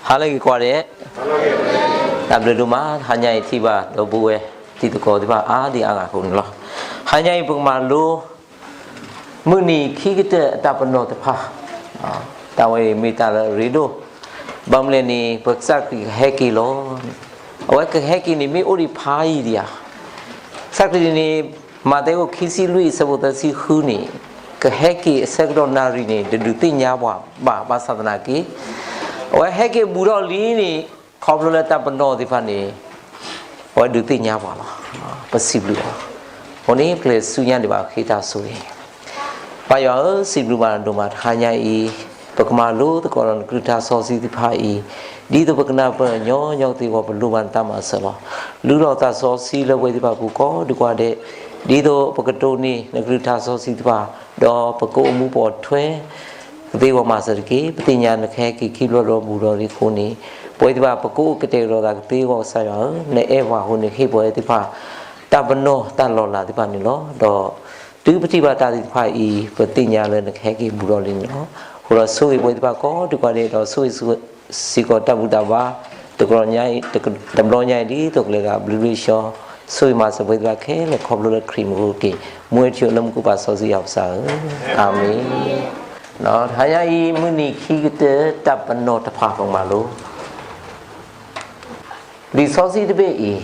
ဟါလၢအဂ့ၤကိးဂၤဒဲး, တၢ်ဘျုးဒိၣ်မး ဟါညါအံၤထံၣ်ဘၣ်ဒီပုၢ်ဝဲၢ်တံၤသကိးသ့ၣ်တဖၣ်အါဒံအါဂၤအဃိန့ၣ်လီၤ. ဟါညါအံၤပကမၤလိ မုၢ်နံၤခံကတၢၢ်အတၢ်ပနီၣ်တဖၣ်, တၢ်ဝဲအံၤမ့ၢ်တၢ်လၢအရ့ဒိၣ်, ဘၣ်မနုၤလဲၣ်န့ၣ် ပကစၢ်ခရံာ်ကဟဲက့ၤလီၤ. အဝဲကဟဲက့ၤန့ၣ် မ့ၢ်အိၣ်ဒံးဖးယံၤဒံးဧါ. ကစၢ်ခရံာ်န့ၣ် မးသဲအခိၣ်ခံဆံလွံၢ်အဆၢဖိသၢဆံဃုန့ၣ် ကဟဲက့ၤအဆၢကတီၢ်နၣ်ရံၣ်န့ၣ် တဒုးသ့ၣ်ညါပှၤဘၣ် ဘၣ်ဆၣ်သနာ်က့ အဝဲဟဲက့ၤဘူးထီၣ်လံန့ၣ် ခီဖျိလၢတၢ်ပနီၣ်သ့ၣ်တဖၣ်န့ၣ် အဝဲဒုးသ့ၣ်ညါပှၤလီၤ. ပစံးဘျုးအီၤ. အဃိန့ၣ် ပကလဲၤဆူညါဒံးဘၣ်ဃ့တၢ်ဆိၣ်ဂ့ၤ ပၢ်ယွၤဧၢ, စံးဘျုးဘၣ်နၤဒိၣ်မးတဟါညါအံၤ, ပကမၤလိသကိးဒီးနကလုၢ်ကထါစီဆှံသ့ၣ်တဖၣ်အံၤ, ဒ်သိးပကနၢ်ပၢၢ်ညီညီကသ့အဂီၢ် ပလိၣ်ဘၣ်နတၢ်မၤစၢၤလီၤ. လူလီၤသးစီဆှံလၢပဝဲသ့ၣ်တဖၣ်ပူၤကိးဒံးကိးဂၤဒဲး, ဒ်သိးပကတိၢ်န့ၢ်နကလုၢ်ကထါစီဆှံသ့ၣ်တဖၣ်, ဒီးပကအိၣ်မူပိာ်ထွဲ ကသ့အဂီၢ်မၤစၢၤတက့ၢ်. ပသ့ၣ်ညါနကဟဲက့ၤခံဘျီဒီးဘူးဒီးလံအဃိန့ၣ်, ပဝဲသ့ၣ်တဖၣ်ပကအိၣ်ကတဲာ်ကတီၤသးကသ့အဂီၢ် ကစၢ်ယွၤဧၢ, နအဲၣ်ပှၤအဃိန့ၣ် ဟ့ၣ်ပဝဲသ့ၣ်တဖၣ် တၢ်ပနီၣ်တၢ်လီၤလးသ့ၣ်တဖၣ်န့ၣ်လီၤ. ဒီးတုၤပထံၣ်ဘၣ်တၢ်သ့ၣ်တဖၣ်အံၤ ပသ့ၣ်ညါလၢနကဟဲက့ၤဘူးဒီးလံန့ၣ်လီၤ. အဃိဒီးဆိၣ်ဂ့ၤပဝဲသ့ၣ်တဖၣ်ကိးဒံးကိးဂၤဒဲး ဒီးဆိၣ်ဂ့ၤစ့ၢ်ကီးတၢ်ဘူၣ်တၢ်ဘါ တဘျီညါအံၤ တဘျီညါအံၤ ဒ်သိးကလဲၤသးဘျ့ဘျ့ဆှီ, ဆိၣ်ဂ့ၤမၤစၢၤပဝဲသ့ၣ်တဖၣ်ခဲလၢာ် ခီဖျိလၢခရံာ်မူခိၣ်က့ၤ မူဝဲထံလၢမူခိၣ်ပၢ်စီဆှံယွၤပကစၢ်ဧၢ, အၤမ့ၣ်. တဟါညါအံၤ မုၢ်နံၤခံကတၢၢ်တၢ်ပနီၣ်တဖၣ် ပကမၤလိ လံာ်စီဆှံတဘ့ၣ်အံၤ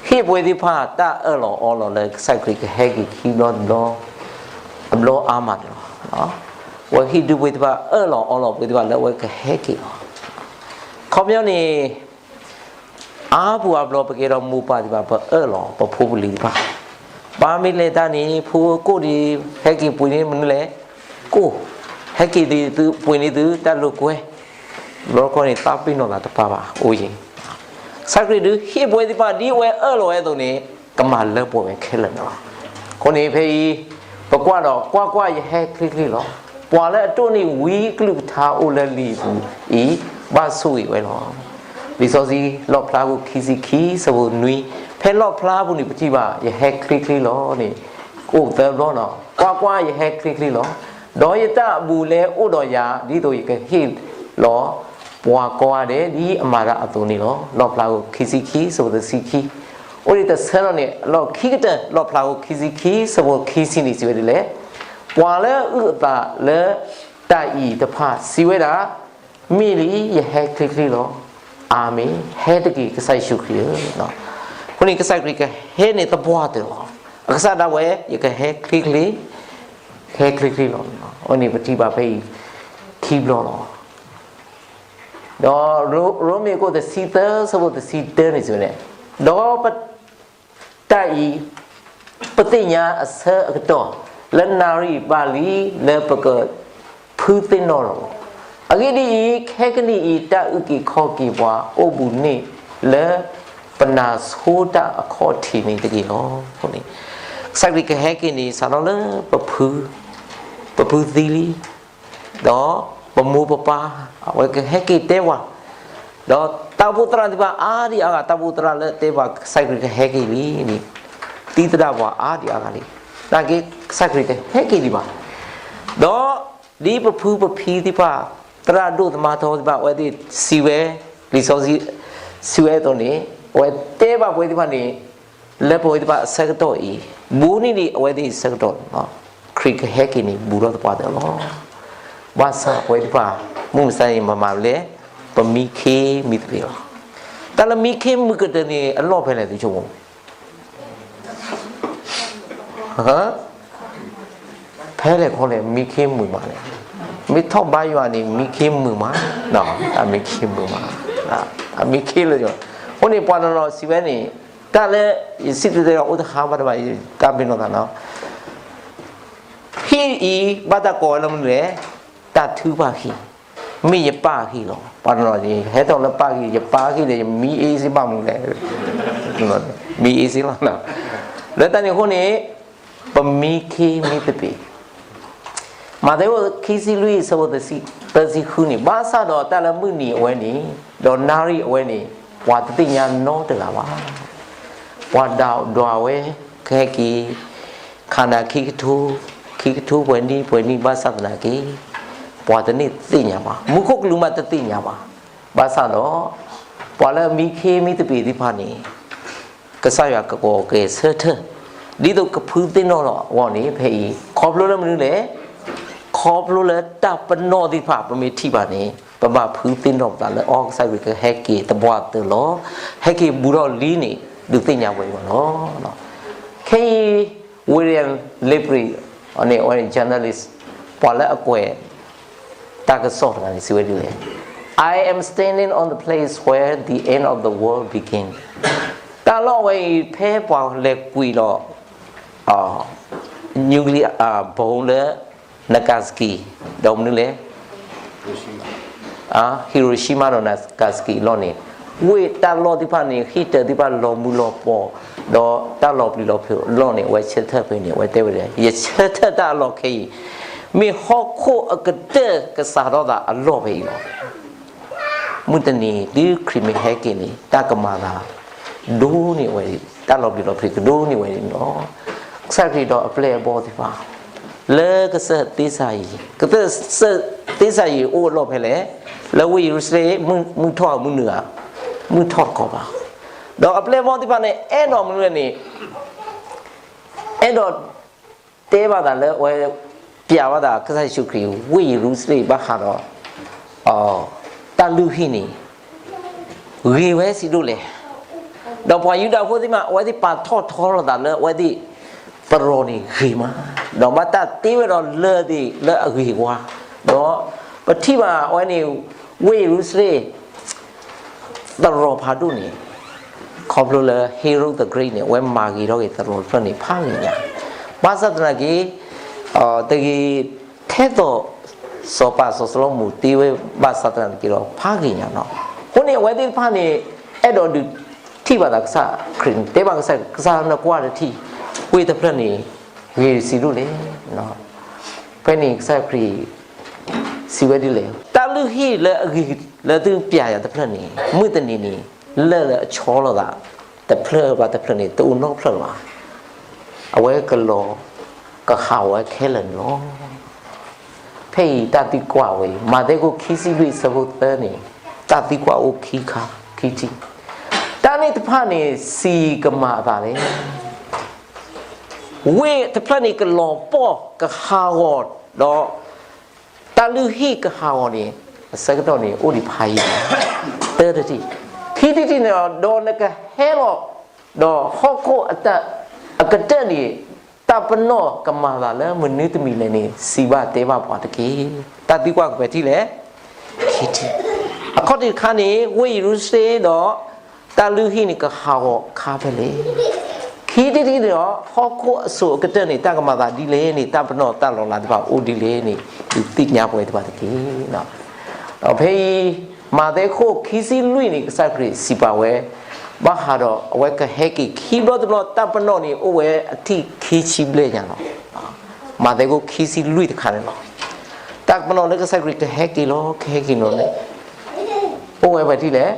ဟ့ၣ်ပဝဲသ့ၣ်တဖၣ်တၢ်အၢၣ်လီၤအီလီၤလၢကစၢ်ခရံာ်ကဟဲက့ၤခံဘျီတဘျီ တဘျီအါမးန့ၣ်လီၤ. အဝဲဟ့ၣ်ဒုးပဝဲသ့ၣ်တဖၣ် အၢၣ်လီၤအီလီၤပဝဲသ့ၣ်တဖၣ်လၢအဝဲကဟဲက့ၤလီၤ. ခီပညီန့ၣ် အါပူၤအါဘျီ ပကဲထီၣ်မိၢ်ပၢ်သ့ၣ်တဖၣ် ပအၢၣ်လီၤပဖိပလံၤတဖၣ်, ပၢ်မ့ၢ်လဲၤတၢ်န့ၣ် ဖိဧၢ ကိၣ်ဒံး ဟဲက့ၤပှ့ၤန့ၢ်မနုၤလဲၣ်, ကိၣ်, ဟဲက့ၤဒံးသုပှ့ၤန့ၢ်သုတၢ်လိာ်ကွဲ, ဘျီခီန့ၣ် သးပ့ၤနီၣ်သးတပၢ်ဘၣ် အိၣ်ယံၤ. ကစၢ်ခရံာ်ဒုးဟ့ၣ်ပဝဲသ့ၣ်တဖၣ် ဒ်အဝဲအၢၣ်လီၤဝဲအသိးန့ၣ် ကမၤလၢပှဲၤဝဲခဲလၢာ်န့ၣ်လီၤ. အဃိန့ၣ် ဖဲအံၤ ပကွၢ်ဒီး ကွၢ်ကွၢ်, ယဟဲချ့ချ့လီၤ. ပှၤလၢအတိၢ်န့ၢ်ဝံကလုၢ်ကထါအိၣ်လၢလံာ်အပူၤအံၤ ဘၣ်ဆိၣ်ဂ့ၤဝဲလီၤ. လံာ်စီဆှံ လီၣ်ဖျါခိၣ်ခံဆံခံ ဆၢဖိနွံ, ဖဲလီၣ်ဖျါအပူၤန့ၣ် ပထံၣ်ဘၣ် ယဟဲချ့ချ့လီၤန့ၣ် အိၣ်သၢဘျီန့ၣ်လီၤ. ကွၢ်ကွၢ်, ယဟဲချ့ချ့လီၤ. ဒီးယတၢ်အဘူးအလဲအိၣ်ဒီးယၤ ဒ်သိးယကဟ့ၣ်လီၤ ပှၤကိးဂၤဒဲး ဒ်အမၤတၢ်အသိးန့ၣ်လီၤ. လီၣ်ဖျါခိၣ်ခံဆံခံ ဆၢဖိတဆံခံ, အိၣ်ဒံးတဆၢလီၤန့ၣ် အလီၢ်ခံကတၢၢ် လီၣ်ဖျါခိၣ်ခံဆံခံ ဆၢဖိခံဆံန့ၣ် စံးဝဲဒ်လဲၣ်, ပှၤလၢအအုၣ်အသးလၢတၢ်အံၤတဖၣ် စံးဝဲဒၣ်, မ့ၢ်လံ, ယဟဲချ့ချ့လီၤ. အၤမ့ၣ်, ဟဲတက့ၢ် ကစၢ်ယ့ၣ်ၡူးခရံာ်ဧၢ. အဃိန့ၣ် ကစၢ်ခရံာ်ကဟဲန့ၣ်သပှၢ်တၢၢ်လီၤ. အကစၢ်ဒၣ်ဝဲ ယကဟဲချ့ချ့, ဟဲချ့ချ့လီၤ. အဃိန့ၣ် ပထံၣ်ဘၣ်ဖဲအံၤခံဘျီလီၤ. ဒီးရိမ့ၤခိၣ်တဆံသၢ ဆၢဖိတဆံတၢန့ၣ်စံးဝဲန့ၣ်, ဒီးပတၢ်အံၤ ပသ့ၣ်ညါအဆၢအကတီၢ် လၢနၣ်ရံၣ်ဘၣ်လံ လၢပကဖုသ့ၣ်နီၣ်လီၤ. အဂ့ၢ်ဒ်အံၤ, ခဲကနံၣ်အံၤ တၢ်အုၣ်က့ၤခီၣ်က့ၤပှၤအိၣ်ဘူးန့ၣ် လၢပနၢ်ဆိတၢ်အခီၣ်ထံးန့ၣ်တက့ၢ်လီၤ. အဃိန့ၣ် ကစၢ်ခရံာ်ကဟဲက့ၤန့ၣ် စးထီၣ်လၢပဖု, ပဖုသံလံ ဒီးပမိၢ်ပပၢ် အဝဲကဟဲက့ၤတဲပှၤ, ဒီးတၢ်အိၣ်ဖှိၣ်သရၣ်သ့ၣ်တဖၣ်အါဒံအါဂၤ တၢ်အိၣ်ဖှိၣ်သရၣ်လၢတဲပှၤ ကစၢ်ခရံာ်ကဟဲက့ၤလံန့ၣ် သံသဒၣ်ပှၤအါဒံအါဂၤလံ. နာ်က့ ကစၢ်ခရံာ်ကဟဲက့ၤဒံးဘၣ်. ဒီးဒ်ပဖုပဖံသ့ၣ်တဖၣ် သရၣ်ဒိၣ်သမါထီသ့ၣ်တဖၣ် အဝဲသ့ၣ်စံးဝဲ, လံာ်စီဆှံစံးဝဲအသိးန့ၣ် အဝဲတဲဘၣ်ပဝဲသ့ၣ်တဖၣ်န့ၣ် လၢပဝဲသ့ၣ်တဖၣ်အဆၢကတီၢ်အံၤ ဘူးန့ၢ်ဒံးအဝဲသ့ၣ်အဆၢကတီၢ်န့ၣ်လီၤ. ခရံာ်ကဟဲက့ၤန့ၣ် ဘူးထီၣ်သပှၢ်တၢၢ်လီၤ. ဘၣ်ဆၣ်ပဝဲသ့ၣ်တဖၣ် မုၢ်မဆါန့ၣ် မၤမၤလဲၣ်, ပမံခ့မံသပ့ၤလီၤ. တၢ်လၢမံခ့မုၢ်ကတၢၢ်န့ၣ် အလီၢ်ဖဲလဲၣ် သုဆိကမိၣ် ဖဲလဲၣ်ခီလဲၣ် မံခ့မုာ်မးလဲၣ်. မ့ၢ်ထီၣ်ဘါယွၤန့ၣ် မံခ့မုာ်မး, အမံခ့မုာ်မး, အမံခ့လၢာ်. အဃိန့ၣ် ပှၤတနီၤစံးဝဲန့ၣ် တၢ်လၢ ယစံၣ်တဲၤတဲလီၤ အိၣ်တဟါဘၣ်တဘၣ် တၢ်ပ့ၤနီၣ်သးနီၤ, ဟံၣ်အံၤ ဘၣ်တၢ်ကိးဝဲလၢမနုၤလဲၣ်, တၢ်ထုကဖၣ်ဟံၣ်, မ့ၢ်ယပၢ်ဟံၣ်လီၤ. ပှၤတနီၤန့ၣ် ဟဲထီၣ်လၢပၢ်ဟံၣ်, ယပၢ်ဟံၣ်ဒီး ယမံအ့စ့ဘၣ်မနုၤလဲၣ်, မံအ့စ့လီၤ. လၢတၢ်န့ၣ်အဃိန့ၣ် ပမံခ့မံသပ့ၤ, မးသဲအခိၣ်ခံဆံလွံၢ် အဆၢဖိသၢဆံဃုန့ၣ်, ဘၣ်ဆၣ်ဒီးတၢ်လၢမုၢ်နံၤအဝဲန့ၣ် ဒီးနၣ်ရံၣ်အဝဲန့ၣ် ပှၤတသ့ၣ်ညါနီတဂၤဘၣ်. ပှၤဒွးဝဲ ကဟဲက့ၤ ခါနၤခံကထိ, ခံကထိပှဲၤနံၣ်ပှဲၤနံၣ် ဘၣ်ဆၣ်သနာ်က့ ပှၤတန့ၢ်သ့ၣ်ညါဘၣ်, မူခိၣ်ကလူးမးတသ့ၣ်ညါဘၣ်. ဘၣ်ဆၣ်ဒီး ပှၤလၢအမံခ့မံသပ့ၤသ့ၣ်တဖၣ်န့ၣ် ကစၢ်ယွၤကကိးက့ၤဆၢထၢၣ် ဒ်သိးကဖုသ့ၣ်နီၣ်လီၤအဂီၢ်န့ၣ် ဖဲအံၤ ခီဖျိလၢမနုၤလဲၣ်, ခီဖျိလၢတၢ်ပနီၣ်သ့ၣ်တဖၣ် ပမ့ၢ်ထံၣ်ဘၣ်န့ၣ် ပဘၣ်ဖုသ့ၣ်နီၣ်ပသးလၢ အီ ကစၢ်ခရံာ်ကဟဲက့ၤသပှၢ်တၢၢ်လီၤ. ဟဲက့ၤဘူးထီၣ်လံန့ၣ် ဒုးသ့ၣ်ညါဝဲအဂီၢ်လီၤ. ခဲအံၤ William Lipsky န့ၣ် အဝဲန့ၣ် journalist ပှၤလၢအကွဲး တၢ်ကစီၣ်တဂၤန့ၣ် စံးဝဲဒ်လဲၣ်, I am standing on the place where the end of the world began. တၢ်လီၢ်ဝဲအံၤ ဖဲပှၤလဲၤကွံာ်လီၤ nuclear bomb လၢ Nagasaki ဒီးမနုၤလဲၣ် Hiroshima ဒီး Nagasaki အလီၢ်န့ၣ်, ဝ့ၢ်တၢ်လီၢ်သ့ၣ်တဖၣ်န့ၣ် ဟံၣ်တၢၤသ့ၣ်တဖၣ်လီၤမုၢ်လီၤပီၤ, ဒီးတၢ်လီၤပျံၤလီၤဖုးအလီၢ်န့ၣ် အဝဲဆၢထၢၣ်ဖဲန့ၣ် အဝဲတဲဝဲဒ်လဲၣ်, ယဆၢထၢၣ်တၢ်အလီၢ်ခဲအံၤ မ့ၢ်ဟီၣ်ခိၣ်အကတၢၢ်ကစးထီၣ်သးအလီၢ်ဖဲအံၤလီၤ. မုၢ်တနံၤ တုၤခရံာ်မ့ၢ်ဟဲက့ၤန့ၣ် တၢ်ကမၤသး ဒိၣ်န့ၢ်ဝဲ, တၢ်လီၤပျံၤလီၤဖုးကဒိၣ်န့ၢ်ဝဲန့ၣ်လီၤ. ကစၢ်ခရံာ်ဒီးအပျဲၢ်အဘီၣ်သ့ၣ်တဖၣ် လၢကစၢၢ်သ့စၤယံၤ, ကစၢၢ်သ့စၤယံၤအိၣ်အလီၢ်ဖဲလဲၣ်, လၢဝ့ၢ်ယရူၤၡလ့ၣ် မုၢ်ထီၣ်မုၢ်နုာ်ဧါ, မုၢ်ထီၣ်တခီဘၣ်. ဒီးအပျဲၢ်အဘီၣ်သ့ၣ်တဖၣ်န့ၣ် အဲၣ်ဒိးမနုၤလဲၣ်န့ၣ် အဲၣ်ဒိးတဲဘၣ်သးလၢအဝဲ ပျးဘၣ်သး ကစၢ်ယ့ၣ်ၡူးခရံာ် ဝ့ၢ်ယရူၤၡလ့ၣ်ဘၣ်ဃးဒီး တၢ်လုၢ်ဟံၣ်န့ၣ် ဂ့ၤဝဲဆံးဒိၣ်လဲၣ်. ဒီးပှၤယူဒၤဖိသ့ၣ်မး အဝဲသ့ၣ်ပာ်ထီၣ်ထီလိာ်သးလၢအဝဲသ့ၣ် သရိာ်န့ၣ်ဂ့ၤမး, ဒီးဘၣ်တၢ်တ့ဝဲဒီးလၢၢ်သ့ၣ်လၢအဂ့ၤဝါ, ဒီးပထံၣ်ဘၣ်အဝဲန့ၣ် ဝ့ၢ်ယရူၤၡလ့ၣ် သရိာ်ဖးဒိၣ်န့ၣ် ခီဖျိလၢ Herod the Great န့ၣ် အဝဲမၤဂ့ၤထီၣ်က့ၤသရိာ်တဖျၢၣ်န့ၣ် ဖးဂ့ၤညါ, ဘၣ်ဆၣ်သနာ်က့ တဂ့ၤထဲသိး စီၤပၤစီၤၡလိၤမိၣ်တ့ဝဲဘၣ်ဆၣ်သနာ်က့ဒီး ဖးဂ့ၤညါနီၤ. အဃိန့ၣ် အဝဲသ့ၣ်တဖၣ်န့ၣ် အဲၣ်ဒိးဒုးထံၣ်ဘၣ်သးကစၢ်ခရံာ်န့ၣ် တဲဘၣ်ကစၢ်, ကစၢ်နကွၢ်တထံၣ် ဝ့ၢ်တဖျၢၣ်န့ၣ် ဂ့ၤဆံးဒိၣ်လဲၣ်. ဖဲန့ၣ်ကစၢ်ခရံာ် စံးဝဲဒ်လဲၣ်, တၢ်လုၢ်ဟံၣ်လၢအဂ့ၤလၢသုပျးယၤတဖျၢၣ်န့ၣ် မုၢ်တနံၤန့ၣ် လၢၢ်လၢအဆီလိာ်သး တဖျၢၣ်ဘၣ်တဖျၢၣ်န့ၣ် တအိၣ်နီတဖျၢၣ်လၢၤဘၣ်. အဝဲကလီၤကဟးဂီၤဝဲခဲလၢာ်န့ၣ်လီၤ. ဖဲအံၤတၢ်သံကွၢ်ဝဲအံၤ မးသဲခိၣ်ခံဆံလွံၢ်ဆၢဖိသၢန့ၣ် တၢ်သံကွၢ်အိၣ်ခံခါ ခံထံၣ်, တၢ်န့ၣ်တဖၣ်န့ၣ် စံးကမၤအသးလဲၣ်. ဝ့ၢ်တဖျၢၣ်န့ၣ်ကလီၤပှီၢ်ကဟးဂီၤဒီး တၢ်လုၢ်ဟံၣ်ကဟးဂီၤန့ၣ် အဆၢကတီၢ်န့ၣ် အိၣ်ဒံးဖးယံာ်လီၤ. တၢတထံၣ်, ခံထံၣ်တထံၣ်န့ၣ်ဒီး ဒီးနကဟဲလီၤ ဒီးဟီၣ်ခိၣ်အကတၢၢ်န့ၣ် တၢ်ပနီၣ်ကမၤသးလၢမနုၤတမံၤလဲၣ်န့ၣ် စံးဘၣ်တဲဘၣ်ပှၤတက့ၢ်. တၢ်သံကွၢ်ကပှဲၤထံၣ်လဲၣ်. ခံထံၣ်, အခီၣ်ထံးတခါန့ၣ် ဝ့ၢ်ယရူၤၡလ့ၣ်ဒီး တၢ်လုၢ်ဟံၣ်န့ၣ် ကဟးဂီၤခါဖဲလဲၣ်. ခံထံၣ်တထံၣ်န့ၣ်ဒီး ဟီၣ်ခိၣ်အစိၤအကတၢၢ်န့ၣ် တၢ်ကမၤသးဒ်လဲၣ်န့ၣ် တၢ်ပနီၣ်တၢ်လီၤလးတဖၣ်အိၣ်ဒ်လဲၣ်န့ၣ် ဒုးသ့ၣ်ညါပှဲၤတဖၣ်တက့ၢ်. ဒီးဖဲအံၤ မးသဲခိၣ်ခံဆံလွံၢ်န့ၣ် ကစၢ်ခရံာ်စံးပာ်ဝဲ ဘၣ်ဃးဒီးအဝဲကဟဲက့ၤခံဘျီတဘျီ တၢ်ပနီၣ်န့ၣ် အိၣ်ဝဲအထံၣ်ခံဆံဘျဲၣ်ညါလီၤ. မးသဲခိၣ်ခံဆံလွံၢ်တခါန့ၣ်လီၤ. တၢ်ပနီၣ်လၢကစၢ်ခရံာ်ကဟဲက့ၤလီၤ ကဟဲက့ၤလီၤန့ၣ် အိၣ်ဝဲပှဲၤထံၣ်လဲၣ်.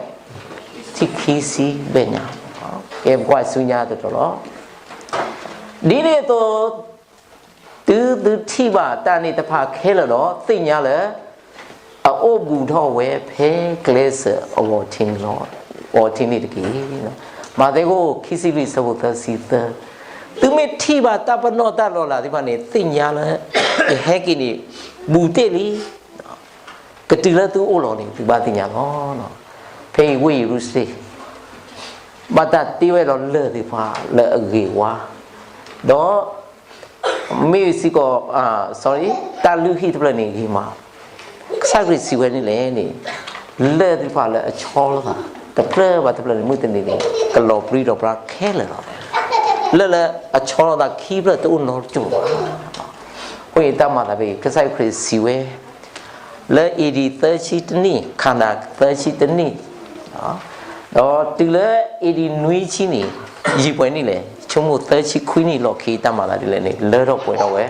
ထံၣ်ခံဆံဘျဲၣ်ညါ, ကဲပကွၢ်ဆူညါတတီၤလီၤ. ဒ်န့ၣ်အသိး တုၤသုထံၣ်ဘၣ်တၢ်န့ၣ်တဖၣ်ခဲလၢာ်ဒီး သ့ၣ်ညါလၢ အအိၣ်ဘူးထီၣ်ဝဲဖဲကျဲစၢၤအဂီၢ်ထံးန့ၣ်လီၤ, အဂီၢ်ထံးန့ၣ်တက့ၢ်. မးသဲခိၣ်ခံဆံလွံၢ်ဆၢဖိသၢဆံသၢ, သုမ့ၢ်ထံၣ်ဘၣ်တၢ်ပနီၣ်တၢ်လီၤလးသ့ၣ်တဖၣ်န့ၣ် သ့ၣ်ညါလၢ ကဟဲက့ၤန့ၣ် ဘူးတ့ၢ်လံ. ကတုၤလၢသုအိၣ်လီၤန့ၣ် သုဘၣ်သ့ၣ်ညါလီၤ. ဖဲအံၤဝ့ၢ်ယရူၤၡလ့ၣ် ဘၣ်တၢ်တ့ဝဲဒီးလၢၢ်သ့ၣ်တဖၣ်လၢအဂ့ၤဝါ, ဒီး မ့ၢ်စ့ၢ်ကီး sorry, တၢ်လုၢ်ဟံၣ်တဖျၢၣ်န့ၣ်ဂ့ၤမး, ကစၢ်ခရံာ်စံးဝဲဒ်လဲၣ်န့ၣ်, လၢၢ်သ့ၣ်တဖၣ်လၢအဆီလိာ်သး တဖျၢၣ်ဘၣ်တဖျၢၣ်န့ၣ် မုၢ်တနံၤန့ၣ် ကလီၤပြံဒီးပြါခဲလၢာ်လီၤ. လၢၢ်လၢအဆီလိာ်သးခံဖျၢၣ်တအိၣ်နီတစိၤဘၣ်. အဃိန့ၣ်တၢ်မၤသးဖဲအံၤ ကစၢ်ခရံာ်စံးဝဲ လၢ A D သၢဆံတနံၣ်, ခါနၤသၢဆံတနံၣ်, ဒီးတုၤလၢ A D နွံဆံန့ၣ် ယံာ်ပှဲၤနံၣ်လဲၣ်, ဆိကမိၣ်သၢဆံခွံနံၣ်လီၢ်ခံ တၢ်မၤသးဒ်လဲၣ်န့ၣ် လၢထီၣ်ပှဲၤထီၣ်ဝဲ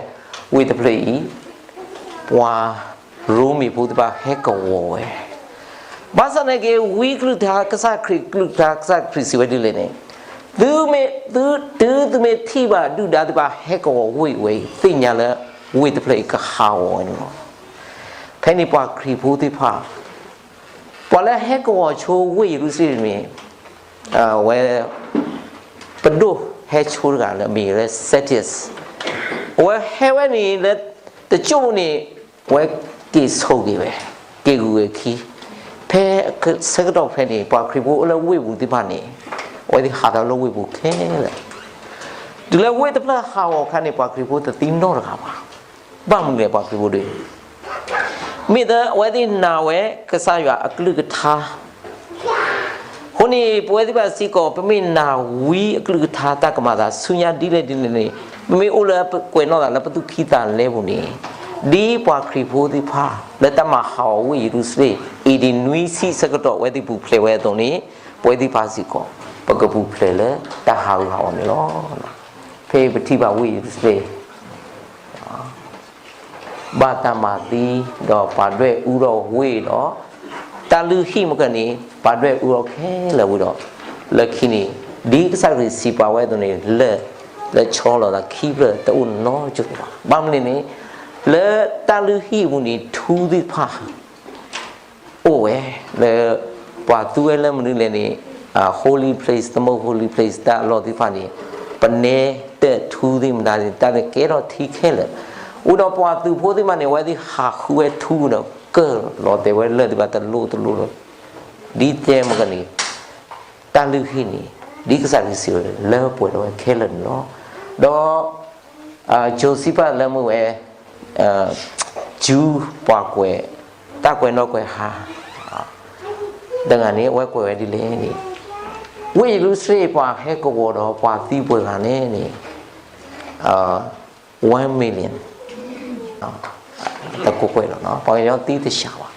ဝ့ၢ်တဖျၢၣ်အံၤ ပှၤရိမ့ၤဖိသ့ၣ်တဖၣ်ဟဲကဝီၤဝဲ. ဘၣ်ဆၣ်သနာ်က့ ဝံကလုၢ်ကထါ ကစၢ်ခရံာ်ကလုၢ်ကထါ ကစၢ်ခရံာ်စံးဝဲဒ်လဲၣ်န့ၣ်, သုမ့ၢ်, သု, တုၤသုမ့ၢ်ထံၣ်ဘၣ်ဒုၣ်ဒါသ့ၣ်တဖၣ်ဟဲကဝီၤဝ့ၢ်ဝဲအံၤ သ့ၣ်ညါလၢဝ့ၢ်တဖျၢၣ်အံၤကဟးဂီၤဝဲန့ၣ်လီၤ. ဖဲန့ၣ်ပှၤခရံာ်ဖိသ့ၣ်တဖၣ် ပှၤလၢဟဲကဝီၤဆိဝ့ၢ်ယရူၤၡလ့ၣ်န့ၣ် အဝဲ ပဒိၣ်ဟဲဆိတဂၤလၢအမံၤလၢ Sergius, အဝဲဟဲဝဲန့ၣ်လၢ တစိၢ်န့ၣ် အဝဲက့ၤဆိၣ်ဂ့ၤဝဲ, က့ၤဂုၤဝဲခံ, ဖဲဆၢကတီၢ်ဖဲန့ၣ် ပှၤခရံာ်ဖိအိၣ်လၢဝ့ၢ်ပူၤသ့ၣ်တဖၣ်န့ၣ် အဝဲသ့ၣ်ဟးထီၣ်လၢဝ့ၢ်ပူၤခဲလၢာ်, တုၤလၢဝ့ၢ်တဖျၢၣ်ဟးဂီၤအခါန့ၣ် ပှၤခရံာ်ဖိတသံနီတဂၤဘၣ်. ဘၣ်မနုၤလဲၣ် ပှၤခရံာ်ဖိဒီး မ့ၢ်သးအဝဲသ့ၣ်နာ်ဝဲကစၢ်ယွၤအကလုၢ်ကထါ အဃိန့ၣ် ပဝဲသ့ၣ်တဖၣ်စ့ၢ်ကီး ပမ့ၢ်နာ်ဝံအကလုၢ်ကထါ တၢ်ကမၤသးဆူညါဒ်လဲၣ်ဒ်လဲၣ်န့ၣ် ပမ့ၢ်အိၣ်လၢပကွဲးနီၣ်သးလၢပသူၣ်ကံၢ်သးလဲပူၤန့ၣ် ဒ်ပှၤခရံာ်ဖိသ့ၣ်တဖၣ် လၢတၢ်မၤဟးဂီၤဝ့ၢ်ယရူၤၡလ့ၣ် အေးဒီးနွံဆံဆၢကတီၢ် အဝဲသ့ၣ်ပူၤဖျဲးဝဲအသိးန့ၣ် ပဝဲသ့ၣ်တဖၣ်စ့ၢ်ကီး ပကပူၤဖျဲးလၢတၢ်ဟးဂူာ်ဟးဂီၤန့ၣ်လီၤ. ဖဲပထံၣ်ဘၣ်ဝ့ၢ်ယရူၤၡလ့ၣ် ဘၣ်တၢ်မၤသံ ဒီးပှၤဒွဲၣ်အူထီၣ်ဝ့ၢ်ဒီး တၢ်လုၢ်ဟံၣ်မ့ၢ်ကန့ၣ် ပှၤဒွဲၣ်အူထီၣ်ခဲလၢာ်ဝံၤဒီး လၢခံန့ၣ် ဒ်ကစၢ်ခရံာ်စံးပာ်ဝဲအသိးန့ၣ် လၢာ် လၢဆီလီၤသးခံဖျၢၣ်တအိၣ်နီတစိၤဘၣ်. ဘၣ်မနုၤန့ၣ် လၢတၢ်လုၢ်ဟံၣ်အပူၤန့ၣ် ထူသ့ၣ်တဖၣ် အိၣ်ဝဲ လၢ ပှၤသူဝဲလၢမနုၤလဲၣ်န့ၣ် holy place သမုတ် holy place တၢ်အလီၢ်သ့ၣ်တဖၣ်န့ၣ် ပနဲတၢၢ်ထူသ့ၣ်မတၤန့ၣ် တၢ်န့ၣ်ကဲထီၣ်ထံခဲလၢာ်, ဝံၤဒီးပှၤသုးဖိသ့ၣ်တဖၣ်န့ၣ် အဝဲသ့ၣ်ဟးဃုဝဲထူဒီး ကၢၢ်လီၤတဲာ်ဝဲလၢာ်သ့ၣ်တဖၣ်တလိတလိလီၤ. ဒ်တဲမ့ၢ်ကန့ၣ် တၢ်လုၢ်ဟံၣ်န့ၣ် ဒ်ကစၢ်ခရံာ်စံးဝဲလၢပှဲၤထီၣ်ဝဲခဲလၢာ်န့ၣ်လီၤ. ဒီး Josephus လၢမ့ၢ်ဝဲ Jew ပှၤကွဲး တၢ်ကွဲးနီၣ်ကွဲးဟး တဂၤန့ၣ် အဝဲကွဲးဝဲဒ်လဲၣ်န့ၣ် ဝ့ၢ်ယရူၤၡလ့ၣ်ပှၤဟဲကဝီၤဒီးပှၤသံပှဲၤဂၤန့ၣ်န့ၣ် one million တကွဲးလီၤ ပှၤကညီသံတစှၤဘၣ်.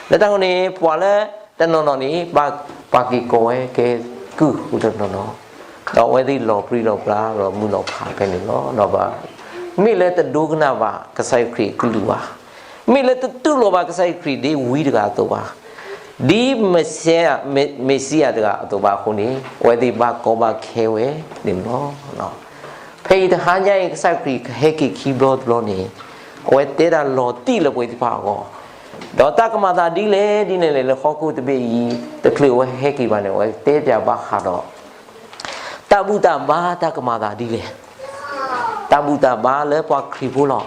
လၢတၢ်န့ၣ် ပှၤလၢတနီၤနီၤန့ၣ် ပှၤက့ၤကိးဝဲကဲကုၢ်ဃုတနီၤနီၤ ဒီးအဝဲသ့ၣ်လီၤပြံလီၤပြါဒီးမုၢ်လီၤဖးဖဲန့ၣ်လီၤ. ဒီး မ့ၢ်လၢတဒိကနၣ်ဘၣ်ကစၢ်ယ့ၣ်ၡူးခရံာ်အကလုၢ်ဘၣ်, မ့ၢ်လၢတတူၢ်လိာ်ဘၣ်ကစၢ်ယ့ၣ်ၡူးခရံာ်ဒ်ဝံတဂၤအသိးဘၣ်, ဒ်မ့ၣ်ၡံအၤတဂၤအသိးဘၣ်အဃိန့ၣ် အဝဲသ့ၣ်ဘၣ်ကီဘၣ်ခဲဝဲန့ၣ်လီၤ. ဖဲအံၤတဟါညါအံၤ ကစၢ်ယ့ၣ်ၡူးခရံာ်ကဟဲက့ၤခံဘျီတဘျီန့ၣ် အဝဲတဲတၢ်လီၤတံၢ်လၢပဝဲသ့ၣ်တဖၣ်အဂီၢ်, ဒီးတၢ်ကမၤသးဒ်လဲၣ်ဒ်လဲၣ်န့ၣ် လၢဟီၣ်ခိၣ်တဘ့ၣ်အံၤ တချုးအဝဲဟဲက့ၤဘၣ်န့ၣ် အဝဲတဲပၠးဘၣ်ဃးဒီး တၢ်ဘူၣ်တၢ်ဘါတၢ်ကမၤသးဒ်လဲၣ်, တၢ်ဘူၣ်တၢ်ဘါလၢပှၤခရံာ်ဖိလီၤ.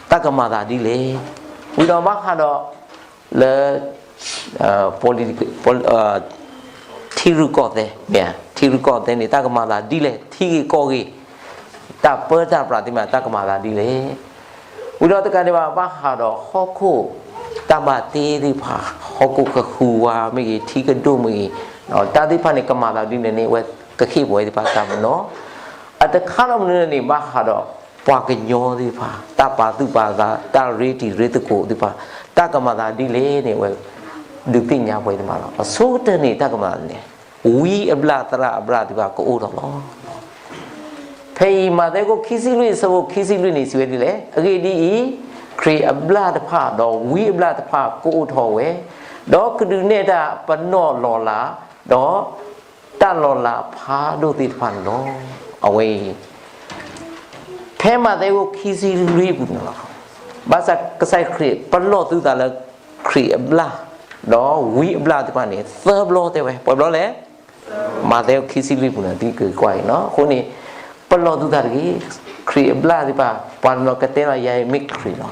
တၢ်ကမၤသးဒ်လဲၣ်, ဝံၤဒီးဘၣ်ဃးဒီး လၢ ထံရူၢ်ကီၢ်သဲး, မ့ၢ် ထံရူၢ်ကီၢ်သဲးန့ၣ် တၢ်ကမၤသးဒ်လဲၣ်, ထံဂ့ၢ်ကီၢ်ဂ့ၢ်, တၢ်ပၢတၢ်ပြးသ့ၣ်တဖၣ် တၢ်ကမၤသးဒ်လဲၣ်. ဝံၤဒီးတကးဒံးဘၣ် ဘၣ်ဃးဒီးဟီၣ်ခိၣ် တၢ်ဘၣ်တ့သ့ၣ်တဖၣ်, ဟီၣ်ခိၣ်ကဃုဝါမ့ၢ်ဂ့ၤ, ထံကဒိၣ်မ့ၢ်ဂ့ၤ, တၢ်သ့ၣ်တဖၣ်န့ၣ် ကမၤသးဒ်လဲၣ်န့ၣ် အဝဲကဟ့ၣ်ပဝဲသ့ၣ်တဖၣ်တၢ်ပနီၣ်. အတခါဒီးမနုၤန့ၣ် ဘၣ်ဃးဒီးပှၤကညီသ့ၣ်တဖၣ် တၢ်ပာ်သူၣ်ပာ်သး, တၢ်ရ့တံၤရ့သကိးသ့ၣ်တဖၣ်, တၢ်ကမၤသးဒ်လဲၣ်န့ၣ် အဝဲဒုးသ့ၣ်ညါပဝဲသ့ၣ်တဖၣ်လီၤ. အဆိကတၢၢ်န့ၣ် တၢ်ကမၤသးန့ၣ် ဝံအဘျၣ်သရၣ်အဘျၣ်သ့ၣ်တဖၣ် ကအိၣ်ထီၣ်လီၤ. ဖဲအံၤ မးသဲခိၣ်ခံဆံလွံၢ် အဆၢဖိခံဆံလွံၢ်န့ၣ် စံးဝဲဒ်လဲၣ်, အဂ့ၢ်ဒ်အံၤ, ခရံာ်အဘျၣ်တဖၣ် ဒီးဝံအဘျၣ်တဖၣ် ကအိၣ်ထီၣ်ဝဲ, ဒီးကဒုးနဲၣ်တၢ်ပနီၣ်လီၤလး, ဒီးတၢ်လီၤလးဖးဒိၣ်သ့ၣ်တဖၣ်န့ၣ်လီၤ. အဝဲအံၤ ဖဲမးသဲခိၣ်ခံဆံလွံၢ်အပူၤန့ၣ်လီၤ. ဘၣ်ဆၣ်ကစၢ်ခရံာ်ပလီၢ်သုသးလၢ ခရံာ်အဘျၣ် ဒီးဝံအဘျၣ်သ့ၣ်တဖၣ်န့ၣ် သၢဘျီတဲဝဲ, ပှဲၤဘျီလဲၣ်. မးသဲခိၣ်ခံဆံလွံၢ်ပူၤန့ၣ် သုကကွၢ်အံၤလီၤ. အဃိန့ၣ် ပလီၢ်သုသးတဂ့ၤ, ခရံာ်အဘျၣ်သ့ၣ်တဖၣ် ပှၤတနီၤကတဲလီၤ ယၤအံၤမ့ၢ်ခရံာ်လီၤ.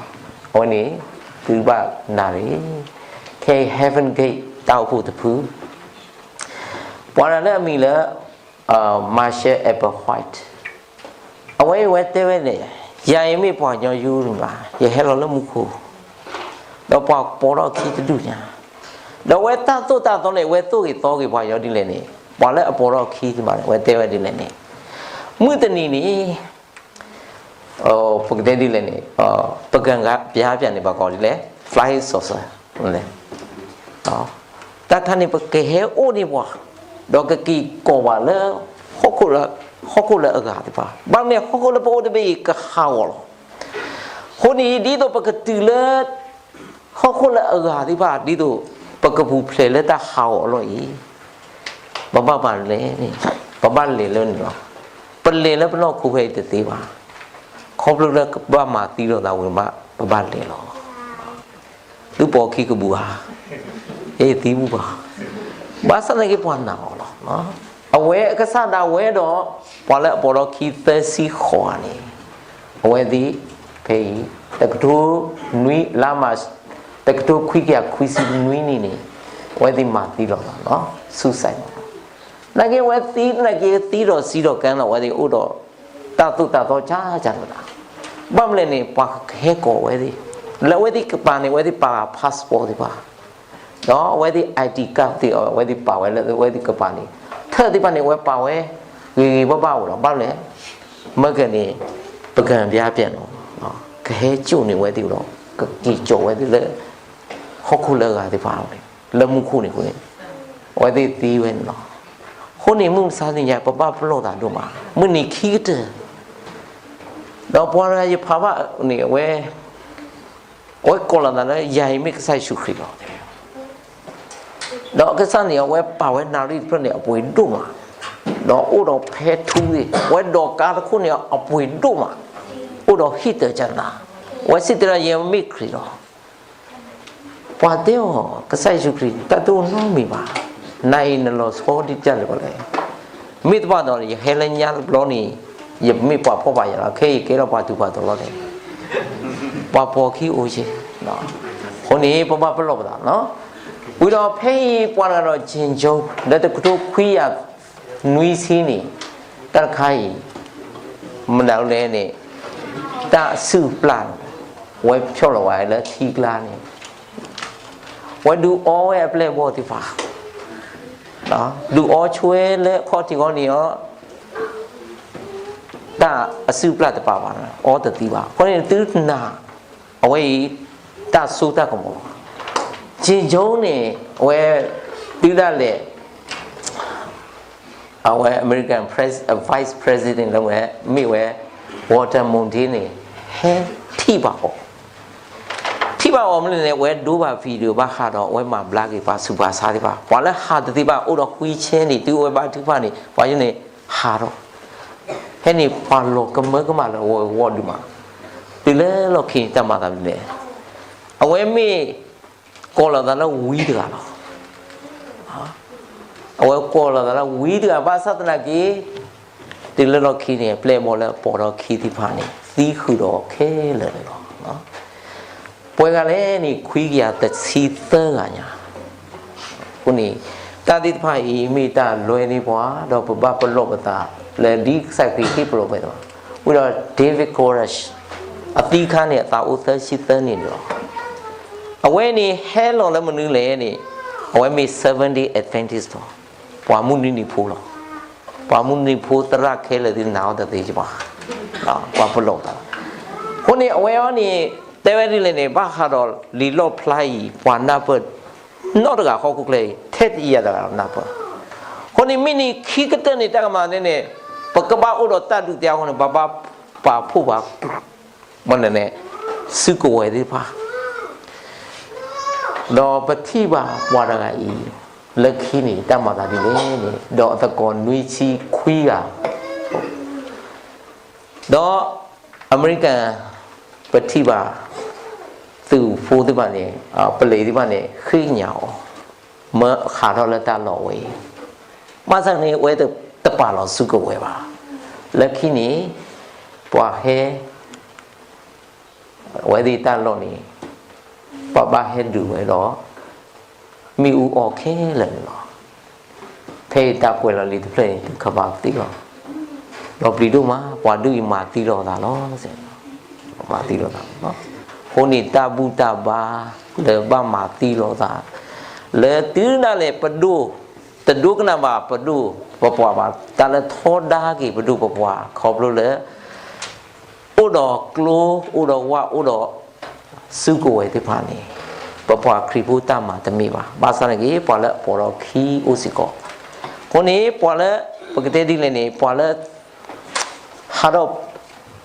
အဝဲန့ၣ် သုဘၣ်နာ်တဂ့ၤ. ခဲအံၤ Heaven Gate တၢ်အိၣ်ဖှိၣ်တဖု ပှၤတဂၤလၢအမံၤလၢ Marshall Applewhite အဝဲအံၤဝဲတဲဝဲန့ၣ်, ယၤအံၤမ့ၢ်ပှၤကညီယိၤတဂၤ, ယဟဲလီၤလၢမူခိၣ်, ဒီးပှၤပိာ်ထီၣ်ခံတဒူၣ်ညါ, ဒီးအဝဲတၢ်သိၣ်တၢ်သီန့ၣ် အဝဲသိၣ်ဂ့ၤသီဂ့ၤပှၤကညီဒ်လဲၣ်န့ၣ်, ပှၤလၢအပိာ်ထီၣ်ခံသ့ၣ်တဖၣ်န့ၣ် အဝဲတဲဝဲဒ်လဲၣ်န့ၣ်, မုၢ်တနံၤန့ၣ် ပကတဲဒ်လဲၣ်န့ၣ်, ပကပျၢ်ပျၢ်န့ၣ် ပှၤကိးဒ်လဲၣ် flying saucer တၢ်ခါန့ၣ် ပကဟဲအိၣ်န့ၢ်ပှၤ, ဒီးကက့ၤကိးပှၤလၢ ဟီၣ်ခိၣ်လၢအဂၤသ့ၣ်တဖၣ်, ဘၣ်မနုၤဟီၣ်ခိၣ်လၢပအိၣ်တဘ့ၣ်အံၤကဟးဂီၤလီၤ. အဃိန့ၣ် ဒ်သိးပကတုၤလၢ ဟီၣ်ခိၣ်လၢအဂၤသ့ၣ်တဖၣ် ဒ်သိးပကပူၤဖျဲးလၢတၢ်ဟးဂီၤအလီၢ်အံၤ, ပဘၣ်မၤလဲၣ်န့ၣ်, ပဘၣ်လဲၤလၢန့ၣ်လီၤ. ပလဲၤလၢပနီၢ်ခိဖဲအံၤတသ့ဘၣ်. ခီဖျိလၢကဘၣ်မၤသံလိာ်သးဝံၤဘၣ် ပဘၣ်လဲၤလီၤ. သုပိာ်ခံကဘူးဧါ, အ့ သံမူဘၣ်, ဘၣ်ဆၣ်သနာ်က့ပှၤနာ်အီၤလီၤ. အဝဲအကစၢ်ဒၣ်ဝဲဒီး ပှၤလၢအပိာ်ထီၣ်ခံသၢဆံဃိးဂၤန့ၣ် အဝဲသ့ၣ် ဖဲအံၤ တကထိနွံ လါမး တကထိခွံကယၤခွံဆံနွံနံၣ်န့ၣ် အဝဲသ့ၣ်မၤသံလီၤသးလီၤ, suicide လီၤ. သနာ်က့အဝဲသံသနာ်က့ သံဒီးစံဒီးကါလီၤ, အဝဲသ့ၣ်အိၣ်ဒီး တၢ်သိၣ်တၢ်သီကၢ်ကၢ်လီၤ. ဘၣ်မနုၤလဲၣ်န့ၣ် ပှၤကဟဲကိးဝဲသ့ၣ်, လၢအဝဲသ့ၣ်ကပၤန့ၣ် အဝဲသ့ၣ်ပာ် passport သ့ၣ်တဖၣ် ဒီးအဝဲသ့ၣ် I D card သ့ၣ် အဝဲသ့ၣ်ပာ်ဝဲလၢအဝဲသ့ၣ်ကပၤန့ၣ်, ထၢၣ်သ့ၣ်တဖၣ်န့ၣ် အဝဲပာ်ဝဲ ဂ့ၤဂ့ၤဘၣ်ဘၣ်အိၣ်လီၤ. ဘၣ်မနုၤလဲၣ်, မ့ၢ်ကဲန့ၣ် ပကံပြားပြန်လီၤ, ကဟဲစိာ်န့ၢ်ဝဲသ့ၣ်လီၤ, ကက့ၤစိာ်ဝဲသ့ၣ်လၢ ဟီၣ်ခိၣ်လၢအဂၤသ့ၣ်တဖၣ်န့ၣ် လၢမူခိၣ်န့ၣ်အဃိန့ၣ် အဝဲသ့ၣ်သံဝဲန့ၣ်လီၤ. အဃိန့ၣ် မုၢ်မဆါသ့ၣ်ညါ ပဘၣ်ပလီၢ်သးဒိၣ်မး, မုၢ်နံၤခံကတၢၢ် ဒီးပှၤတဂၤယဖးဘၣ်န့ၣ် အဝဲ အဝဲကိးလီၤသးလၢ ယၤအံၤမ့ၢ်ကစၢ်ယ့ၣ်ၡူးခရံာ်လီၤ. ဒီးအကစၢ်န့ၣ် အဝဲပာ်ဝဲနၣ်ရံၣ်တဖျၢၣ်န့ၣ် အပှ့ၤဒိၣ်မး, ဒီးအိၣ်ဒီးဖဲထူသ့ၣ်, အဝဲဒိးကါတခိၣ်န့ၣ် အပှ့ၤဒိၣ်မး, အိၣ်ဒီးဟံၣ်တၢၤကၢ်သး, အဝဲစံးတဲဒၣ် ယမ့ၢ်ခရံာ်လီၤ. ပှၤတဲအီၤ ကစၢ်ယ့ၣ်ၡူးခရံာ် တၢ်တအိၣ်နီတမံၤဘၣ်, နၤအံၤနလီၤဆီဒ်တၢ်လဲၣ်လဲၣ်, မ့ၢ်တဘၣ်ဒီး ယဟဲလၢညါတဘျီန့ၣ် ယမ့ၢ်ပှၤဖှီၣ်ဘၣ်ယၤလီၤ, ခဲအံၤကဲထီၣ်ပှၤတူၢ်ပှၤတီၤလီၤန့ၣ်, ပှၤပိာ်ခံအိၣ်က့ၤ, အဃိန့ၣ် ပဘၣ်ပလီၢ်ပသးလီၤ. ဝံၤဒီးဖဲအံၤပှၤတဂၤဒီး ကၠ့ၣ်ကၠိ လၢတကထိခွံကယၤနွံဆံန့ၣ် တၢ်တခါအံၤ မနုၤလဲၣ်န့ၣ် တၢ်အစုၣ်ပျၢ်န့ၣ် ဝဲဖျီၣ်လီၤဝဲလၢထံကျါန့ၣ် ဝဲဒုးအီဝဲအပျဲၢ်အဘီၣ်သ့ၣ်တဖၣ်, ဒုးအီဆိဝဲလၢအခီၣ်ထံးခီန့ၣ်လီၤ. တၢ်အစုၣ်ပျၢ်တပာ်ဘၣ်, အီတသံဘၣ်. အဃိန့ၣ်သုနာ် အဝဲအံၤ တၢ်စိတၢ်ကမီၤလီၤ. ကၠ့ၣ်ကၠိန့ၣ် အဝဲ တုၤဒၣ်လဲာ် အဝဲ American pres- Vice President လၢဝဲ မ့ၢ်ဝဲ Walter Mondale န့ၣ် ဟဲထံၣ်ဘၣ်အီၤ, ထံၣ်ဘၣ်အီၤမနုၤလဲၣ်န့ၣ် အဝဲဒိဘၣ် video ဘၣ်ဃးဒီး အဝဲမၤဘျါက့ၤပှၤဆူးပှၤဆါသ့ၣ်တဖၣ်, ပှၤလၢဟးတသ့ဘၣ် အိၣ်ဒီး wheelchair န့ၣ် တုၤအဝဲဘါထုကဖၣ်န့ၣ် ပှၤယိန့ၣ် ဟးထီၣ်, ဖဲန့ၣ်ပှၤလီၤကမၢကမၣ်လၢအဂီၢ်ဒိၣ်မး, တုၤလၢလီၢ်ခံန့ၣ် တၢ်မၤသးဒ်လဲၣ်, အဝဲမ့ၢ် ကိးလီၤသးလၢဝံတဂၤလီၤ. အဝဲကိးလီၤသးလၢဝံတဂၤ ဘၣ်ဆၣ်သနာ်က့ တုၤလၢလီၢ်ခံန့ၣ် အပျဲၢ်အဘီၣ်လၢအပိာ်ထီၣ်ခံသ့ၣ်တဖၣ်န့ၣ် သံဃုာ်ဒီးခဲလၢာ်န့ၣ်လီၤ. ပှဲၤဂၤလဲၣ်န့ၣ် ခွံကယၤတဆံသၢဂၤညါ. အဃိန့ၣ် တၢ်သ့ၣ်တဖၣ်အံၤ မ့ၢ်တၢ်လွဲန့ၢ်ပှၤ ဒီးပဘၣ်ပလီၢ်ပသး လၢဒ်ကစၢ်ခရံာ်ဟ့ၣ်ပလီၢ်ပသး, ဝံၤဒီး David Koresh အသံအခါန့ၣ် အသးအိၣ်သၢဆံသၢနံၣ်န့ၣ်လီၤ. အဝဲန့ၣ်ဟဲလီၤလၢမနုၤလဲၣ်န့ၣ် အဝဲမ့ၢ် Seventh Day Adventist လီၤ. ပှၤမုၢ်နွံနံၤဖိလီၤ. ပှၤမုၢ်နွံနံၤဖိသရၣ်ခဲလၢာ်သ့ၣ်နာ်အီၤတသ့ဘၣ်. ပှၤပလီၢ်သးလီၤ. အဃိန့ၣ် အဝဲအံၤန့ၣ် တဲဝဲဒ်လဲၣ်န့ၣ် ဘၣ်ဃးဒီးလံာ်လီၣ်ဖျါအံၤ ပှၤနၢ်ပၢၢ်နီတဂၤဟီၣ်ခိၣ်ချၢအံၤ ထဲတယၤတဂၤနၢ်ပၢၢ်. အဃိန့ၣ် မုၢ်နံၤခံကတၢၢ်န့ၣ် တၢ်ကမၤန့ၣ်န့ၣ် ပကဘၣ်အိၣ်ဒီးတၢ်ဒုးသ့အဃိန့ၣ် ပဘၣ်ပာ်ဖှိၣ်ဘၣ် မ့ၢ်န့ၣ် စုကဝဲၤသ့ၣ်တဖၣ် ဒီးပထံၣ်ဘၣ်ပှၤတဂၤအံၤ လၢခံန့ၣ် တၢ်မၤသးဒ်လဲၣ်န့ၣ် ဒီးအသကိးနွံဆံခွံဂၤ ဒီးအမဲရကၤ ပထံၣ်ဘၣ် သုးဖိသ့ၣ်တဖၣ်န့ၣ် ပလံးသ့ၣ်တဖၣ်န့ၣ် ဃ့ကညးအီၤ မၢဃးထီၣ်လၢတၢ်လီၢ်ဝဲအံၤ ဘၣ်ဆၣ်န့ၣ် အဝဲတပာ်လီၤစုကဝဲၤဘၣ်. လၢခံန့ၣ် ပှၤဟဲ အဝဲသ့ၣ်တၢ်လီၢ်န့ၣ် ပှၤဘၣ်ဟဲဒုးဝဲဒီး မ့ၣ်အူအီၣ်ခဲလၢာ်န့ၣ်လီၤ. ဖဲအံၤတၢ်ကွဲးလီၤလံာ်တဖျၢၣ်န့ၣ် သုကဘၣ်သ့လီၤ. ဒီးပျံၤဒိၣ်မး ပှၤဒုးအံၤမၤသံလီၤသးလီၤ. မၤသံလီၤသးလီၤ. အဃိန့ၣ်တၢ်ဘူၣ်တၢ်ဘါလၢဘၣ်မၤသံလီၤသး လၢတုၤဒၣ်လဲာ်ပဒိၣ် တဒိကနၣ်ဘၣ်ပဒိၣ်ပပှၢ်ဘၣ် တၢ်လၢထီဒါက့ၤပဒိၣ်ပပှၢ် ခီဖျိလၢ အိၣ်ဒီးကျိ အိၣ်ဒီးဝၣ် အိၣ်ဒီးစုကဝဲၤသ့ၣ်တဖၣ်န့ၣ် ပပှၤခရံာ်ဖိတၢ်မၤတမ့ၢ်ဘၣ်. ဘၣ်ဆၣ်န့ၣ်က့ ပှၤလၢအပိာ်ထီၣ်ခံအိၣ်စ့ၢ်ကီး. အဃိန့ၣ် ပှၤလၢ ပကတဲဒ်လဲၣ်န့ၣ် ပှၤလၢ ဟးထီၣ်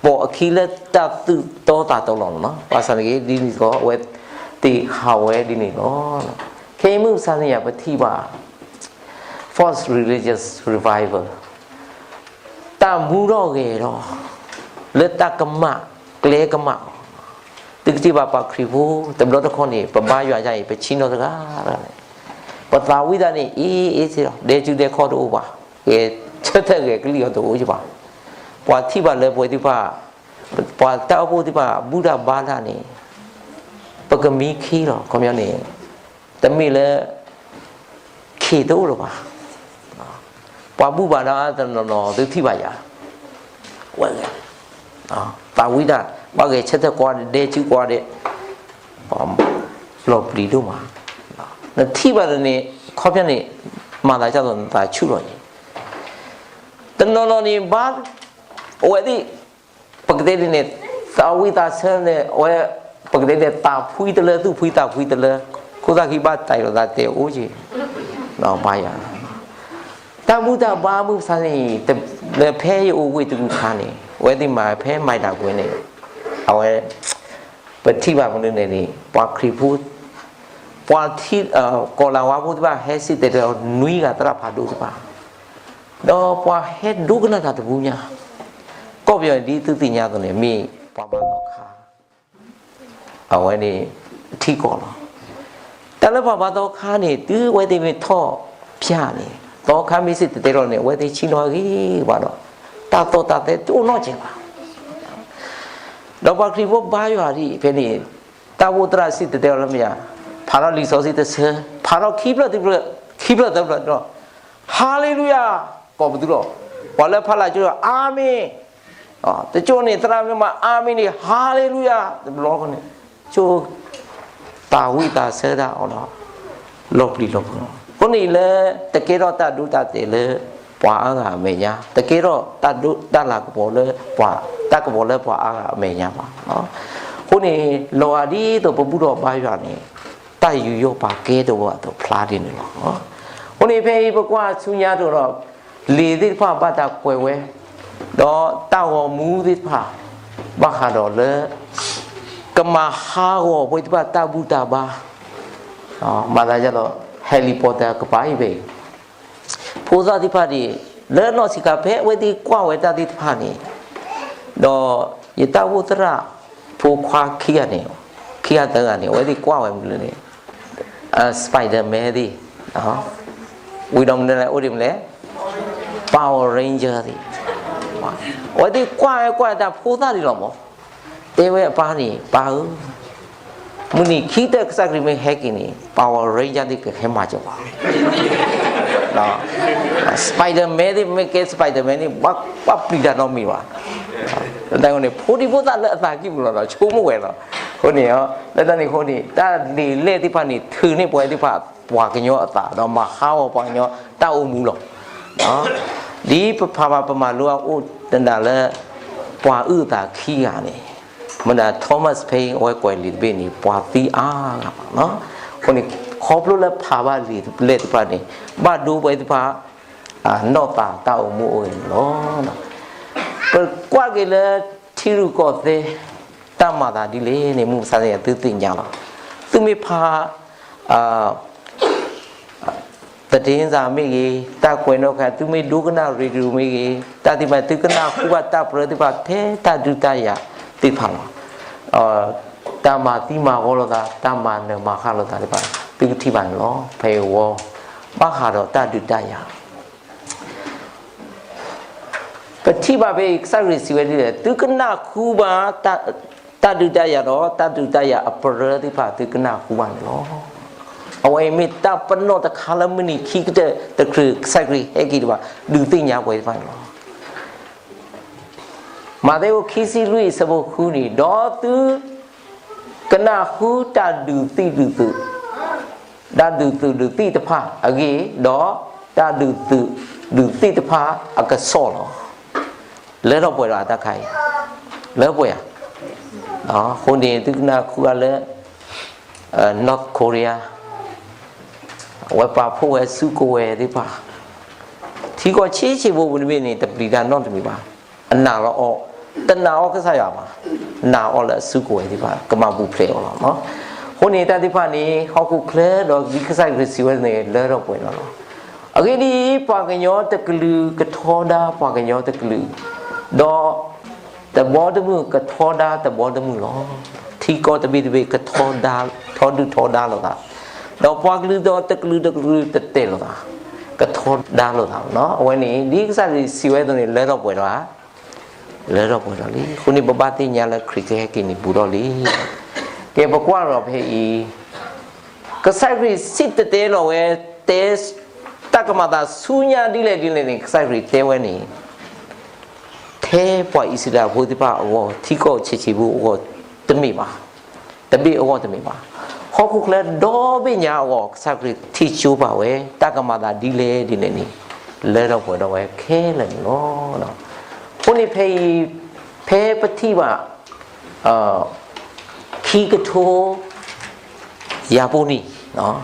ပိာ်အခံလၢတၢ်သူၣ်တီသးတီလီၤန့ၣ်လီၤ. ဘၣ်ဆၣ်န့ၣ်က့ ဒ်န့ၣ်စ့ၢ်ကီး အဝဲသ့ၣ်ဟးဝဲဒ်န့ၣ်လီၤ. ခဲအံၤမုၢ်မဆါသ့ၣ်ညါပထံၣ်ဘၣ် false religious revival တၢ်မူထီၣ်ဂဲၤထီၣ် လၢတၢ်ကမၣ် ကျဲကမၣ် သုကထံၣ်ဘၣ်ပှၤခရံာ်ဖိ တဘျီတခီၣ်န့ၣ် ပဘါယွၤဒ်အံၤ ပဆံးနီၤတဂၤတဂၤန့ၣ်, ပသးဝံၣ်တၢ်န့ၣ် အ့အ့စ့ၢ်လီၤ, ဒဲကၠူဒဲခီတအိၣ်ဘၣ်, ဂဲၤဆၢထၢၣ်ဂဲၤကလံၣ်အီၤတအိၣ်ဘၣ်. ပှၤထံၣ်ဘၣ်လၢပဝဲသ့ၣ်တဖၣ်, ပှၤတၢ်အိၣ်ဖှိၣ်သ့ၣ်တဖၣ် ဘူၣ်တၢ်ဘါတၢ်န့ၣ် ပကမံခ့လီၤ. ခီပညီန့ၣ် တမ့ၢ်လၢ ခ့တအိၣ်လၢၤဘၣ်. ပှၤဘူၣ်ဘၣ်ဒီးတနီၤနီၤ သုထံၣ်ဘၣ်ယၤ, ဝဲဂဲၤ, သးဝံၣ်တၢ်, ဘၣ်ဂဲၤဆၢထၢၣ်ကိးဂၤဒဲး, ဒဲကၠူကိးဂၤဒဲး, လီၤပျံၤဒိၣ်မး. နထံၣ်ဘၣ်ဒီးန့ၣ် ခီပညီန့ၣ် မၤသးဒ်သိးနသးဆူၣ်လီၤန့ၣ်, တနီၤနီၤန့ၣ် ဘၣ်, အဝဲသ့ၣ် ပကတဲဒ်န့ၣ် သးဝံၣ်သးဆၢန့ၣ် အဝဲ, ပကတဲဒ်န့ၣ် သးဖှံတလၢ သူၣ်ဖှံသးဖှံတလၢ, ခိၣ်သၣ်ခံဘၣ်တၢ်အံၤလိာ်သးတဲအိၣ်က့ၤ, ဘါယွၤ, တၢ်ဘူၣ်တၢ်ဘါမုၢ်မဆါန့ၣ်, လၢဖဲယအိၣ်ဝ့ၢ်တရူးခါန့ၣ် အဝဲသ့ၣ်မၤဖဲမၤတၢ်ကွဲန့ၣ်, အဝဲ ပထံၣ်ဘၣ်မနုၤန့ၣ်န့ၣ် ပှၤခရံာ်ဖိ, ပှၤထံ, ကီၤလၤဝါဖိသ့ၣ်တဖၣ် ဟဲစံၣ်တဲၤတဲလီၤနွံဂၤသရၣ်ဖးဒိၣ်သ့ၣ်တဖၣ်, ဒီးပှၤဟဲဒိကနၣ်တၢ်တဘူၣ်ညါ, ကီၢ်ပယီၤဒ်သုသ့ၣ်ညါအသိးန့ၣ် မ့ၢ်ပှၤဘါသီခါ အဝဲန့ၣ် ထံကီၢ်လီၤ. တၢ်လၢပှၤဘါသီခါန့ၣ် တုၤအဝဲသ့ၣ်မ့ၢ်ထီၣ်ဖျါန့ၣ် သီခါမ့ၢ်စံၣ်တဲၤတဲလီၤန့ၣ် အဝဲသ့ၣ်ဆံးနီၤဂ့ၤဘၣ်ဒီး တၢ်သီၣ်တၢ်သဲတအိၣ်နီတစဲးဘၣ်. ဒီးပှၤခရံာ်ဖိဘါယွၤဒ်ဖဲန့ၣ်, တၢ်အိၣ်ဖှိၣ်သရၣ်စံၣ်တဲၤတဲလီၤလၢမ့ၢ်ဧါ, ဖးထီၣ်လံာ်စီဆှံတဆၢ, ဖးထီၣ်ခံဖျၢၣ်သၢဖျၢၣ်, ခံဖျၢၣ်သၢဖျၢၣ်ဒီး ဟါလ့လူယၤ, ကိးပသူလီၤ. ပှၤလၢဖးလၢ်ကၠိဒီး အၤမ့ၣ်, တကၠိန့ၣ် သရၣ်မ့ၢ်မၤအၤမ့ၣ်န့ၣ် ဟါလ့လူယၤ, တဘျီဃီန့ၣ် ကၠိ သးဝံၣ်သးဆၢတၢ်အီၤဒီး လီၤပျံၤလီၤဖုးလီၤ. အဃိန့ၣ်လၢ တကဲထီၣ်တၢ်ဒိတၢ်တဲာ်လၢ ပှၤအါဂၤအမဲာ်ညါ, တကဲထီၣ်တၢ်ဒိတၢ်လၤကပီၤလၢ ပှၤ, တၢ်ကပီၤလၢပှၤအါဂၤအမဲာ်ညါဘၣ်. အဃိန့ၣ် လီၤဂာ်ဒ်သိးပဘူၣ်ထီၣ်ဘါယွၤန့ၣ် တၢ်ယူးယီၣ်ပာ်ကဲတအိၣ်အသိးဖျါဒ်န့ၣ်လီၤ. အဃိန့ၣ်ဖဲအံၤပကွၢ်ဆူညါတအိၣ်ဒီး လံာ်သ့ၣ်တဖၣ်ဘၣ်တၢ်ကွဲးဝဲ, ဒီးတၢ်ဂီၤမူသ့ၣ်တဖၣ် ဘၣ်ဃးဒီးလၢ ကမၤဟးဂီၤပဝဲသ့ၣ်တဖၣ်တၢ်ဘူၣ်တၢ်ဘါ, မၤသးဒ်သိး Harry Potter ကပၤအံၤဖဲအံၤ, ဖိသၣ်သ့ၣ်တဖၣ်န့ၣ် လၢနီၢ်ဆံးခါဖဲအဝဲသ့ၣ်ကွၢ်ဝဲတၢ်သ့ၣ်တဖၣ်န့ၣ်, ဒီးယတၢ်အိၣ်ဖှိၣ်သရၣ်ဖိခွါခံဂၤန့ၣ်, ခံဂၤသၢဂၤန့ၣ် အဝဲသ့ၣ်ကွၢ်ဝဲမနုၤလဲၣ်န့ၣ် Spider-Man သ့ၣ်, ဝံၤဒီးမနုၤလဲၣ် အိၣ်ဒံးမနုၤလဲၣ် Power Ranger သ့ၣ်, အဝဲသ့ၣ်ကွၢ်ဝဲကွၢ်တၢ်ဖိသၣ်ဒံးလီၤမး, တဲဝဲအပၢ်န့ၣ် ပၢ်ဧၢ, မုၢ်နံၤခံကတၢၢ်ကစၢ်ခရံာ်မ့ၢ်ဟဲက့ၤန့ၣ် Power Ranger သ့ၣ်ကဟဲမၤစၢၤပှၤ, Spider-Man သ့ၣ်မ့ၢ်ကဲ Spider-Man န့ၣ် ဘၣ်ပျံၤတၢ်နီတမံၤဘၣ်. တၢ်န့ၣ် ဖိဒံဖိသၣ်လၢအသးကံၢ်ပူၤလီၤဒီး ဆိကမိၣ်ဝဲလီၤ. အဃိန့ၣ် လၢတၢ်န့ၣ်အဃိန့ၣ် တၢ်လံာ်လဲၢ်သ့ၣ်တဖၣ်န့ၣ် ထုးန့ၢ်ပဝဲသ့ၣ်တဖၣ် ပှၤကညီအသး ဒီးမၤဟးဂီၤပှၤကညီတၢ်အိၣ်မူလီၤ. ဒ်ပဖးဘၣ်ပမၤလိအအိၣ်တနၤလၢ ပှၤအုၣ်အသးခံဂၤန့ၣ်, မ့ၢ်ဒၣ် Thomas Paine အဝဲကွဲးလံာ်တဘ့ၣ်န့ၣ် ပှၤသံအါဂၤဘၣ်. အဃိန့ၣ် ခီဖျိလၢဖးဘၣ်လံာ်လဲၢ်သ့ၣ်တဖၣ်န့ၣ် ဘၣ်ဒိပဝဲသ့ၣ်တဖၣ် နီၢ်သးတၢ်အိၣ်မူအိၣ်ဂ့ၤန့ၣ်လီၤ. ပကွၢ်က့ၤလၢထံရူၢ်ကီၢ်သဲး တၢ်မၤသးဒ်လဲၣ်န့ၣ် မုၢ်မဆါန့ၣ် သုသ့ၣ်ညါလီၤ. သုမ့ၢ်ဖး သတ့ၣ်စၤမ့ၢ်ဂ့ၤ, တၢ်ကွဲးနီၣ်ဃာ် သုမ့ၢ်ဒိကနၣ် radio မ့ၢ်ဂ့ၤ, တၢ်သ့ၣ်တဖၣ် သုကနၣ်ဃုဘၣ်တၢ်ပြၢသ့ၣ်တဖၣ် ဖဲတၢ်ဒုးတၢ်ယၤသ့ၣ်တဖၣ်လီၤ. တၢ်မၤသံမၤဂီၤလိာ်သး, တၢ်မၤနၢၤမၤဃၣ်လိာ်သးသ့ၣ်တဖၣ် သုကထံၣ်ဘၣ်န့ၣ်လီၤ. ဖဲအံၤဝဲ ဘၣ်ဃးဒီးတၢ်ဒုးတၢ်ယၤ ပထံၣ်ဘၣ်ဖဲအံၤ ကစၢ်ခရံာ်စံးဝဲဒ်လဲၣ်, သုကနၣ်ဃုဘၣ် တၢ်ဒုးတၢ်ယၤဒီး တၢ်ဒုးတၢ်ယၤအပြၢသ့ၣ်တဖၣ် သုကနၣ်ဃုဘၣ်န့ၣ်လီၤ. အဝဲအံၤမ့ၢ်တၢ်ပနီၣ်တခါလၢမုၢ်နံၤခံကတၢၢ်တချုး ကစၢ်ခရံာ်ဟဲက့ၤဒံးဘၣ် ဒုးသ့ၣ်ညါပဝဲသ့ၣ်တဖၣ်န့ၣ်လီၤ. မးသဲအိၣ်ခံဆံလွံၢ်အဆၢဖိဃုန့ၣ်, ဒီးသုကနၣ်ဃုတၢ်ဒုးသုးဒုးသုး, တၢ်ဒုးသုးဒုးသံၣ်တဖၣ်အဂ့ၢ်, ဒီးတၢ်ဒုးသုးဒုးသံၣ်တဖၣ်အကစီၣ်လီၤ. လၢထီၣ်ပှဲၤဒီးအတၢ်ခါအံၤ, လၢပှဲၤဧါ. အဃိန့ၣ် သုကနၣ်ဃုအါလၢ North Korea အဝဲပာ်ဖှိၣ်ဝဲစုကဝဲၤသ့ၣ်တဖၣ်, ထံကီၢ်ဆံးဆံးဖိပူၤတဘ့ၣ်န့ၣ် တပျံၤတၢ်နီတမံၤဘၣ်. အနာ်လီၤအီၣ်, တနာ်အီၣ်ကစၢ်ယွၤဘၣ်, နာ်အီၣ်လၢအစုကဝဲၤသ့ၣ်တဖၣ် ကမၤပူၤဖျဲးအီၤလီၤ. အဃိန့ၣ် တၢ်သ့ၣ်တဖၣ်န့ၣ် ဟီၣ်ခိၣ်ချၢဒီးဒ်ကစၢ်ခရံာ်စံးဝဲန့ၣ် လၢထီၣ်ပှဲၤလီၤလီၤ. အဂ့ၢ်ဒ်အံၤ, ပှၤကညီတကလုာ်ကထီဒါပှၤကညီတကလုာ်, ဒီးတဘီတမုၢ်ကထီဒါတဘီတမုၢ်လီၤ. ထံကီၢ်တဘ့ၣ်တဘ့ၣ်ကထီဒါ, ထီဒုၣ်ထီဒါလိာ်သး, ဒီးပှၤကလုာ်ဒီးတကလုာ်တကလုာ်တတဲာ်လိာ်သး, ကထီဒါလိာ်သးလီၤ. အဝဲန့ၣ် ဒ်ကစၢ်ခရံာ်စံးဝဲအသိးန့ၣ် လၢထီၣ်ပှဲၤဒီးဧါ, လၢထီၣ်ပှဲၤဒီးလံ. အဃိန့ၣ် ပဘၣ်သ့ၣ်ညါလၢခရံာ်ကဟဲက့ၤန့ၣ်ဘူးထီၣ်လံ. ကဲ ပကွၢ်ဒီးဖဲအံၤ ကစၢ်ခရံာ်စံၣ်တဲၤတဲလီၤဝဲ, တဲတၢ်ကမၤအသးဆူညါဒ်လဲၣ်ဒ်လဲၣ်န့ၣ် ကစၢ်ခရံာ်တဲဝဲန့ၣ် ထဲပှၤအံၣ်စရ့လးဖိသ့ၣ်တဖၣ်အဂီၢ်, ထံကီၢ်ဆံးဆံးဖိအဂီၢ်တမ့ၢ်ဘၣ်, တဘ့ၣ်အဂီၢ်တမ့ၢ်ဘၣ်, ဟီၣ်ခိၣ်ချၢဒီဘ့ၣ်ညါအဂီၢ် ကစၢ်ခရံာ်ထံၣ်ကၠိပာ်ဝဲ တၢ်ကမၤအသးဒ်လဲၣ်ဒ်လဲၣ်န့ၣ် လၢထီၣ်ပှဲၤဒီးဝဲခဲလၢာ်န့ၣ်လီၤ. အဃိန့ၣ်ဖဲအံၤ, ဖဲပထံၣ်ဘၣ် ခံကထိ ယၤပိနံၣ်,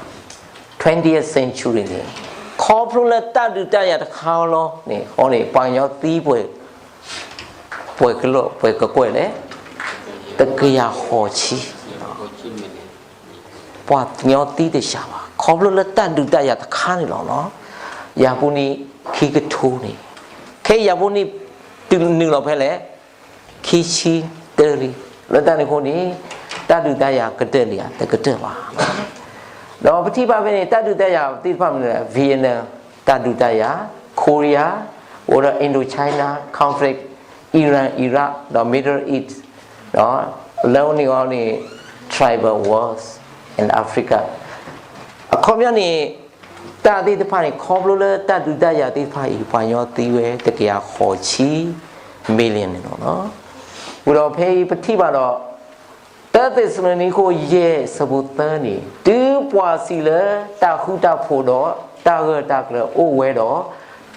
twentieth century န့ၣ်, ခီဖျိလၢတၢ်ဒုးတၢ်ယၤတခါလီၤန့ၣ် အဃိန့ၣ် ပှၤကညီသံပှဲၤ, ပှဲၤကကွဲၢ်လဲၣ်, တကယၤဃိးဆံ, ပှၤကညီသံတစှၤဘၣ် ခီဖျိလၢတၢ်ဒုးတၢ်ယၤတခါန့ၣ်လီၤ. ယၤပိနံၣ် ခံကထိန့ၣ်, ခဲအံၤယၤပိနံၣ် တုၤနုာ်လီၤဖဲလဲၣ် ခံဆံတၢလံ. လၢတၢ်န့ၣ်အဃိန့ၣ် တၢ်ဒုးတၢ်ယၤကတၢၢ်လံဧါ, တကတၢၢ်ဘၣ်. ဒီးပထံၣ်ဘၣ်ဖဲန့ၣ် တၢ်ဒုးတၢ်ယၤသ့ၣ်တဖၣ်မ့ၢ် Vietnam တၢ်ဒုးတၢ်ယၤ, Korea, အိၣ်ဒီး Indochina conflict, Iran, Iraq ဒီး Middle East, လၢန့ၣ်အီၤန့ၣ် tribal wars in Africa အခီပညီန့ၣ် တၢ်သ့ၣ်တဖၣ်န့ၣ် ခီဖျိလၢတၢ်ဒုးတၢ်ယၤသ့ၣ်တဖၣ်အံၤ ပှၤကညီသံဝဲတကယၤဃိးဆံ million န့ၣ်လီၤ. ဝံၤဒီးဖဲအံၤပထံၣ်ဘၣ်ဒီး တၢသ့းစၤလနံခိၣ်ယဲၢ်ဆၢဖိသၢန့ၣ် တုၤပှၤစံးလၢတၢ်ဃူတၢ်ဖိးဒီးတၢ်ဂၢၢ်တၢ်ကျၢၤအိၣ်ဝဲဒီး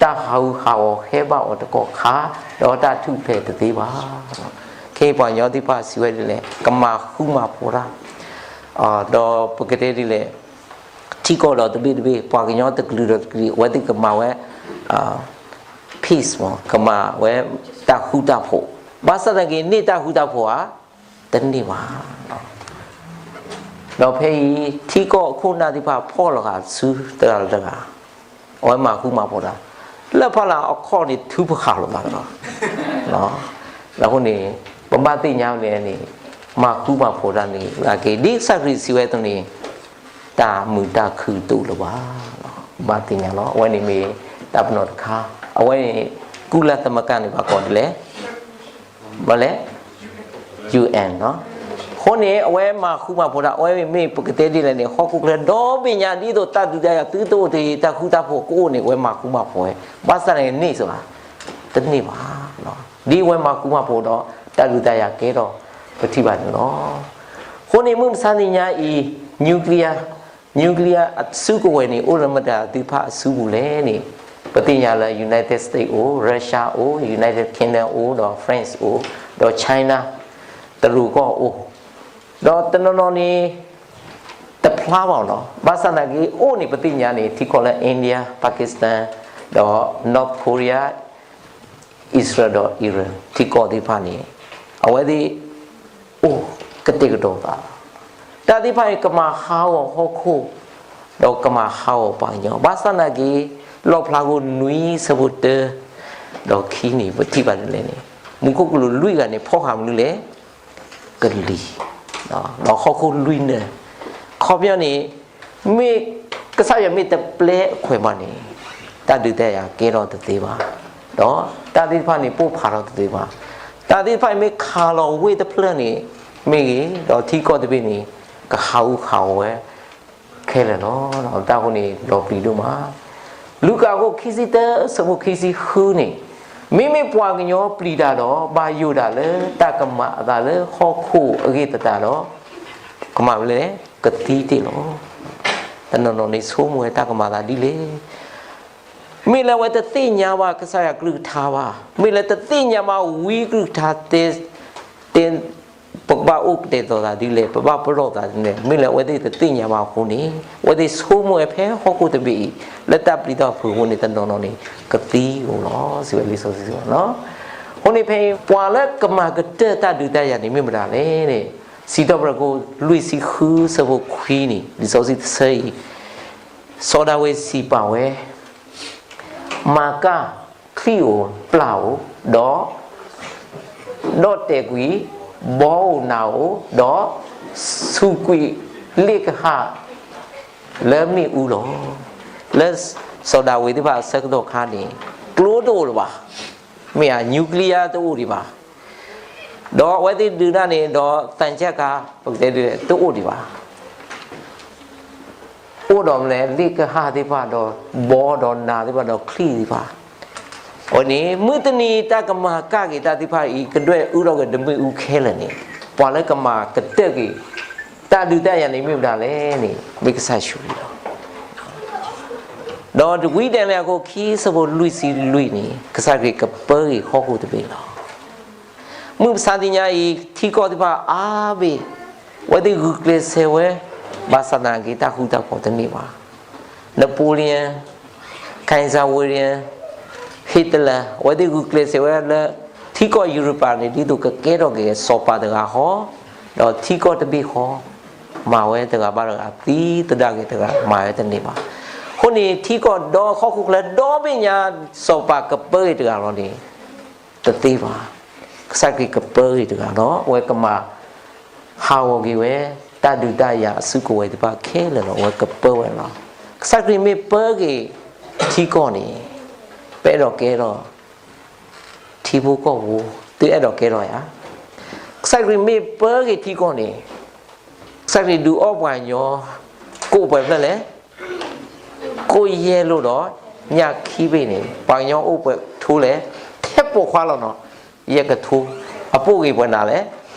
တၢ်ဟးဂူာ်ဟးဂီၤဟဲဘၣ်အီၤတကီၢ်ခါ ဒီးတၢ်ထူၣ်ဖျဲးတသ့ဘၣ်. ခဲအံၤပှၤကညီသ့ၣ်တဖၣ်စံးဝဲဒ်လဲၣ်, ကမၤဃူမၤဖိးတၢ်, ဒီးပကတဲဒ်လဲၣ်, ထံကီၢ်ဒီးတဘ့ၣ်တဘ့ၣ် ပှၤကညီတကလုာ်ဒီးတကလုာ် အဝဲသ့ၣ်ကမၤဝဲ peace မး ကမၤဝဲတၢ်ဃူတၢ်ဖိး, ဘၣ်ဆၣ်သနာ်က့န့ၢ်တၢ်ဃူတၢ်ဖိးဧါ, တန့ၢ်ဘၣ်. ဒီးဖဲအံၤ ထံကီၢ်ခိၣ်နၢ်သ့ၣ်တဖၣ်ဖီၣ်လီၤဃာ်ဆူတဂၤလၢတဂၤ, အဝဲမၤဃူမၤဖိးတၢ်, လၢဖီလာ်အခီၣ်န့ၣ် ထုးဖးဃာ်လိာ်သးလီၤ. အဃိန့ၣ် ပဘၣ်သ့ၣ်ညါန့ၣ်န့ၣ် မၤဃူမၤဖိးတၢ်န့ၣ် က့ၤဒ်ကစၢ်ခရံာ်စံးဝဲအသိးန့ၣ် တၢ်မုာ်တၢ်ခုၣ်တအိၣ်လၢၤဘၣ်. ဘၣ်သ့ၣ်ညါလီၤ. အဝဲန့ၣ်မ့ၢ်တၢ်ပနီၣ်တခါ, အဝဲန့ၣ် ကုလသမဂ္ဂန့ၣ် ဘၣ်ကိးဒ်လဲၣ်, ဘၣ်လဲၣ်, UN နီၤ. အဃိန့ၣ် အဝဲမၤဃူမၤဖိးတၢ် အဝဲမ့ၢ်ပကတဲဒ်လဲၣ်န့ၣ် ဟီၣ်ခိၣ်ချၢဒီဘ့ၣ်ညါ ဒ်သိးတၢ်ဒုးတၢ်ယၤသုတအိၣ်တ့ၢ် တၢ်ဃူတၢ်ဖိးကအိၣ်န့ၣ် အဝဲမၤဃူမၤဖိးဝဲ, ဘၣ်ဆၣ်န့ၣ်န့ၢ်စ့ၢ်ဧါ, တန့ၢ်ဘၣ်. ဒ်အဝဲမၤဃူမၤဖိးဒီး တၢ်ဒုးတၢ်ယၤကဲထီၣ် ပထံၣ်ဘၣ်န့ၣ်လီၤ. အဃိန့ၣ် မုၢ်မဆါတနံၤညါအံၤ nuclear, nuclear အစုကဝဲၤန့ၣ် အိၣ်လၢမတၤသ့ၣ်တဖၣ်အစုပူၤလဲၣ်န့ၣ် ပသ့ၣ်ညါလၢ United States အိၣ်, Russia အိၣ်, United Kingdom အိၣ်, ဒီး France အိၣ်, ဒီး China တရူးကီၢ်အိၣ်, ဒီးတနီၤနီၤန့ၣ် တဖျါဘၣ်နီၤ. ဘၣ်ဆၣ်သနာ်က့ အိၣ်န့ၣ်ပသ့ၣ်ညါန့ၣ် ထံကီၢ်လၢ India, Pakistan, ဒီး North Korea, Israel ဒီး Iran ထံကီၢ်သ့ၣ်တဖၣ်န့ၣ် အဝဲသ့ၣ်အိၣ်ကတဲာ်ကတီၤသး, တၢ်သ့ၣ်တဖၣ်န့ၣ် ကမၤဟးဂီၤဟီၣ်ခိၣ်, ဒီးကမၤဟးဂီၤပှၤကညီ. ဘၣ်ဆၣ်သနာ်က့ လီၣ်ဖျါခိၣ်နွံဆၢဖိတၢ ဒီးခံန့ၣ် ပထံၣ်ဘၣ်ဒ်လဲၣ်န့ၣ် မူခိၣ်ကလူးလွံၢ်ဂၤန့ၣ် ဖီၣ်ဃာ်မနုၤလဲၣ်, ကလံၤ, ဒီးဟီၣ်ခိၣ်လွံၢ်နၢၤ, ခီပညီန့ၣ် မ့ၢ် ကစၢ်ယွၤမ့ၢ်တပျဲအခွဲးဘၣ်န့ၣ် တၢ်ဒုးတၢ်ယၤကဲထီၣ်တသ့ဘၣ်, ဒီးတၢ်သ့ၣ်တဖၣ်န့ၣ် ပိၢ်ဖးထီၣ်တသ့ဘၣ်. တၢ်သ့ၣ်တဖၣ်အံၤမ့ၢ်ခးလီၤဝ့ၢ်တဖျၢၣ်န့ၣ် မ့ၢ်ဂ့ၤ, ဒီးထံကီၢ်တဘ့ၣ်န့ၣ် ကဟးဂူာ်ဟးဂီၤဝဲ ခဲလၢာ်လီၤ. တၢ်အဃိန့ၣ် လီၤပျံၤဒိၣ်မး. လူၤကၣ်အခိၣ်ခံဆံတၢ ဆၢဖိခံဆံဃုန့ၣ်, မ့မ့ၢ်ပှၤကညီပျံၤတၢ်ဒီး ဘၣ်ယိၣ်ဒၣ်လၢတၢ်ကမၤအသးလၢဟီၣ်ခိၣ်အဂ့ၢ်သတးဒီး ကမၤဝဲလဲၣ်, ကသံတ့ၢ်လီၤ. တနီၤနီၤန့ၣ်ဆိကမိၣ်ဝဲတၢ်ကမၤသးဒ်လဲၣ်. မ့ၢ်လၢအဝဲတသ့ၣ်ညါဘၣ်ကစၢ်ယွၤကလုၢ်ကထါဘၣ်, မ့ၢ်လၢတသ့ၣ်ညါဘၣ်ဝံကလုၢ်ကထါတဲ တဲ ပကဘၣ်အိၣ်ကတဲာ်ကတီၤသးဒ်လဲၣ်, ပဘၣ်ပလီၢ်သးဒ်လဲၣ်, မ့ၢ်လၢအဝဲသ့ၣ်တသ့ၣ်ညါဘၣ်အဃိန့ၣ် အဝဲသ့ၣ်ဆိကမိၣ်ဝဲဖဲဟီၣ်ခိၣ်တဘ့ၣ်အံၤ လၢတၢ်ပျံၤတၢ်ဖုးအဃိန့ၣ် တနီၤနီၤန့ၣ် ကသံဧိၤလီၤ စံးဝဲလံာ်စီဆှံစ့ၢ်ကီးလီၤ. အဃိန့ၣ်ဖဲအံၤ ပှၤလၢကမၤကတၢၢ်တၢ်ဒုးတၢ်ယၤန့ၣ်မ့ၢ်မတၤလဲၣ်န့ၣ် စံးထီၣ်ပတြၢၤခိၣ်လွံၢ်ဆံဃုဆၢဖိခွံန့ၣ် လံာ်စီဆှံတဆၢအံၤ စီၤဒၤဝံးစံးပာ်ဝဲ, မၤကၢ်ချံၣ်ဧိၤပျၢ်ဧိၤ, ဒီး ဒီးတဲာ်ကွံာ် ဘီအိၣ်နးအိၣ်, ဒီးဆူးကွံာ်လ့ၣ်ကဟၣ်လၢမ့ၣ်အူလီၤ. လၢစီၤဒၤဝံးသ့ၣ်တဖၣ်အဆၢကတီၢ်ခါန့ၣ် ကျိတအိၣ်လၢၤဘၣ်, မ့ၢ်ဧါ, nuclear တအိၣ်ဒံးဘၣ်, ဒီးအဝဲသ့ၣ်ဒုးတၢ်န့ၣ်ဒီး သံချပ်ကား ပကတဲဒ်လဲၣ် တအိၣ်ဒံးဘၣ်. အိၣ်ဒီးမနုၤလဲၣ်, လ့ၣ်ကဟၣ်သ့ၣ်တဖၣ်ဒီး ဘီဒီးနးသ့ၣ်တဖၣ်ဒီးချံၣ်သ့ၣ်တဖၣ်, အဝဲန့ၣ် မုၢ်တနံၤတၢ်ကမၤကၣ်က့ၤတၢ်သ့ၣ်တဖၣ်အံၤ ကဒွဲၣ်အူထီၣ်က့ၤတမ့ၣ်အူခဲလၢာ်န့ၣ်, ပှၤလၢကမၤကတၢၢ်က့ၤ တၢ်ဒုးတၢ်ယၤန့ၣ်မ့ၢ်မတၤလဲၣ်န့ၣ် မ့ၢ်ကစၢ်ယ့ၣ်ၡူးခရံာ်လီၤ. ဒီးတဝံဒၤရံးအခိၣ်ခံ ဆၢဖိလွံၢ်ဆံလွံၢ်န့ၣ် ကစၢ်ခရံာ်ကပၢက့ၤဟီၣ်ခိၣ်တဘ့ၣ်လီၤ. မုၢ်မဆါတနံၤအံၤ ထံကီၢ်သ့ၣ်တဖၣ်အါဘ့ၣ်, အဝဲသ့ၣ်ဂုာ်ကျဲးစၢးဝဲ ဘၣ်ဆၣ်သနာ်က့ တၢ်ဃူတၢ်ဖိးတန့ၢ်ဘၣ်. Napoleon, Kaiser William, Hitler အဝဲသ့ၣ်ဂုာ်ကျဲးစၢးဝဲလၢ ထံကီၢ်ယူရပၤန့ၣ် ဒ်သိးကကဲထီၣ်က့ၤစီၤပၤတဂၤဃီ, ဒီးထံကီၢ်တဘ့ၣ်ဃီ, မၤဝဲတဂၤဘၣ်တဂၤ သံသဒၣ်က့ၤတဂၤ မၤဝဲတန့ၢ်ဘၣ်. အဃိန့ၣ် ထံကီၢ်ဒီဟီၣ်ခိၣ်ချၢဒီဘ့ၣ်ညါ စီၤပၤကပၢက့ၤတဂၤလီၤန့ၣ် တသ့ဘၣ်. ကစၢ်ခရံာ်ကပၢက့ၤတဂၤဒီး အဝဲကမၤဟးဂီၤက့ၤဝဲ တၢ်ဒုးတၢ်ယၤအစုကဝဲၤသ့ၣ်တဖၣ်ခဲလၢာ်လီၤ. အဝဲကပၢဝဲလီၤ. ကစၢ်ခရံာ်မ့ၢ်ပၢက့ၤထံကီၢ်န့ၣ် ပအဲၣ်ဒိးကဲထီၣ် ထံဖိကီၢ်ဖိ, သုအဲၣ်ဒိးကဲထီၣ်ဧါ. ကစၢ်ခရံာ်မ့ၢ်ပၢက့ၤထံကီၢ်န့ၣ် ကစၢ်ခရံာ်ဒုးအီၣ်ပှၤကညီ ကိးပှဲၤဖျၢၣ်လဲၣ်, ကိးယဲၢ်လိာ်ဒီး ညၣ်ခံဘ့ၣ်န့ၣ် ပှၤကညီအိၣ်ပှဲၤကထိလဲၣ်, ထဲပိာ်ခွါလီၤနီၤ, ယဲၢ်ကထိ, အပိၢ်ဂ့ၤပှဲၤနၤလဲၣ်,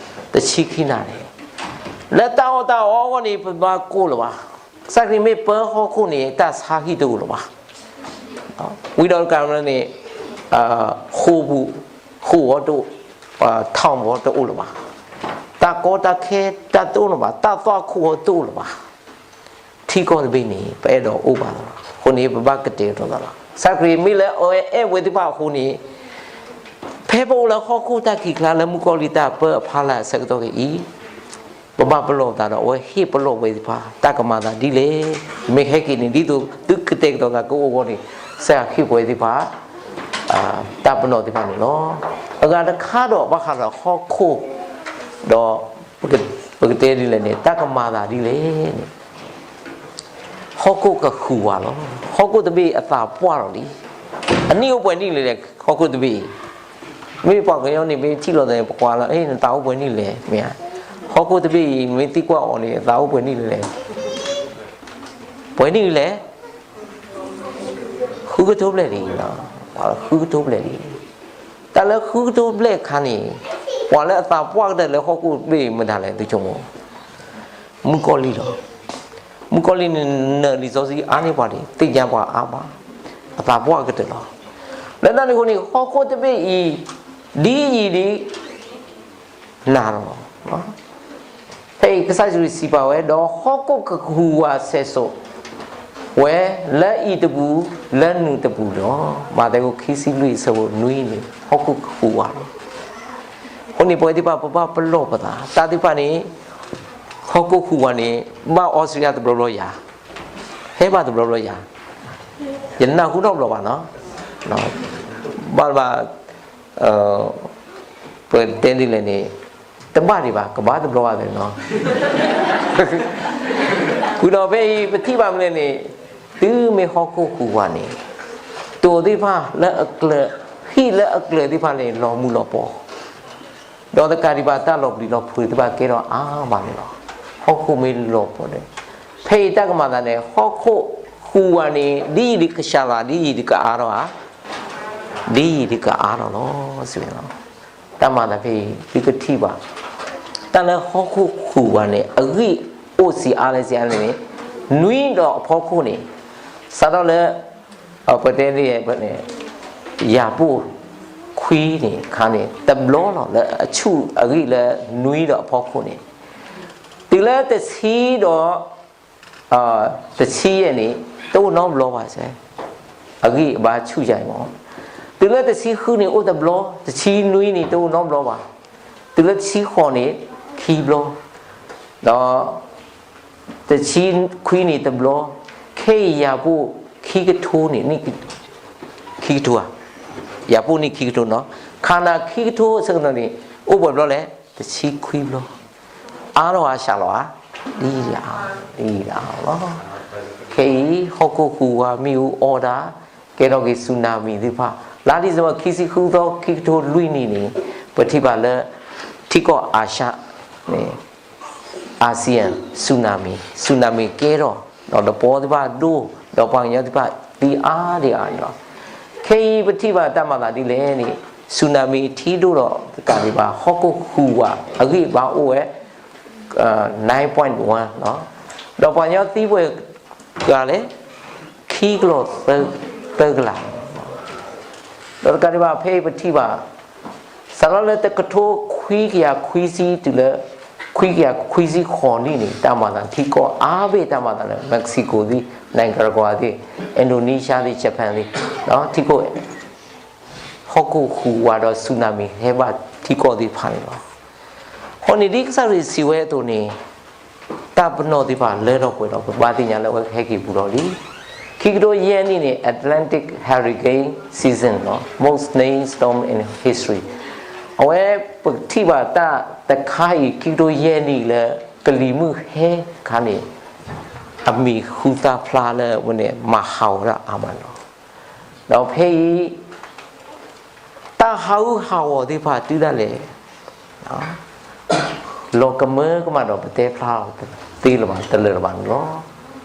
တဆံခံနၤန့ၣ်, လၢတၢ်အီၣ်တၢ်အီအဂီၢ်န့ၣ် ပဘၣ်ကိၢ်လၢၤဘၣ်. ကစၢ်ခရံာ်မ့ၢ်ပၢဟီၣ်ခိၣ်န့ၣ် တၢ်ဆါဟံၣ်တအိၣ်လၢၤဘၣ်. ဝံၤဒီးတကးန့ၣ် ဃိာ်ပူၤ, ဃိာ်ဝီတအိၣ်, ထီၣ်ဝီတအိၣ်လၢၤဘၣ်. တၢ်ကီတၢ်ခဲတၢ်တအိၣ်လၢၤဘၣ်, တၢ်သွၣ်ခိၣ်တအိၣ်လၢၤဘၣ်. ထံကီၢ်တဘ့ၣ်န့ၣ် ပအဲၣ်ဒိးအိၣ်ဘၣ်သးလီၤ. အဃိန့ၣ် ပဘၣ်ကတဲာ်ကတီၤသးလီၤ. ကစၢ်ခရံာ်မ့ၢ်လၢအဝဲအဲၣ်ဝဲသ့ၣ်တဖၣ်အဃိန့ၣ် ဖဲပအိၣ်လၢဟီၣ်ခိၣ်တၢ်ခံးကျါလၢမုၣ်ကီၤလံၢ်တၢ်ပၢအဖီလာ်အဆၢကတီၢ်ခဲအံၤ ပဘၣ်ပလီၢ်ပသးဒီး အဝဲဟ့ၣ်ပလီၢ်ဝဲသ့ၣ်တဖၣ် တၢ်ကမၤသးဒ်လဲၣ်. မ့ၢ်ဟဲက့ၤန့ၣ် ဒ်သိးသုကတဲာ်ကတီၤသးကအိၣ်အဂီၢ်န့ၣ် ကစၢ်ယွၤဟ့ၣ်ပဝဲသ့ၣ်တဖၣ် တၢ်ပနီၣ်သ့ၣ်တဖၣ်န့ၣ်လီၤ. အဂၤတခါဒီးဘၣ်ဃးဒီးဟီၣ်ခိၣ် ဒီး ပကတဲဒ်လဲၣ်န့ၣ် တၢ်ကမၤသးဒ်လဲၣ်န့ၣ် ဟီၣ်ခိၣ်ကဃုာ်ဝဲလီၤ. ဟီၣ်ခိၣ်တဘ့ၣ်အသးပှၢ်လီၤလံ. အနံၣ်အိၣ်ပှဲၤနံၣ်လဲၣ်လဲၣ် ဟီၣ်ခိၣ်တဘ့ၣ်အံၤ. မ့ၢ်ပှၤကညီန့ၣ် မ့ၢ်ထံၣ်လိာ်သးန့ၣ် ပကွၢ်လီၤ အ့ၣ် နသးအိၣ်ပှဲၤနံၣ်လဲၣ် မ့ၢ်ဧါ. ဟီၣ်ခိၣ်တဘ့ၣ်အံၤ မ့ၢ်သံကွၢ်အီၤန့ၣ် အသးအိၣ်ပှဲၤနံၣ်လဲၣ်လဲၣ်. ပှဲၤနံၣ်လဲၣ်. ဃုကထိဘျဲၣ်လံ. ဃုကထိဘျဲၣ်လံ. တၢ်လၢဃုကထိဘျဲၣ်အခါန့ၣ် ပှၤလၢအသးပှၢ်ကတၢၢ်လၢဟီၣ်ခိၣ်တဘ့ၣ်အံၤမတၤလဲၣ် သုဆိကမိၣ်. မုၣ်ကီၤလံၢ်လီၤ. မုၣ်ကီၤလံၢ်န့ၣ် နၢၤလံာ်စီဆှံအါန့ၢ်ပှၤလံ, သ့ၣ်ညါပှၤအါမး, အသးပှၢ်ကတၢၢ်လီၤ. လၢတၢ်န့ၣ်အဃိန့ၣ် ဟီၣ်ခိၣ်တဘ့ၣ်အံၤ ဒ်အံၤဒ် နၤလီၤ. ဖဲအံၤကစၢ်ယ့ၣ်ၡူးစံးပာ်ဝဲ, ဒီးဟီၣ်ခိၣ်ကဃုာ်ဝးဆဲးစိးဝဲ လၢအံၤတပူၤ လၢနုာ်တပူၤလီၤ. မးသဲခိၣ်ခံဆံလွံၢ်အဆၢဖိနွံန့ၣ် ဟီၣ်ခိၣ်ကဃုာ်ဝးလီၤ. အဃိန့ၣ် ပဝဲသ့ၣ်တဖၣ် ပဘၣ်ပလီၢ်ပသး တၢ်သ့ၣ်တဖၣ်န့ၣ် ဟီၣ်ခိၣ်ဃုာ်ဝးန့ၣ် ဘၣ်အီစထြ့လယါတဘျီဘျီယၤ, ဟဲဘၣ်တဘျီဘျီယၤ, ယနၢ်ဟူထီၣ်ဘျီဘၣ်နီၤ. ဘၣ်တဘၣ် ပတဲဒ်လဲၣ်န့ၣ် တဘၣ်ဒံးဘၣ် ကဘၣ်တဘျီဘၣ်သ့ၣ်နီၤ. ဃုာ်ဒီးဖဲအံၤ ပထံၣ်ဘၣ်မနုၤလဲၣ်န့ၣ် တုၤမ့ၢ်ဟီၣ်ခိၣ်ဃုာ်ဝးန့ၣ် တိၤသ့ၣ်တဖၣ်လၢအကျၢၤ ဟံၣ်လၢအကျၢၤသ့ၣ်တဖၣ်န့ၣ် လီၤမုၢ်လီၤပှီၢ် ဒီးတကးဒံးဘၣ် တၢ်လီၤပျံၤလီၤဖုးသ့ၣ်တဖၣ်ကဲထီၣ်အါမးန့ၣ်လီၤ. ဟီၣ်ခိၣ်မ့ၢ်လီၤပှီၢ်န့ၣ် ဖဲအံၤတၢ်ကမၤသးန့ၣ် ဟီၣ်ခိၣ်ဃုာ်ဝးန့ၣ် ဒ်အံၤဒ်ကစှၤသး ဒ်အံၤဒ်ကအါထီၣ်ဧါ, ဒ်အံၤဒ်ကအါထီၣ်လီၤ စံးဝဲလီၤ. တၢ်မၤသးဖဲအံၤ သုကထံၣ်ဘၣ် တၢ်လၢဟီၣ်ခိၣ်ဃုာ်ဝးန့ၣ် အဂံၢ်အိၣ်ဆံးအါလဲၣ်ဆံးအါလဲၣ်န့ၣ် နွံဒီးအဖီခိၣ်န့ၣ် စးထီၣ်လၢ ပတဲန့ၣ် ယၤပိၢ်ခွံန့ၣ် ခါန့ၣ် တဘျီလီၤ လၢအဆူၣ်အဂံၢ်လၢနွံဒီးအဖီခိၣ်န့ၣ် တုၤလၢတဆံဒီး တဆံယဲၢ်န့ၣ် တအိၣ်နီတဘျီဘၣ်စဲ အဂံၢ်အဘါဆူၣ်ယါအံၤမး. တုၤလၢတဆံဃုန့ၣ် အိၣ်တဘျီ, တဆံနွံန့ၣ် တအိၣ်နီတဘျီဘၣ်. တုၤလၢတဆံဃိးန့ၣ် ခံဘျီ, ဒီး တဆံခွံန့ၣ်တဘျီ, ခဲအံၤယၤပိၢ်ခံကထိန့ၣ် ခံကထိဧါ, ယၤပိၢ်န့ၣ်ခံကထိနီၤ, ခါနၤခံကထိအဆၢကတီၢ်န့ၣ် အိၣ်ပှဲၤဘျီလဲၣ် တဆံခွံဘျီ, အါထီၣ်အါစှၤလီၤဧါ, ဒ်အါ, ဒ်အါလီၤ. ခဲအံၤ ဟီၣ်ခိၣ်ဟူးဝး မ့ၣ်အူအီၣ်တၢ်, ကဲထီၣ်က့ၤ ဆူနၤမံၤ သ့ၣ်တဖၣ်, လါဒံၣ်စ့ဘၢၣ် ခံဆံဃုသီ ခံကထိလွံၢ်နံၣ်န့ၣ် ပထံၣ်ဘၣ်လၢ ထံကီၢ်အၤၡၢၣ်န့ၣ် အၤစံယၣ် ဆူနၤမံၤ, ဆူနၤမံၤကဲထီၣ်, ဒီးတပီသ့ၣ်တဖၣ်ဒိၣ်, ဒီးပှၤကညီသ့ၣ်တဖၣ်သံအါဒံးအါန့ၣ်လီၤ. ခဲအံၤပထံၣ်ဘၣ်တၢ်မၤသးဒ်လဲၣ်န့ၣ်, ဆူနၤမံၤထံဒိၣ်ဒီးတကးဒံးဘၣ် ဟီၣ်ခိၣ်ဟူးဝးအဂံၢ်အဘါအိၣ်ဝဲ nine point one လီၤ. ဒီးပှၤကညီသံပှဲၤဂၤလဲၣ်, ခံကလီၤသၢကလး ဒီးတကးဒံးဘၣ် ဖဲအံၤပထံၣ်ဘၣ် စးထီၣ်လၢတကထိခွံကယၤခွံဆံတုၤလၢ ခွံကယၤခွံဆံဃိးနံၣ်န့ၣ် တၢ်မၤသးထံကီၢ်အါဘ့ၣ်တၢ်မၤသးလၢ Mexico သ့ၣ်, Nicaragua သ့ၣ်, Indonesia သ့ၣ်, Japan သ့ၣ်, ထံကီၢ် ဟီၣ်ခိၣ်ဟူးဝးဒီး ဆူနၤမံၤ ဟဲဘၣ်ထံကီၢ်သ့ၣ်တဖၣ်န့ၣ်လီၤ. အဃိန့ၣ် ဒ်ကစၢ်ခရံာ်စံးဝဲအသိးန့ၣ် တၢ်ပနီၣ်သ့ၣ်တဖၣ်လၢထီၣ်ပှဲၤထီၣ် ပဘၣ်သ့ၣ်ညါလၢအဝဲကဟဲက့ၤပူၤလီၤလံ. ခံကထိယဲၢ်နံၣ်န့ၣ် Atlantic Hurricane Season လီၤ, most named storm in history. အဝဲပထံၣ်ဘၣ်တၢ်တခါအံၤ ခံကထိယဲၢ်နံၣ်လၢ ကလံၤမုၢ်ဟဲခါန့ၣ် အမံၤဟူသၣ်ဖျါလၢအဝဲန့ၣ် မၤဟးဂီၤတၢ်အါမးန့ၣ်လီၤ. ဒီးဖဲအံၤ တၢ်ဟးဂူာ်ဟးဂီၤသ့ၣ်တဖၣ်တုၤဒၣ်လဲာ် လီၤကမၢကမၣ်ဒီး ပတဲဖျါအီၤသ့လၢၤဘၣ် တလၢာ်လၢၤဘၣ်န့ၣ်လီ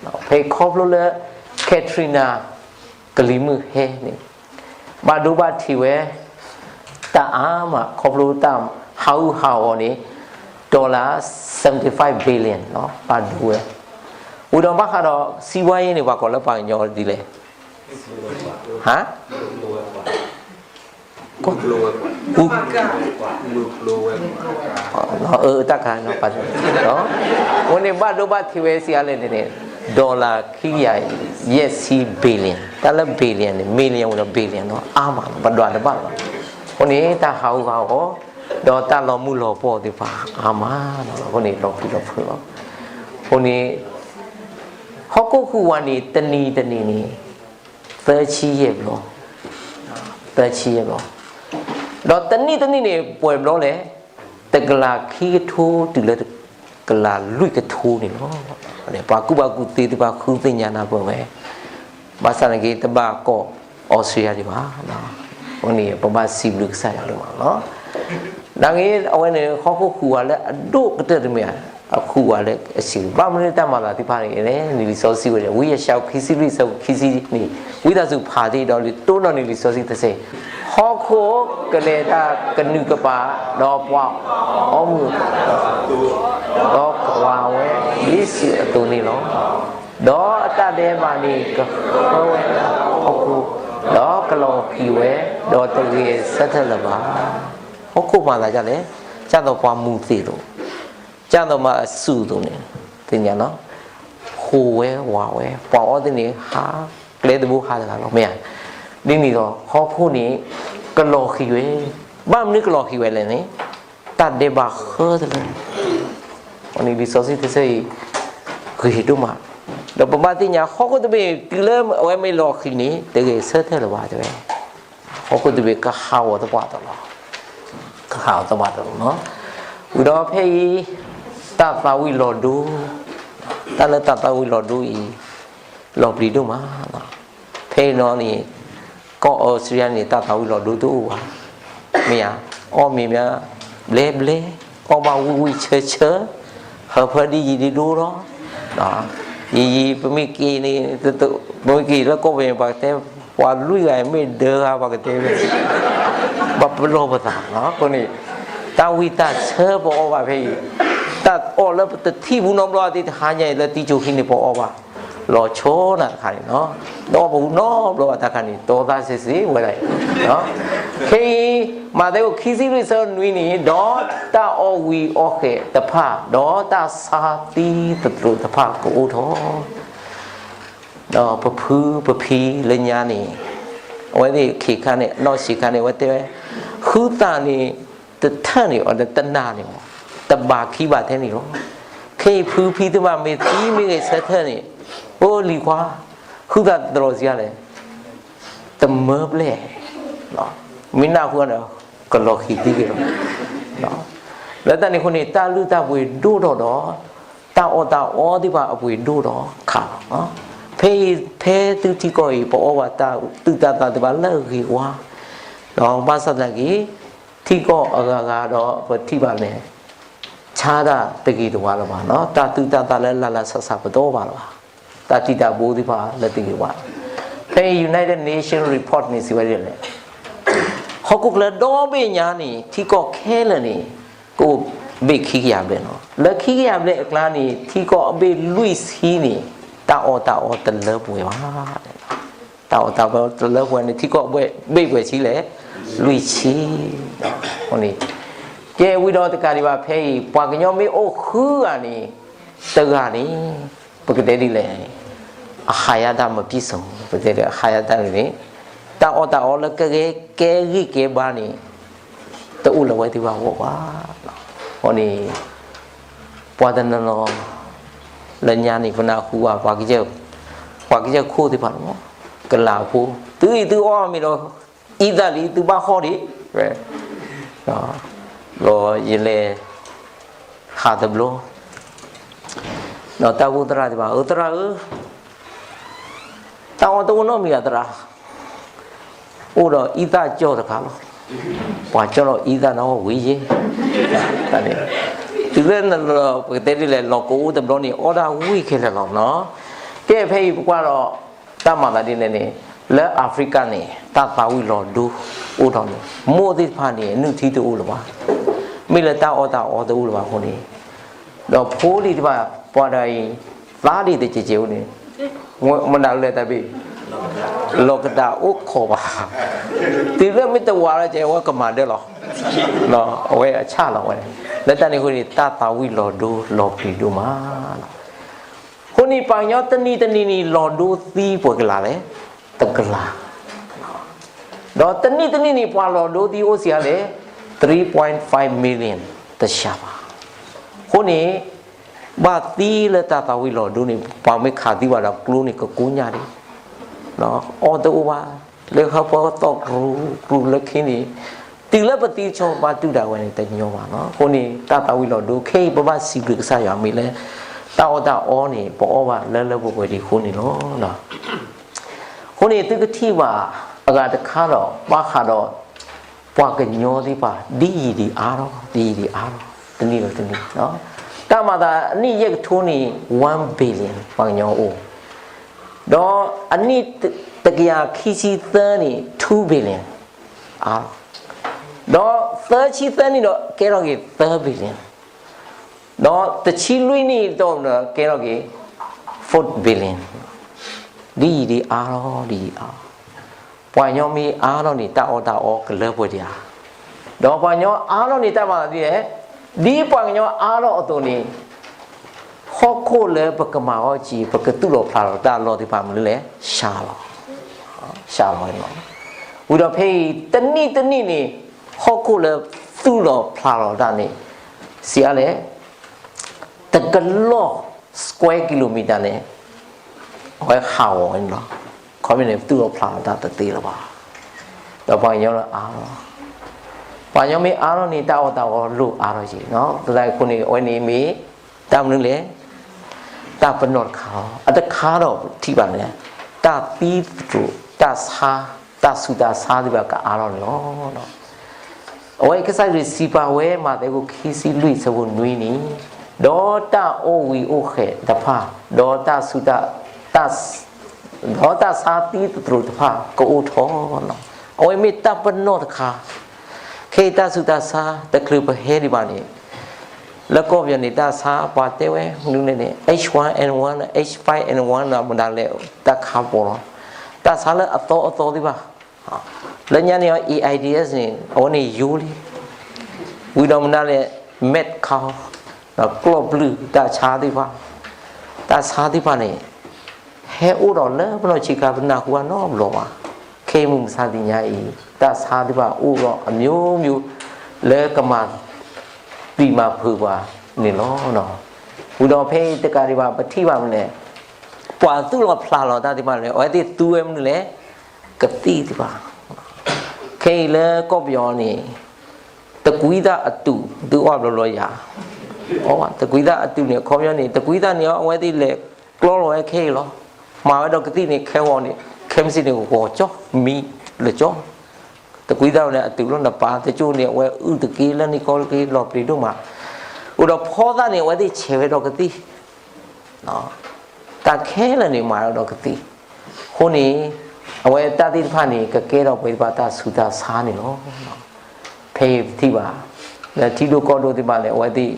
ၤ. ဖဲခီဖျိလၢ Katrina ကလံၤမုၢ်ဟဲန့ၣ် ဘၣ်ဒိဘၣ်ထံးဝဲ တၢ်အါမး ခီဖျိတၢ်ဟးဂူာ်ဟးဂီၤန့ၣ် dollar seventy five billion လီၤ ဘၣ်ဒိဝဲ. ဝံၤဒီးဘၣ်ဃးဒီး စီးပွားရေးန့ၣ် ပှၤကိးလၢပှၤကညီဒ်လဲၣ် ဟါ တၢ်ခါနီၤ အဝဲန့ၣ်ဘၣ်ဒိဘၣ်ထံးဝဲစံးအါလဲၣ်န့ၣ် dollar ခံကယၤယဲၢ်ဆံ billion, တၢ်လၢ billion န့ၣ် million ဝံၤဒီး billion နီၤ အါမး ပဒွးတဘၣ်လီၤ. အဃိန့ၣ် တၢ်ဟးဂူာ်ဟးဂီၤ ဒီးတၢ်လီၤမုၢ်လီၤပှီၢ်သ့ၣ်တဖၣ်အါမးလီၤ. အဃိန့ၣ် လီၤပျံၤလီၤဖုးလီၤ. အဃိန့ၣ် ဟီၣ်ခိၣ်ဟူးဝးန့ၣ် တနံၤတနံၤန့ၣ် သၢဆံယဲၢ်ဘျီ, သၢဆံယဲၢ်ဘျီ, ဒီးတနံၣ်တနံၣ်န့ၣ် ပှဲၤဘျီလဲၣ်, တကလးခံကထိတုၤလၢတကလးလွံၢ်ကထိန့ၣ်လီၤ. ပှၤကူၣ်ဘၣ်ကူၣ်သ့သ့ၣ်တဖၣ်ဃုသ့ၣ်ညါနၢ်ပၢၢ်ဝဲ, ဘၣ်ဆၣ်နာ်က့ တဘၣ်ကိးအီစထြ့လယါဒံးဘၣ်. အဃိန့ၣ် ပဘၣ်စံးဘျုးကစၢ်ယွၤဒိၣ်မးလီၤ. နာ်က့ အဝဲန့ၣ် ဟီၣ်ခိၣ်ဟူးဝးလၢအဒိၣ်ကတၢၢ်တမ့ၢ်ဧါ, အဟူးဝးလၢအဆံး ဘၣ်မနုၤတၢ်မၤသးသ့ၣ်တဖၣ်န့ၣ် နံၣ်လံာ်စီဆှံဝဲန့ၣ် ဝံယၡါယၤ ခံဆံလွံၢ် ဆၢဖိခံဆံန့ၣ် ဝံသးစူၤဖးသ့ဒီး လံာ်တိၢ်နီၣ်နံၣ်လံာ်စီဆှံတဆၢအံၤ, ဟီၣ်ခိၣ်ကလဲၤတၢ်ကနုာ်ကပၤ ဒီးပှၤအီမူၤ ဒီးကွၢ်ဝဲဒ်စံးအသိးန့ၣ်လီၤ. ဒီးအတၢ်ဒဲးဘးန့ၣ်ကဃၢဝဲဒၣ်ဟီၣ်ခိၣ်, ဒီးကလီၤဃံၤဝဲ, ဒီးတဂဲၤဆၢထၢၣ်လၢၤဘၣ်. ဟီၣ်ခိၣ်မၤသးဒ်လဲၣ်, ဒ်သိးပှၤမူၤသ့ၣ်အသိး, ဒ်သိးမၤအစုၣ်အသိးန့ၣ်, သ့ၣ်ညါလီၤ. ဟူးဝဲဝးဝဲ, ပှၤအီသ့ၣ်န့ၣ် ဟးကျဲတဘိဟးတဂၤလီၤ မ့ၢ်ဧါ. ဒ်န့ၣ်ဒီး ဟီၣ်ခိၣ်န့ၣ် ကလီၤဃံၤဝဲ, ဘၣ်မနုၤကလီၤဃံၤဝဲလဲၣ်န့ၣ် တၢ်ဒဲးဘးဃၢတလၢ, အန့ၣ်လံာ်စီဆှံတဆၢအံၤ ဂ့ၤဒိၣ်မး, ဒီးပဘၣ်သ့ၣ်ညါ ဟီၣ်ခိၣ်တဘ့ၣ်တုၤလၢအဝဲမ့ၢ်လီၤဃံၤန့ၣ် တဂဲၤဆၢထၢၣ်လၢၤဘၣ်တဲဝဲ, ဟီၣ်ခိၣ်တဘ့ၣ်ကဟးဂီၤသပှၢ်တၢၢ်လီၤ, ကဟးဂီၤသပှၢ်တၢၢ်လီၤ. ဝံၤဒီးဖဲအံၤ တၢ်သးဝံၣ်လီၤဒိ, တၢ်လၢတၢ်သးဝံၣ်လီၤဒိအံၤ လီၤပျံၤဒိၣ်မး, ဖဲအံၤနီၤန့ၣ် ကီၢ်အီစထြ့လယါန့ၣ် တၢ်သးဝံၣ်လီၤဒိတအိၣ်ဘၣ်, မ့ၢ်ဧါ, အီၣ်မ့ၤမ့ၢ် ဘျဲဘျဲ, အီၣ်ဘၣ်ဝံၣ်ဝံၣ်ဆၢဆၢ, ဟၢဖၢဒ်ယံာ်ဒ်ဒိလီၤ. ယံာ်ယံာ် ပမ့ၢ်က့ၤန့ၣ်, ပမ့ၢ်က့ၤလၢကီၢ်ပယီၤ ပှၤကတဲ ပှၤလွံၢ်ဂၤမ့ၢ်ဒၢဂၤ ပှၤကတဲဝဲ, ဘၣ်ပလီၢ်ပသးလီၤ. အဃိန့ၣ် တၢ်ဝံၣ်တၢ်ဆၢပအီၣ်ဘၣ်ဖဲအံၤ, တၢ်အီၣ်လၢပတထံၣ်ဘူးနီတဘျီသ့ၣ် တဟါညါအံၤလၢတံၤကၠိၤခံန့ၣ် ပအီၣ်ဘၣ် လီၤဆီနၤတခါန့ၣ်လီၤ. တအီၣ်ဘူးနီတဘျီဘၣ်တခါန့ၣ် တီသးစ့စ့ဝဲဒၣ်အံၤ, ခဲအံၤ မးသဲအိၣ်ခံဆံလွံၢ်ဆၢနွံန့ၣ် ဒီးတၢ်အီၣ်ဝံၤအီၣ်ဃဲးတဖၣ် ဒီးတၢ်ဆါသံသတြိာ်တဖၣ်ကအိၣ်ထီၣ်, ဒီးပဖုပဖံလၢညါန့ၣ် အဝဲသ့ၣ်ခံခါန့ၣ် နီၢ်ဆံးခါန့ၣ် အဝဲတဲဝဲ ဟုသၣ်န့ၣ် တထၢၣ်န့ၣ် အတနၤန့ၣ်မး တဘးခံဘးထဲန့ၣ်လီၤ. ခဲအံၤဖုဖံတဖၣ် မ့ၢ်သံမ့ၢ်ဂဲၤဆၢထၢၣ်န့ၣ်, အိၣ်လံၤခွါ, ဟုသၣ်တတြီၤစံးလဲၣ်, တမၢပျဲၢ်, မ့ၢ်နၢ်ဟူဒီး ကလီၤဃံၤသံက့ၤလီၤ. လၢတၢ်န့ၣ်အဃိန့ၣ် တၢ်လုၢ်တၢ်ပှ့ၤဒိၣ်ထီၣ်ဒီး တၢ်အီၣ်တၢ်အီသ့ၣ်တဖၣ်အပှ့ၤဒိၣ်ထီၣ်ခးလီၤ. ဖဲအံၤ ဖဲသုထံကီၢ်အံၤ ပအီၣ်ဘၣ်တၢ်သုးတၢ်သးသ့ၣ်တဖၣ်လၢအဂ့ၤဝါ, ဒီးဘၣ်ဆၣ်သနာ်က့ ထံကီၢ်အဂၤဂၤဒီးပထံၣ်ဘၣ်န့ၣ် ဆါတၢ်တဂ့ၤတဝါလၢၤဘၣ်, တၢ်သုးတၢ်သးလၢလၤလၤဆးဆးပတအီၣ်ဘၣ်လၢၤဘၣ်, တၢ်တံာ်တာ်ဘိသ့ၣ်တဖၣ်လၢတဂ့ၤဝါ. ဖဲအံၤ United Nations report န့ၣ် စံးဝဲဒ်လဲၣ်, ဟီၣ်ခိၣ်ချၢဒီဘ့ၣ်ညါန့ၣ် ထံကီၢ်ခဲလၢာ်န့ၣ် ကအိၣ်ဘ့ၣ်ခံကယၤဘျဲၣ်လီၤ. လၢခံကယၤဘျဲၣ်အကျါန့ၣ် ထံကီၢ်အဘ့ၣ်လွံၢ်ဆံန့ၣ် တၢ်အီၣ်တၢ်အီတလၢပှဲၤဘၣ်. တၢ်အီၣ်တၢ်အီတလၢပှဲၤန့ၣ် ထံကီၢ်ဘ့ၣ်ပှဲၤဆံလဲၣ်, လွံၢ်ဆံ. အဃိန့ၣ် ကဲဝံၤဒီးတကးဒံးဘၣ် ဖဲအံၤ ပှၤကညီမ့ၢ်အိၣ်ဃုဂၤန့ၣ် တဂၤန့ၣ် ပကတဲဒ်လဲၣ်, အဟါယတၢ်မပံၣ်စိ ပတဲဒီး အဟါယတၢ်န့ၣ်န့ၣ် တၢ်အီၣ်တၢ်အီလၢကဂဲၤကဲဂံၢ်ကဲဘါန့ၣ် တအိၣ်လၢၤဝဲသ့ၣ်ဘၣ်အဂီၢ်ဘၣ်. အဃိန့ၣ် ပှၤတနီၤနီၤ လၢညါန့ၣ် ပနၢ်ဟူဘၣ် ပှၤကစၢၢ်ခိၣ်သ့ၣ်တဖၣ်န့ၣ် ကလၤဖိ သုအံၤသုအီၣ်မ့ၤဒီး အံသၣ်လံ သုဘၣ်ဟီၣ်ဒံး, ဒီးယလဲၤဟးတဘျီ ဒီးတၢ်အိၣ်သရၣ်သ့ၣ်တဖၣ် အၢ သရၣ်ဧၢ, တၢ်အီၣ်တအိၣ်နီတမံၤဘၣ်သရၣ်, အိၣ်ဒီးအံသၣ်ကၠီၣ်တခါလီၤ. ပှၤကၠီၣ်လီၤအံသၣ်န့ၣ်ဝံၤယဲ, တုၤလၢနလီၤ ပကတဲဒ်လဲၣ် လီၤကအိၣ်တဘျီန့ၣ် အီၣ်ဒၣ်ဝံၣ်ခဲလၢာ်လီၤနီၤ. ကဲဖဲအံၤပကွၢ်ဒီး တၢ်မၤသးဒ်လဲၣ်န့ၣ် လၢ Africa န့ၣ် တၢ်သးဝံၣ်လီၤဒိအိၣ်ထီၣ်န့ၣ် မိၢ်သ့ၣ်တဖၣ်န့ၣ် အနုၢ်ထံတအိၣ်လၢၤဘၣ်, မ့ၢ်လၢတၢ်အီၣ်တၢ်အီတအိၣ်လၢၤဘၣ်အဃိန့ၣ် ဒီးဖိလံၤတဖၣ် ပှၤတဂၤအံၤ သးဒ်တကဲးကဲးအိၣ်န့ၣ် မနုၤလဲၣ်တၢ်ဘ့ၣ် လီၤကဒးအိၣ်ခိးဘၣ်, တုၤလၢမ့ၢ်တဝးလီၤကဲး အဝဲကမၤဒၢလီၤ, အဝဲအဆၣ်လီၤဝဲ, လၢတၢ်န့ၣ်အဃိန့ၣ် တၢ်သးဝံၣ်လီၤဒိလီၤပျံၤဒိၣ်မးလီၤ. အဃိန့ၣ် ပှၤကညီတနံၤတနံၤန့ၣ် လီၤဒိသံပှဲၤကလးလဲၣ်, တကလး ဒီးတနံၣ်တနံၣ်န့ၣ် ပှၤလီၤဒိသံအိၣ်စှၤလဲၣ်, three point five million တစှၤဘၣ်. အဃိန့ၣ် ဘၣ်သံလၢတၢ်သးဝံၣ်လီၤဒိန့ၣ် ပှၤမ့ၢ်ခးသံဘၣ်ဒီးကျိန့ၣ် ကကိညၢ်ဒံး, အီၣ်တအိၣ်ဘၣ်, လၢဟၢဖၢသီၣ်ကရူၢ်ကရူၢ်လၢခံန့ၣ် တုၤလၢပသံဆီဘၣ်တုၤဒၣ်ဝဲန့ၣ် တညီဘၣ်လီၤ. အဃိန့ၣ် တၢ်သးဝံၣ်လီၤဒိခဲအံၤ ပဘၣ်စံးဘျုးကစၢ်ယွၤမ့ၢ်လၢ တၢ်အီၣ်တၢ်အီန့ၣ် ပအီၣ်ဘၣ်လၢလၢပှဲၤပှဲၤဒံးအဃိန့ၣ်လီၤ. အဃိန့ၣ် သုကထံၣ်ဘၣ် အဂၤတခါဒီး ဘၣ်ဃးဒီး ပှၤကညီသ့ၣ်တဖၣ် ဒ်ယံာ်ဒံးအါထီၣ် ဒ်ယံာ်ဒံးအါထီၣ် တနံၣ်ဒီးတနံၣ်, တၢ်မၤသးအနံၣ်ယဲၢ်ကထိန့ၣ် one billion ပှၤကညီအိၣ်, ဒီးအနံၣ်တကယၤခံဆံသၢန့ၣ် two billion အါထီၣ်, ဒီးသၢဆံသၢနံၣ်ဒီး ကဲထီၣ်က့ၤ သၢ billion, ဒီးတဆံလွံၢ်နံၣ်တီၢ်ဒီး ကဲထီၣ်က့ၤ four billion, ဒ်ယံာ်ဒံးအါထီၣ် ဒ်ယံာ်အါထီၣ်, ပှၤကညီမ့ၢ်အါထီၣ်န့ၣ် တၢ်အီၣ်တၢ်အီကလၢပှဲၤဒံးဧါ, ဒီးပှၤကညီအါထီၣ်န့ၣ် တၢ်မၤသးဒ်လဲၣ်, ဒ်ပှၤကညီအါထီၣ်အသိးန့ၣ် ဟီၣ်ခိၣ်လၢပကမၤအီၣ်က့ၤ ပကသူၣ်လီၤဖျးလီၤတၢ်အလီၢ်သ့ၣ်တဖၣ်မနုၤလဲၣ် စှၤလီၤ, စှၤလီၤဝဲလီၤ. ဝံၤဒီးဖဲအံၤ တနံၣ်တနံၣ်န့ၣ် ဟီၣ်ခိၣ်လၢသူၣ်လီၤဖျးလီၤတၢ်န့ၣ် စံးအါလဲၣ် တကလီၢ် square kilometer န့ၣ် အဝဲဟးဂီၤဝဲန့ၣ်လီၤ. ခီမ့ၢ်န့ၣ် သူၣ်လီၤဖျးလီၤတၢ်တသ့လၢၤဘၣ်. ဒီးပှၤကညီလၢအါလီၤ. ပှၤကညီမ့ၢ်အါလီၤန့ၣ် တၢ်အီၣ်တၢ်အီလိၣ်အါထီၣ်က့ၤ, သနာ်က့အဃိန့ၣ် အဝဲန့ၣ်မ့ၢ် တၢ်မနုၤလဲၣ်, တၢ်ပနီၣ်တခါလီၤ. အတခါဒီးထံၣ်ဘၣ်န့ၣ် တၢ်သံသတြိာ် တၢ်ဆါ တၢ်ဆူးတၢ်ဆါသ့ၣ်တဖၣ်ကအါထီၣ်န့ၣ်လီၤ. အဝဲကစၢ်ခရံာ်စံးပာ်ဝဲ မးသဲအခိၣ်ခံဆံလွံၢ် ဆၢဖိနွံန့ၣ်, ဒီးတၢ်အိၣ်ဝံၤအိၣ်ဃဲးတဖၣ်, ဒီးတၢ်ဆူးတၢ်, တၢ်, ဒီးတၢ်ဆါသံသတြိာ်တဖၣ်ကအိၣ်ထီၣ်လီၤ. အဝဲမ့ၢ်တၢ်ပနီၣ်တခါ, ခဲအံၤတၢ်ဆူးတၢ်ဆါတချုးပဟဲဒံးဘၣ်န့ၣ် လၢကီၢ်ပယီၤန့ၣ် တၢ်ဆါပှၤတဲဝဲမနုၤလဲၣ်န့ၣ် H one N one, H five N one မတၤလဲၣ် တၢ်ခါပီၤလီၤ. တၢ်ဆါလၢအသီအသီသ့ၣ်တဖၣ် လၢညါန့ၣ် AIDS န့ၣ် အဝဲန့ၣ်ယိလံ. ဝံၤဒီးမနုၤလဲၣ် mad cow, ကျီၢ်ဘျုး တၢ်ဆါသ့ၣ်တဖၣ်, တၢ်ဆါသ့ၣ်တဖၣ်န့ၣ် ဟဲအိၣ်ဒီးလၢပနီၢ်ဆံးခါ ပနၢ်ဟူဘၣ်နီတဘျီဘၣ်. ခဲအံၤမုၢ်မဆါတနံၤညါအံၤ တၢ်ဆါသ့ၣ်တဖၣ်အိၣ်ဒီးအမျိုးမျိုး လၢကမၤသံမၤဖုးပှၤန့ၣ်လီၤ. ဝံၤဒီးဖဲအံၤတကးဒံးဘၣ် ပထံၣ်ဘၣ်မနုၤလဲၣ်, ပှၤသူၣ်လီၤဖျးလီၤတၢ်သ့ၣ်တဖၣ်န့ၣ် အဝဲသ့ၣ်သူဝဲမနုၤလဲၣ်, ကသံၣ်သ့ၣ်တဖၣ်. ခဲအံၤလၢကီၢ်ပယီၤန့ၣ် တကွံသၣ်အတုး သုအီၣ်ဘျီဘျီယၤ, အီၣ်ဘၣ် တကွံသၣ်အတုးန့ၣ် အခီပညီန့ၣ် တကွံသၣ်န့ၣ် အဝဲသ့ၣ်လဲၤကျီလီၤဝဲခဲအံၤလီၤ. မၤဝဲဒီးကသံၣ်န့ၣ် ခဲဂီၤန့ၣ် ခဲမုၢ်ဆ့ၣ်န့ၣ် ဂီၤကၠီ မံလၢာ်ကၠီ တကွံသၣ်ဝဲန့ၣ် အတုးလီၤနပၢ် တကၠိၣ်န့ၣ် အဝဲအုၣ်တက့ၢ် လၢန့ၣ်ကီၢ်တက့ၢ် လီၤပျံၤဒိၣ်မး, အိၣ်ဒီးဖီသၣ်န့ၣ် အဝဲသ့ၣ်ဆဲးဝဲဒီးကသံၣ် တၢ်ခဲလၢာ်န့ၣ် မၤဝဲဒီးကသံၣ်, အဃိန့ၣ် အဝဲတၢ်သ့ၣ်တဖၣ်န့ၣ် ကကဲထီၣ်ပှၤသ့ၣ်တဖၣ်တၢ်ဆူးတၢ်ဆါန့ၣ်လီၤ. ဖဲအံၤပထံၣ်ဘၣ် လၢထံဒိၣ်ကီၢ်ဒိၣ်သ့ၣ်တဖၣ်န့ၣ် အဝဲသ့ၣ်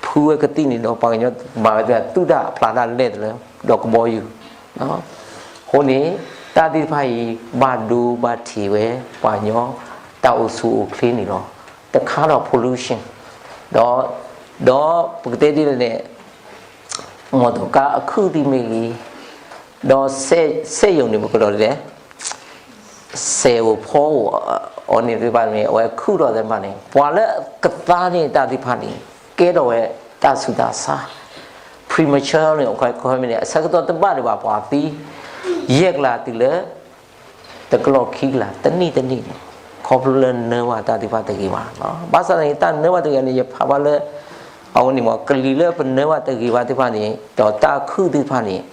ဖုဝဲကသံၣ်န့ၣ်ဒီး ပှၤကညီမၤဝဲသ့ၣ် သူၣ်တၢ်ဖျးတၢ်လဲၢ်တလၢ ဒီးကဘီယူၤ, အဃိန့ၣ် တၢ်သ့ၣ်တဖၣ်အံၤ ဘၣ်ဒိဘၣ်ထံးဝဲ ပှၤကညီ တၢ်အိၣ်ဆူၣ်အိၣ်ချ့န့ၣ်လီၤ. တခါဒီး pollution ဒီး ဒီးပကတဲဒ်လဲၣ်န့ၣ် မီၢ်တီၢ်ကါအခုၣ်သ့ၣ်မ့ၢ်ဂ့ၤ, ဒီးစက်ရုံန့ၣ် ပကတဲဒ်လဲၣ် စဲးအိၣ်ဖီအိၣ်အီၤန့ၣ်သ့ၣ်တဖၣ်န့ၣ် အဝဲခုၣ်ထီၣ်သ့ၣ်တဖၣ်န့ၣ် ပှၤလၢအကသါန့ၢ်တၢ်သ့ၣ်တဖၣ်န့ၣ် ကဲထီၣ်ဝဲတၢ်ဆူးတၢ်ဆါ premature န့ၣ် အခီပညီန့ၣ် အဆၢကတီၢ်တဘၣ်ဒံးဘၣ် ပှၤသံ ယဲၢ်ကလးတုၤလၢ တကလီၢ်ခံကလး တနံၣ်တနံၣ်န့ၣ် ခီဖျိလၢနၢဘၣ်တၢ်သ့ၣ်တဖၣ်တဂ့ၤဘၣ်. ဘၣ်ဆၣ်သနာ်က့ တၢ်နၢဘၣ်တဂ့ၤန့ၣ် ယဖးဘၣ်လၢ အဝဲန့ၣ်မ့ၢ် ကလံၤလၢပနၢဘၣ်တဂ့ၤဘၣ်သ့ၣ်တဖၣ်န့ၣ် ဒီးတၢ်ခုၣ်သ့ၣ်တဖၣ်န့ၣ်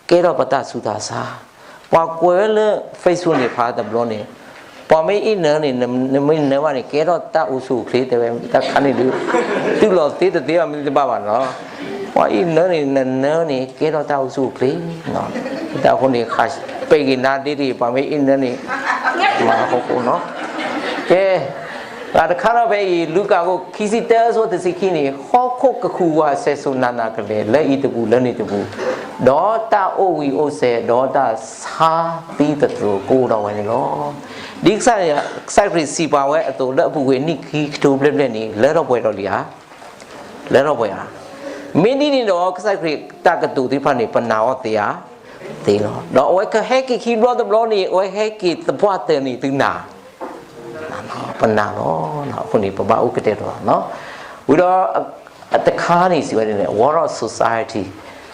ကဲထီၣ်ပတၢ်ဆူးတၢ်ဆါ, ပှၤကွဲးဝဲလၢ Facebook န့ၣ် ဖးတဘျီန့ၣ် ပှၤမ့ၢ်အ့ၣ်နၢန့ၣ် နမ့ၢ်နၢဘၣ်န့ၣ် ကဲထီၣ်တၢ်အိၣ်ဆူၣ်အိၣ်ချ့ တဲဝဲ တၢ်ခါန့ၣ်ဒုး သုးလီၤသ့တသ့ဘၣ် မ့ၢ်တဘၣ်ဘၣ်နီၤ ပှၤအ့ၣ်နၢန့ၣ် နနၢန့ၣ် ကဲထီၣ်တၢ်အိၣ်ဆူၣ်အိၣ်ချ့, တၢ်အဃိန့ၣ် ဃးပဲာ်က့ၤနါဒ့တဂ့ၤ ပှၤမ့ၢ်အ့ၣ်နၢန့ၣ် မၤဟီၣ်ခိၣ်နီၤ, ကဲ ဂၤတခါဒီးဖဲအံၤ လူၤကၣ်ခိၣ်ခံဆံတၢ အဆၢဖိတဆံခံန့ၣ် ဟီၣ်ခိၣ်ကဃုာ်ဝးစဲးစိၤနးနးကလဲာ် လၢအံၤတပူၤလၢန့ၣ်တပူၤ, ဒီးတၢ်အိၣ်ဝံၤအိၣ်စဲး ဒီးတၢ်ဆါသံသတြိာ်ကအိၣ်ဒီးဝဲန့ၣ်လီၤ. ဒ်ကစၢ်ယွၤ ကစၢ်ခရံာ်စံးပာ်ဝဲအသိး လၢအပူၤကွံာ်နံၣ်ခံကထိဘျဲၣ်ဘျဲၣ်န့ၣ် လၢထီၣ်ပှဲၤထီၣ်လံဧါ, လၢထီၣ်ပှဲၤဧါ, မ့ၢ်ဒ်န့ၣ်ဒီး ကစၢ်ခရံာ်တၢ်ကတိၤသ့ၣ်တဖၣ်န့ၣ် ပနာ်အီၤသ့ဧါ, သ့လီၤ. ဒီးအဝဲကဟဲက့ၤခံဘျီတဘျီန့ၣ် အဝဲဟဲက့ၤသပှၢ်တၢၢ်န့ၣ် သုနာ် ပနာ်လီၤ. အဃိန့ၣ် ပဘၣ်အိၣ်ကတဲာ်တလီၤနီၤ. ဝံၤဒီး တခါန့ၣ်စံးဝဲဒ်လဲၣ် War of Society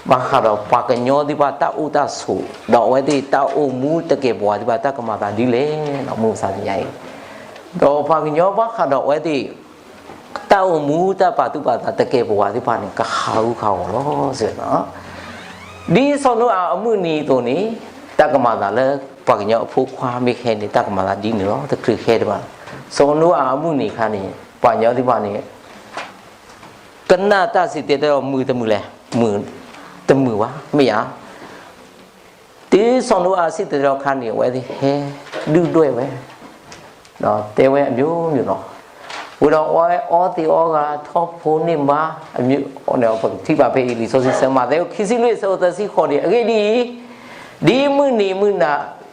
ဘၣ်ဃးဒီးပှၤကညီသ့ၣ်တဖၣ်တၢ်အိၣ်တၢ်ဆိး ဒီးအဝဲသ့ၣ်တၢ်အိၣ်မူတကဲာ်ပဝးသ့ၣ်တဖၣ် တၢ်ကမၤသးဒ်လဲၣ်နီၤ မုၢ်မဆါတနံၤအံၤ, ဒီးပှၤကညီဘၣ်ဃးဒီးအဝဲသ့ၣ် တၢ်အိၣ်မူတၢ်ပာ်သူၣ်ပာ်သးတကဲာ်ပဝးသ့ၣ်တဖၣ်န့ၣ် ကဟးဂူာ်ဟးဂီၤလီၤစ့ၢ်ကီးနီၤ. ဒ်စီၤနိအၤအမုၢ်နံၤအသိးန့ၣ် တၢ်ကမၤသးလၢ ပှၤကညီအဖိခွါမ့ၢ်ကဟဲန့ၣ် တၢ်ကမၤသးဒ်န့ၣ်လီၤ တချုးကဟဲဒံးဘၣ်. စီၤနိအၤအမုၢ်နံၤအခါန့ၣ် ပှၤကညီသ့ၣ်တဖၣ်န့ၣ် ကနၣ်တၢ်စံးတဲတဲလီၤ မုာ်တမုာ်လဲၣ်, မုာ်တမုာ်ဘၣ် မ့ၢ်ဧါ. တုၤစီၤနိအၤစံၣ်တဲၤတဲလီၤအခါန့ၣ် အဝဲသ့ၣ်ဟဲဒုၣ်ဒွဲၣ်ဝဲ ဒီးတဲဝဲအမျိုးမျိုးလီၤ. ဝံၤဒီးအဝဲအီသံးအီဂၤ ထီၣ်ဖိန့ၢ်မါ အမျိုး ပကထံၣ်ဘၣ်ဖဲအံၤ လံာ်စီဆှံဆၢမးသဲ ခံဆံလွံၢ် အဆၢဖိသၢဆံဃိးန့ၣ် အဂ့ၢ်ဒ်အံၤ, ဒ်မုၢ်နံၤမုၢ်နၤဒီးအမၤ ဒ်မုၢ်နံၤမုၢ်နၤလၢ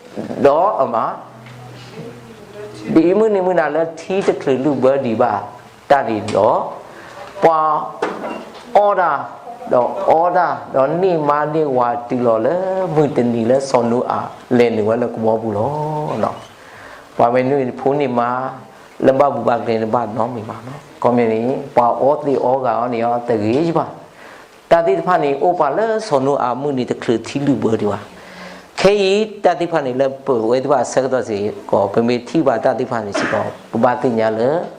ထံတချုးလုၢ်ဘၢဒံးဘၣ်တၢ်န့ၣ်ဒီး, ပှၤအီၣ်တၢ်, ဒီးအီတၢ်, ဒီးန့ၢ်မါန့ၢ်ဝၤတုၤလီၤလၢမုၢ်တနံၤလၢစီၤနိအၤလဲၤနုာ်ဝဲလၢကဘီပူၤလီၤ. ပှၤမ့ၢ်နုာ်ဖိန့ၢ်မါ လၢဘၣ်ဘူးဘၣ်ကျဲန့ၣ်ဘၣ်နီတမံၤဘၣ်နီၤ. ခီမ့ၢ်န့ၣ် ပှၤအီသံးအီဂၤအီၤန့ၣ်အီၤတဂ့ၤဘၣ် တၢ်သ့ၣ်တဖၣ်န့ၣ် အိၣ်ပာ်လၢစီၤနိအၤမုၢ်နံၤတချုးထံလုၢ်ဘၢဒံးဘၣ်. ခဲအံၤတၢ်သ့ၣ်တဖၣ်န့ၣ် လၢပဝဲသ့ၣ်တဖၣ်အဆၢကတီၢ်စ့ၢ်ကီး ပမ့ၢ်ထံၣ်ဘၣ်တၢ်သ့ၣ်တဖၣ်န့ၣ်စ့ၢ်ကီး ပဘၣ်သ့ၣ်ညါလၢ က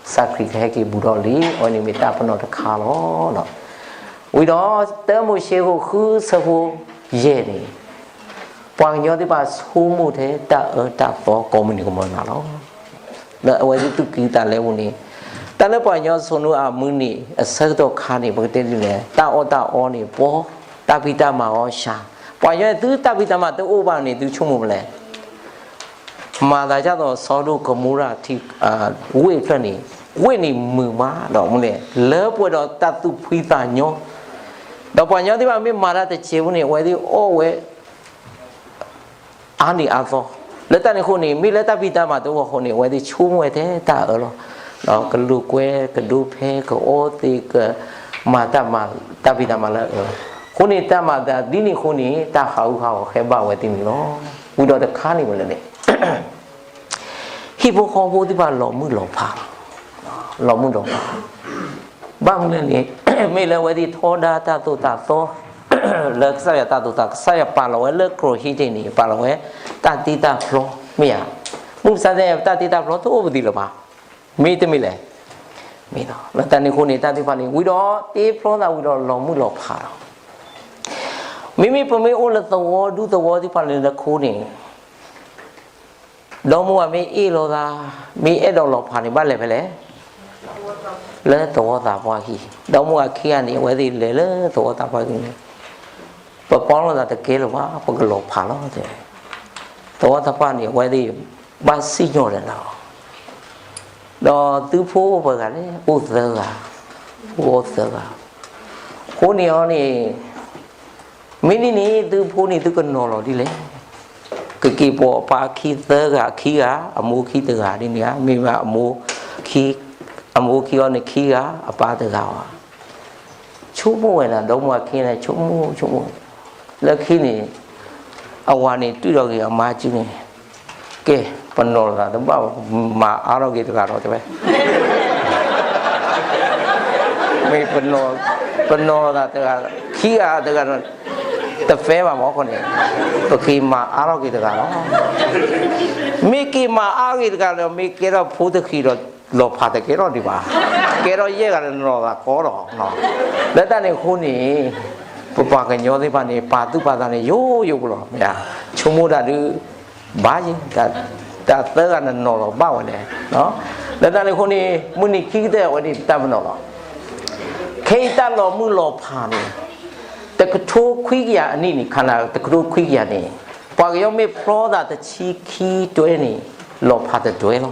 စၢ်ခရံာ်ကဟဲက့ၤဘူးထီၣ်လံ, အဝဲန့ၣ်မ့ၢ်တၢ်ပနီၣ်တခါလီၤ. ဝံၤဒီး တၢမိၤၡ့အခိၣ်ဃုဆၢဖိယဲၢ်န့ၣ် ပှၤကညီသ့ၣ်တဖၣ်ဆိကမိၣ်ထဲတၢ်အၢတၢ်သီကိးမုၢ်နံၤကမီၤနၤလီၤ. လၢအဝဲသ့ၣ်သူၣ်ကံၢ်သးလဲပူၤန့ၣ်, တၢ်လၢပှၤကညီစီၤနိအၤမုၢ်နံၤအဆၢကတီၢ်ခါန့ၣ် ပကတဲဒ်လဲၣ်, တၢ်အီၣ်တၢ်အီန့ၣ် ပှီၢ်, တၢ်ဖံးတၢ်မၤအီၣ်ဆှး, ပှၤကညီန့ၣ် သုတၢ်ဖံးတၢ်မၤတအိၣ်ဘၣ်န့ၣ် သုဆိကမိၣ်မနုၤလဲၣ်. မၤသးဒ်သိးစီၤဒိၣ်ကမိရၤထံ, ဝ့ၢ်တဖျၢၣ်န့ၣ်, ဝ့ၢ်န့ၣ်မုာ်မးဒီးမနုၤလဲၣ်, လၢပှဲၤဒီးတၢ်သူၣ်ဖှံသးညီ, ဒီးပှၤကညီသ့ၣ်တဖၣ်မ့ၢ်မၤတၢ်တစဲးဖိန့ၣ် အဝဲသ့ၣ်အီၣ်ဝဲ အါနံၤအါသီ, လၢတၢ်န့ၣ်အဃိန့ၣ် မ့ၢ်လၢတၢ်ဖံးတၢ်မၤတအိၣ်အဃိန့ၣ် အဝဲသ့ၣ်ဆိကမိၣ်ဝဲထဲတၢ်အၢလီၤ. ဒီးကလိာ်ကွဲ ကဒိဖဲ ကအီသံး ကမၤတၢ်မၤ တၢ်ဖံးတၢ်မၤလၢအအၢ, အဃိန့ၣ် တၢ်မၤသးဒ်န့ၣ်အဃိန့ၣ် တၢ်ဟးဂူာ်ဟးဂီၤဃဲဘၣ်ဝဲသ့ၣ်န့ၣ်လီၤ. ဝံၤဒီးတခါန့ၣ်ဝဲလဲၣ်န့ၣ် ဟံၣ်ဖိဃီဖိသ့ၣ်တဖၣ်လီၤမုၢ်လီၤဖးလီၤ, လီၤမုၢ်လီၤဖး ဘၣ်မနုၤလဲၣ်န့ၣ် မ့ၢ်လၢအဝဲသ့ၣ်ထီဒါတၢ်သိၣ်တၢ်သီ လၢကစၢ်ယွၤတၢ်သိၣ်တၢ်သီ ကစၢ်ယွၤပာ်လီၤဝဲလၢကီၢ်ဟံၣ်တ့ၢ်န့ၣ် ပာ်လီၤဝဲတၢ်တ့တၢ်ဖျီ မ့ၢ်ဧါ. မုၢ်မဆါတနံၤ တၢ်တ့တၢ်ဖျီတအိၣ်ပသံးလၢၤဘၣ်. မ့တမ့ၢ်လဲၣ် မ့ၢ်လီၤ. လၢတၢ်န့ၣ်အဃိန့ၣ် တၢ်သ့ၣ်တဖၣ်န့ၣ် ဝံၤဒီးတ့ဖျီသးဝံၤဒီးလီၤမုၢ်လီၤဖးလီၤ. မ့မ့ၢ်ပမ့ၢ်အိၣ်လၢသဝီဒူသဝီသ့ၣ်တဖၣ်န့ၣ်အဃိန့ၣ် ဒီမါဝၤမ့ၢ်အ့ၣ်လိာ်သး, မ့ၢ်အဲၣ်ဒိးလီၤဖးန့ၣ် ဘၣ်လဲၤဖဲလဲၣ်, လၢသဝီသးပှၢ်ခံ, ဒီမါဝၤခံဂၤန့ၣ် အဝဲသ့ၣ်လဲၤလၢသဝီသးပှၢ်ခံန့ၣ်, ပပီလိာ်သးတကဲလၢၤဘၣ်, ပကလီၤဖးလီၤ. သဝီသးပှၢ်န့ၣ် အဝဲသ့ၣ်ဘၣ်စံၣ်ညီၣ်လီၤလီၤ. ဒီးသုဖိပှဲၤဂၤလဲၣ်, အိၣ်သၢဂၤ, အိၣ်သၢဂၤ, အဃိန့ၣ်အီၤန့ၣ် မ့ၢ်ဒ်န့ၣ် သုဖိန့ၣ်သုကနီၤလီၤဒ်လဲၣ်. ကက့ၤပိာ်အပၢ်ခံသၢဂၤ, ခံဂၤ, အမိၢ်ခံတဂၤဒ်န့ၣ်ဧါ, မ့ၢ်ဘၣ်အမိၢ်, အမိၢ်ခံအီၤန့ၣ်ခံဂၤ, အပၢ်တဂၤဧါ. ဆိကမိၣ်ဝဲဒၣ် ဒီမါဝၤခံန့ၣ် ဆိကမိၣ်ဆိကမိၣ်, လၢခံန့ၣ် အဝၤန့ၣ် တုၤထီၣ်က့ၤအမါစုန့ၣ်, ကဲ, ပနီၤလိာ်သးတဘၣ်ဘၣ်, မၤအါထီၣ်က့ၤတဂၤဒီးတဲဝဲ မ့ၢ်ပနီၤ, ပနီၤလိာ်သးတဂၤ, ခံဂၤတဂၤဒီး တဖဲဘၣ်မ့ၢ်ခီန့ၣ်, ပက့ၤမၤအါထီၣ်က့ၤတဂၤလီၤ. မ့ၢ်က့ၤမၤအါက့ၤတဂၤဒီး မ့ၢ်ကဲထီၣ်ဖိတဂၤဒီး လီၤဖးတကဲထီၣ်ဒံးဘၣ်, ကဲထီၣ်ယဲၢ်ဂၤဒီးနီၤလိာ်သးကီဒီး, လၢတၢ်န့ၣ်အဃိန့ၣ် ပပှၤကညီသ့ၣ်တဖၣ်န့ၣ် ပာ်သူၣ်ပာ်သးန့ၣ် ယိယိဖိလီၤ, မ့ၢ်ဧါ, ဆိကမိၣ်တၢ်ဒုး ဘၣ်ယဲ, တၢ်သၢဂၤန့ၣ်နီၤလီၤဘၣ်ဝဲလဲၣ်. လၢတၢ်န့ၣ်အဃိန့ၣ် မုၢ်နံၤခံကတၢၢ်ဝဲန့ၣ် တၢ်ပနီၣ်လီၤ. ခဲအံၤတၢ်လီၤမုၢ်လီၤဖးန့ၣ် တကထိခွံကယၤအနံၣ်န့ၣ်, ခါနၤတကထိခွံကယၤန့ၣ်, ပှၤကညီမ့ၢ်ဖျီသးတဆံခံတွဲန့ၣ် လီၤဖးတတွဲလီၤ.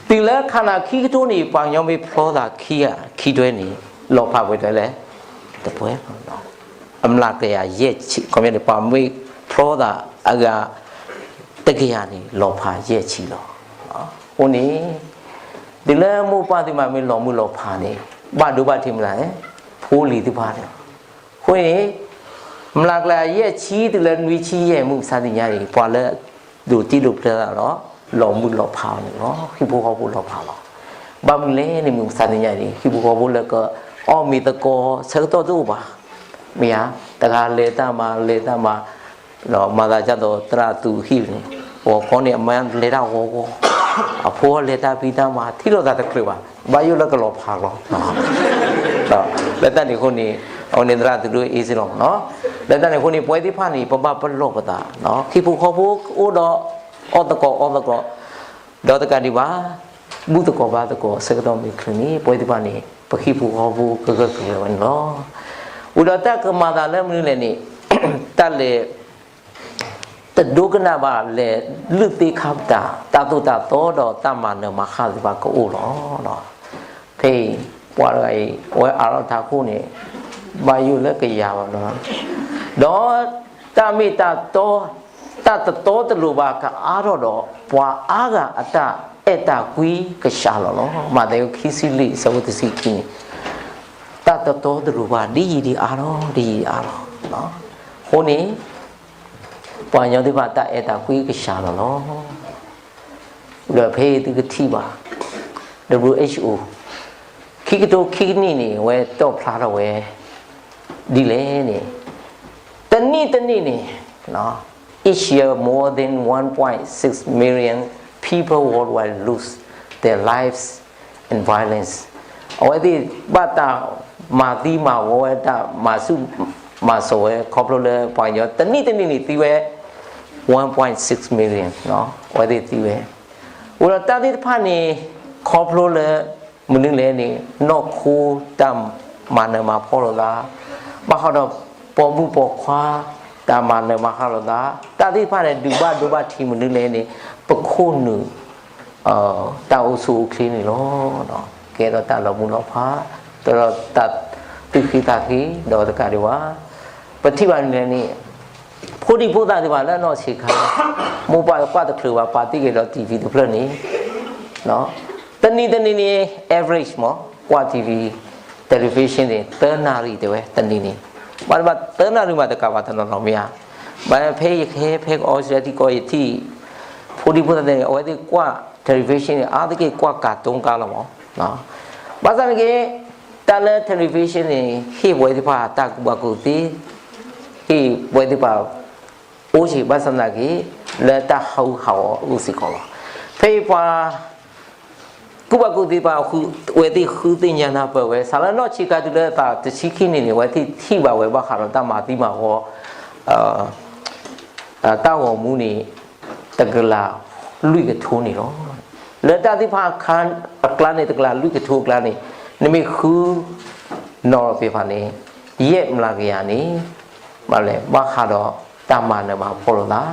တုၤလၢခါနၤခံကထိန့ၣ် ပှၤကညီမ့ၢ်ဖျီသးခံ, ခံတွဲန့ၣ် လီၤဖးပှဲၤတွဲလဲၣ်, တပှဲၤလီၤ. အမျးကယၤယဲၢ်ဆံ, ခီပညီန့ၣ် ပှၤမ့ၢ်ဖျီသးအဂၤ တကယၤန့ၣ် လီၤဖးယဲၢ်ဆံလီၤ. အဃိန့ၣ် တုၤလၢမိၢ်ပၢ်သ့ၣ်တဖၣ်မ့ၢ်လီၤမုၢ်လီၤဖးန့ၣ် ဘၣ်ဒိဘၣ်ထံးမနုၤလဲၣ်, ဖိလံၤသ့ၣ်တဖၣ်န့ၣ်လီၤ. အဃိန့ၣ် မျးကယၤယဲၢ်ဆံတုၤလၢနွံဆံယဲၢ် မုၢ်မဆါတနံၤညါအံၤ ပှၤလၢ ဒိးတံၢ်ဒိးဖျၢသးဒီး လီၤမုၢ်လီၤဖးအီၤန့ၣ်လီၤ. ဟံၣ်ဖိဃီဖိလီၤဖးလီၤ. ဘၣ်မနုၤလဲၣ်န့ၣ် မုၢ်မဆါတနံၤညါအံၤ ဟံၣ်ဖိဃီဖိလၢကအီၣ်မ့ၤသကိး ဆၢကတီၢ်တအိၣ်ဘၣ်. မ့ၢ်ဧါ, တဂၤလဲၤတၢ်မၤ လဲၤတၢ်မၤ ဒီးမၤသးဒ်သိးသရၣ်သူးဟံၣ်န့ၣ်, ဂီၤခီန့ၣ် အမါလဲၤတၢ်ဂီၤဂီၤ, အဖိလဲၤတၢ်ဖံးတၢ်မၤ ထံၣ်လိာ်သးတချုးဘၣ်, ဘၣ်ယိၣ်လၢကလီၤဖးလီၤ. လၢတၢ်န့ၣ်အဃိန့ၣ် အဝဲန့ၣ်သရၣ်သူးဒိၣ်အ့စ့လီၤနီၤ. လၢတၢ်န့ၣ်အဃိန့ၣ် ပဝဲသ့ၣ်တဖၣ်န့ၣ် ပဘၣ်ပလီၢ်ပသး, ဟံၣ်ဖိဃီဖိအိၣ်ဒီး အီၣ်သကိးအီသကိး, ဒီးတကးဒံးဘၣ် ဘူၣ်သကိးဘါသကိး ဆၢကတီၢ်မ့ၢ်ချုးန့ၣ် ပဝဲသ့ၣ်တဖၣ်န့ၣ် ပဟံၣ်ဖိဃီဖိကဂၢၢ်ကျၢၤဝဲန့ၣ်လီၤ. ဝံၤဒီးတၢ်ကမၤသးလၢမနုၤလဲၣ်န့ၣ် တၢ်လဲၤ တဒိကနၣ်ဘၣ်လဲၤလုၢ်သ့ခါပတာ် တၢ်သိၣ်တၢ်သီဒီးတၢ်မၤနၢၤမၤဃၣ်သ့ၣ်တဖၣ်ကအိၣ်လီၤ. ဖဲအံၤ ပှၤတဂၤအံၤ အဝဲအးထီၣ်တၢ်ခိၣ်န့ၣ် ဘၣ်ယိၣ်လၢကယၤဘၣ်နီၤ. ဒီးတၢ်မ့ၢ်တၢ်တီ တၢ်တတီတလိၤဘၣ်ကအါထီၣ်ဒီး ပှၤအါဂၤအတၢ်အဲၣ်တၢ်ကွံကစှၤလီၤလီၤ. မးသဲခံဆံလွံၢ် အဆၢဖိတဆံခံန့ၣ် တၢ်တတီတလိၤဘၣ် ဒ်ယံာ်ဒ်အါထီၣ် ဒ်ယံာ်ဒ်အါထီၣ်. အဃိန့ၣ် ပှၤကညီသ့ၣ်တဖၣ်တၢ်အဲၣ်တၢ်ကွံကစှၤလီၤလီၤ. ဒီးဖဲအံၤသုကထံၣ်ဘၣ် WHO ခံကထိခံကနံၣ်န့ၣ် အဝဲတီၣ်ဖျါထီၣ်ဝဲ ဒ်လဲၣ်န့ၣ် တနံၣ်တနံၣ်န့ၣ် each year more than one point six million people worldwide lose their lives in violence. အဝဲသ့ၣ်ဘၣ်တၢ်မၤသံမၤဝီဝဲ တၢ်မၤဆူၣ်မၤစိးဝဲ ခီဖျိလၢပှၤကညီ တနံၣ်တနံၣ်န့ၣ်သံဝဲ one point six million အဝဲသ့ၣ်သံဝဲ. အိၣ်ဒီးတၢ်သ့ၣ်တဖၣ်န့ၣ် ခီဖျိလၢ မနုၤလဲၣ်န့ၣ် နီၢ်ခိတၢ်မၤနၢၤမၤဖှီၣ်လိာ်သး, ဘၣ်ဃးဒီးပိာ်မုၣ်ပိာ်ခွါ တၢ်မၤနၢၤမၤဃၣ်လိာ်သး, တၢ်သ့ၣ်တဖၣ်န့ၣ် ဒုးဘၣ်ဒိဘၣ်ထံးမနုၤလဲၣ်န့ၣ် ပခိၣ်နူာ် တၢ်အိၣ်ဆူၣ်အိၣ်ချ့န့ၣ်လီၤ. ကဲထီၣ်တၢ်လီၤမုၢ်လီၤဖး, ကဲထီၣ်တၢ်သူၣ်ခုသးခု ဒီးတကးဒံးဘၣ် ပထံၣ်ဘၣ်မနုၤလဲၣ်န့ၣ် ဖိဒံဖိသၣ်သ့ၣ်တဖၣ်လၢအနီၢ်ဆံးခါ မိၢ်ပၢ်ကွၢ်တချုးဘၣ် ပာ်တံၢ်က့ၤဒီး TV တဖျၢၣ်န့ၣ် တနံၤတနံၤန့ၣ် average မ့ၢ် ကွၢ် TV television န့ၣ် သၢနၣ်ရံၣ်တဲဝဲ တနံၤန့ၣ် ဘၣ်တဘၣ်သၢနၣ်ရံၣ်မးတကးဘၣ်တနီၤနီၤမ့ၢ်ဧါ. ဘၣ်ဖဲယကဟဲဖဲကီၢ်အီစထြ့လယါထံကီၢ် ယထံၣ် ဖိဒံဖိသၣ်သ့ၣ်န့ၣ် အဝဲသ့ၣ်ကွၢ် television န့ၣ် အါတက့ၢ်ကွၢ် cartoon ကါလီၤမ့ၢ် ဘၣ်ဆၣ်န့ၣ်က့ တၢ်လၢ television န့ၣ် ဟ့ၣ်ပဝဲသ့ၣ်တဖၣ်တၢ်ကူၣ်ဘၣ်ကူၣ်သ့, ဟ့ၣ်ပဝဲသ့ၣ်တဖၣ် အိၣ်ဆံးဘၣ်ဆၣ်သနာ်က့ လၢတၢ်ဟးဂူာ်ဟးဂီၤအအိၣ်စ့ၢ်ကီးလီၤ. ဖဲအံၤပှၤ ကူၣ်ဘၣ်ကူၣ်သ့ပှၤ ဝဲသ့ၣ်ဃုသ့ၣ်ညါနၢ်ပၢၢ်ဝဲ စးလၢနီၢ်ဆံးခါတုၤလၢအသးတဆံခံနံၣ်န့ၣ် အဝဲသ့ၣ်ထံၣ်ဘၣ်ဝဲဘၣ်ဃးဒီးတၢ်မၤသံမၤဝီ တၢ်ဂီၤမူန့ၣ် တကလးလွံၢ်ကထိန့ၣ်လီၤ. လၢတၢ်သ့ၣ်တဖၣ်အခါအကျါန့ၣ် တကလးလွံၢ်ကထိအကျါန့ၣ် နမ့ၢ်ဃုနီၣ်ပ့ၤဖးန့ၣ် ယဲၢ်မျးကယၤန့ၣ် ဘၣ်လဲၣ် ဘၣ်ဃးဒီးတၢ်မၤနၢၤမၤဖှီၣ်လိာ်သး,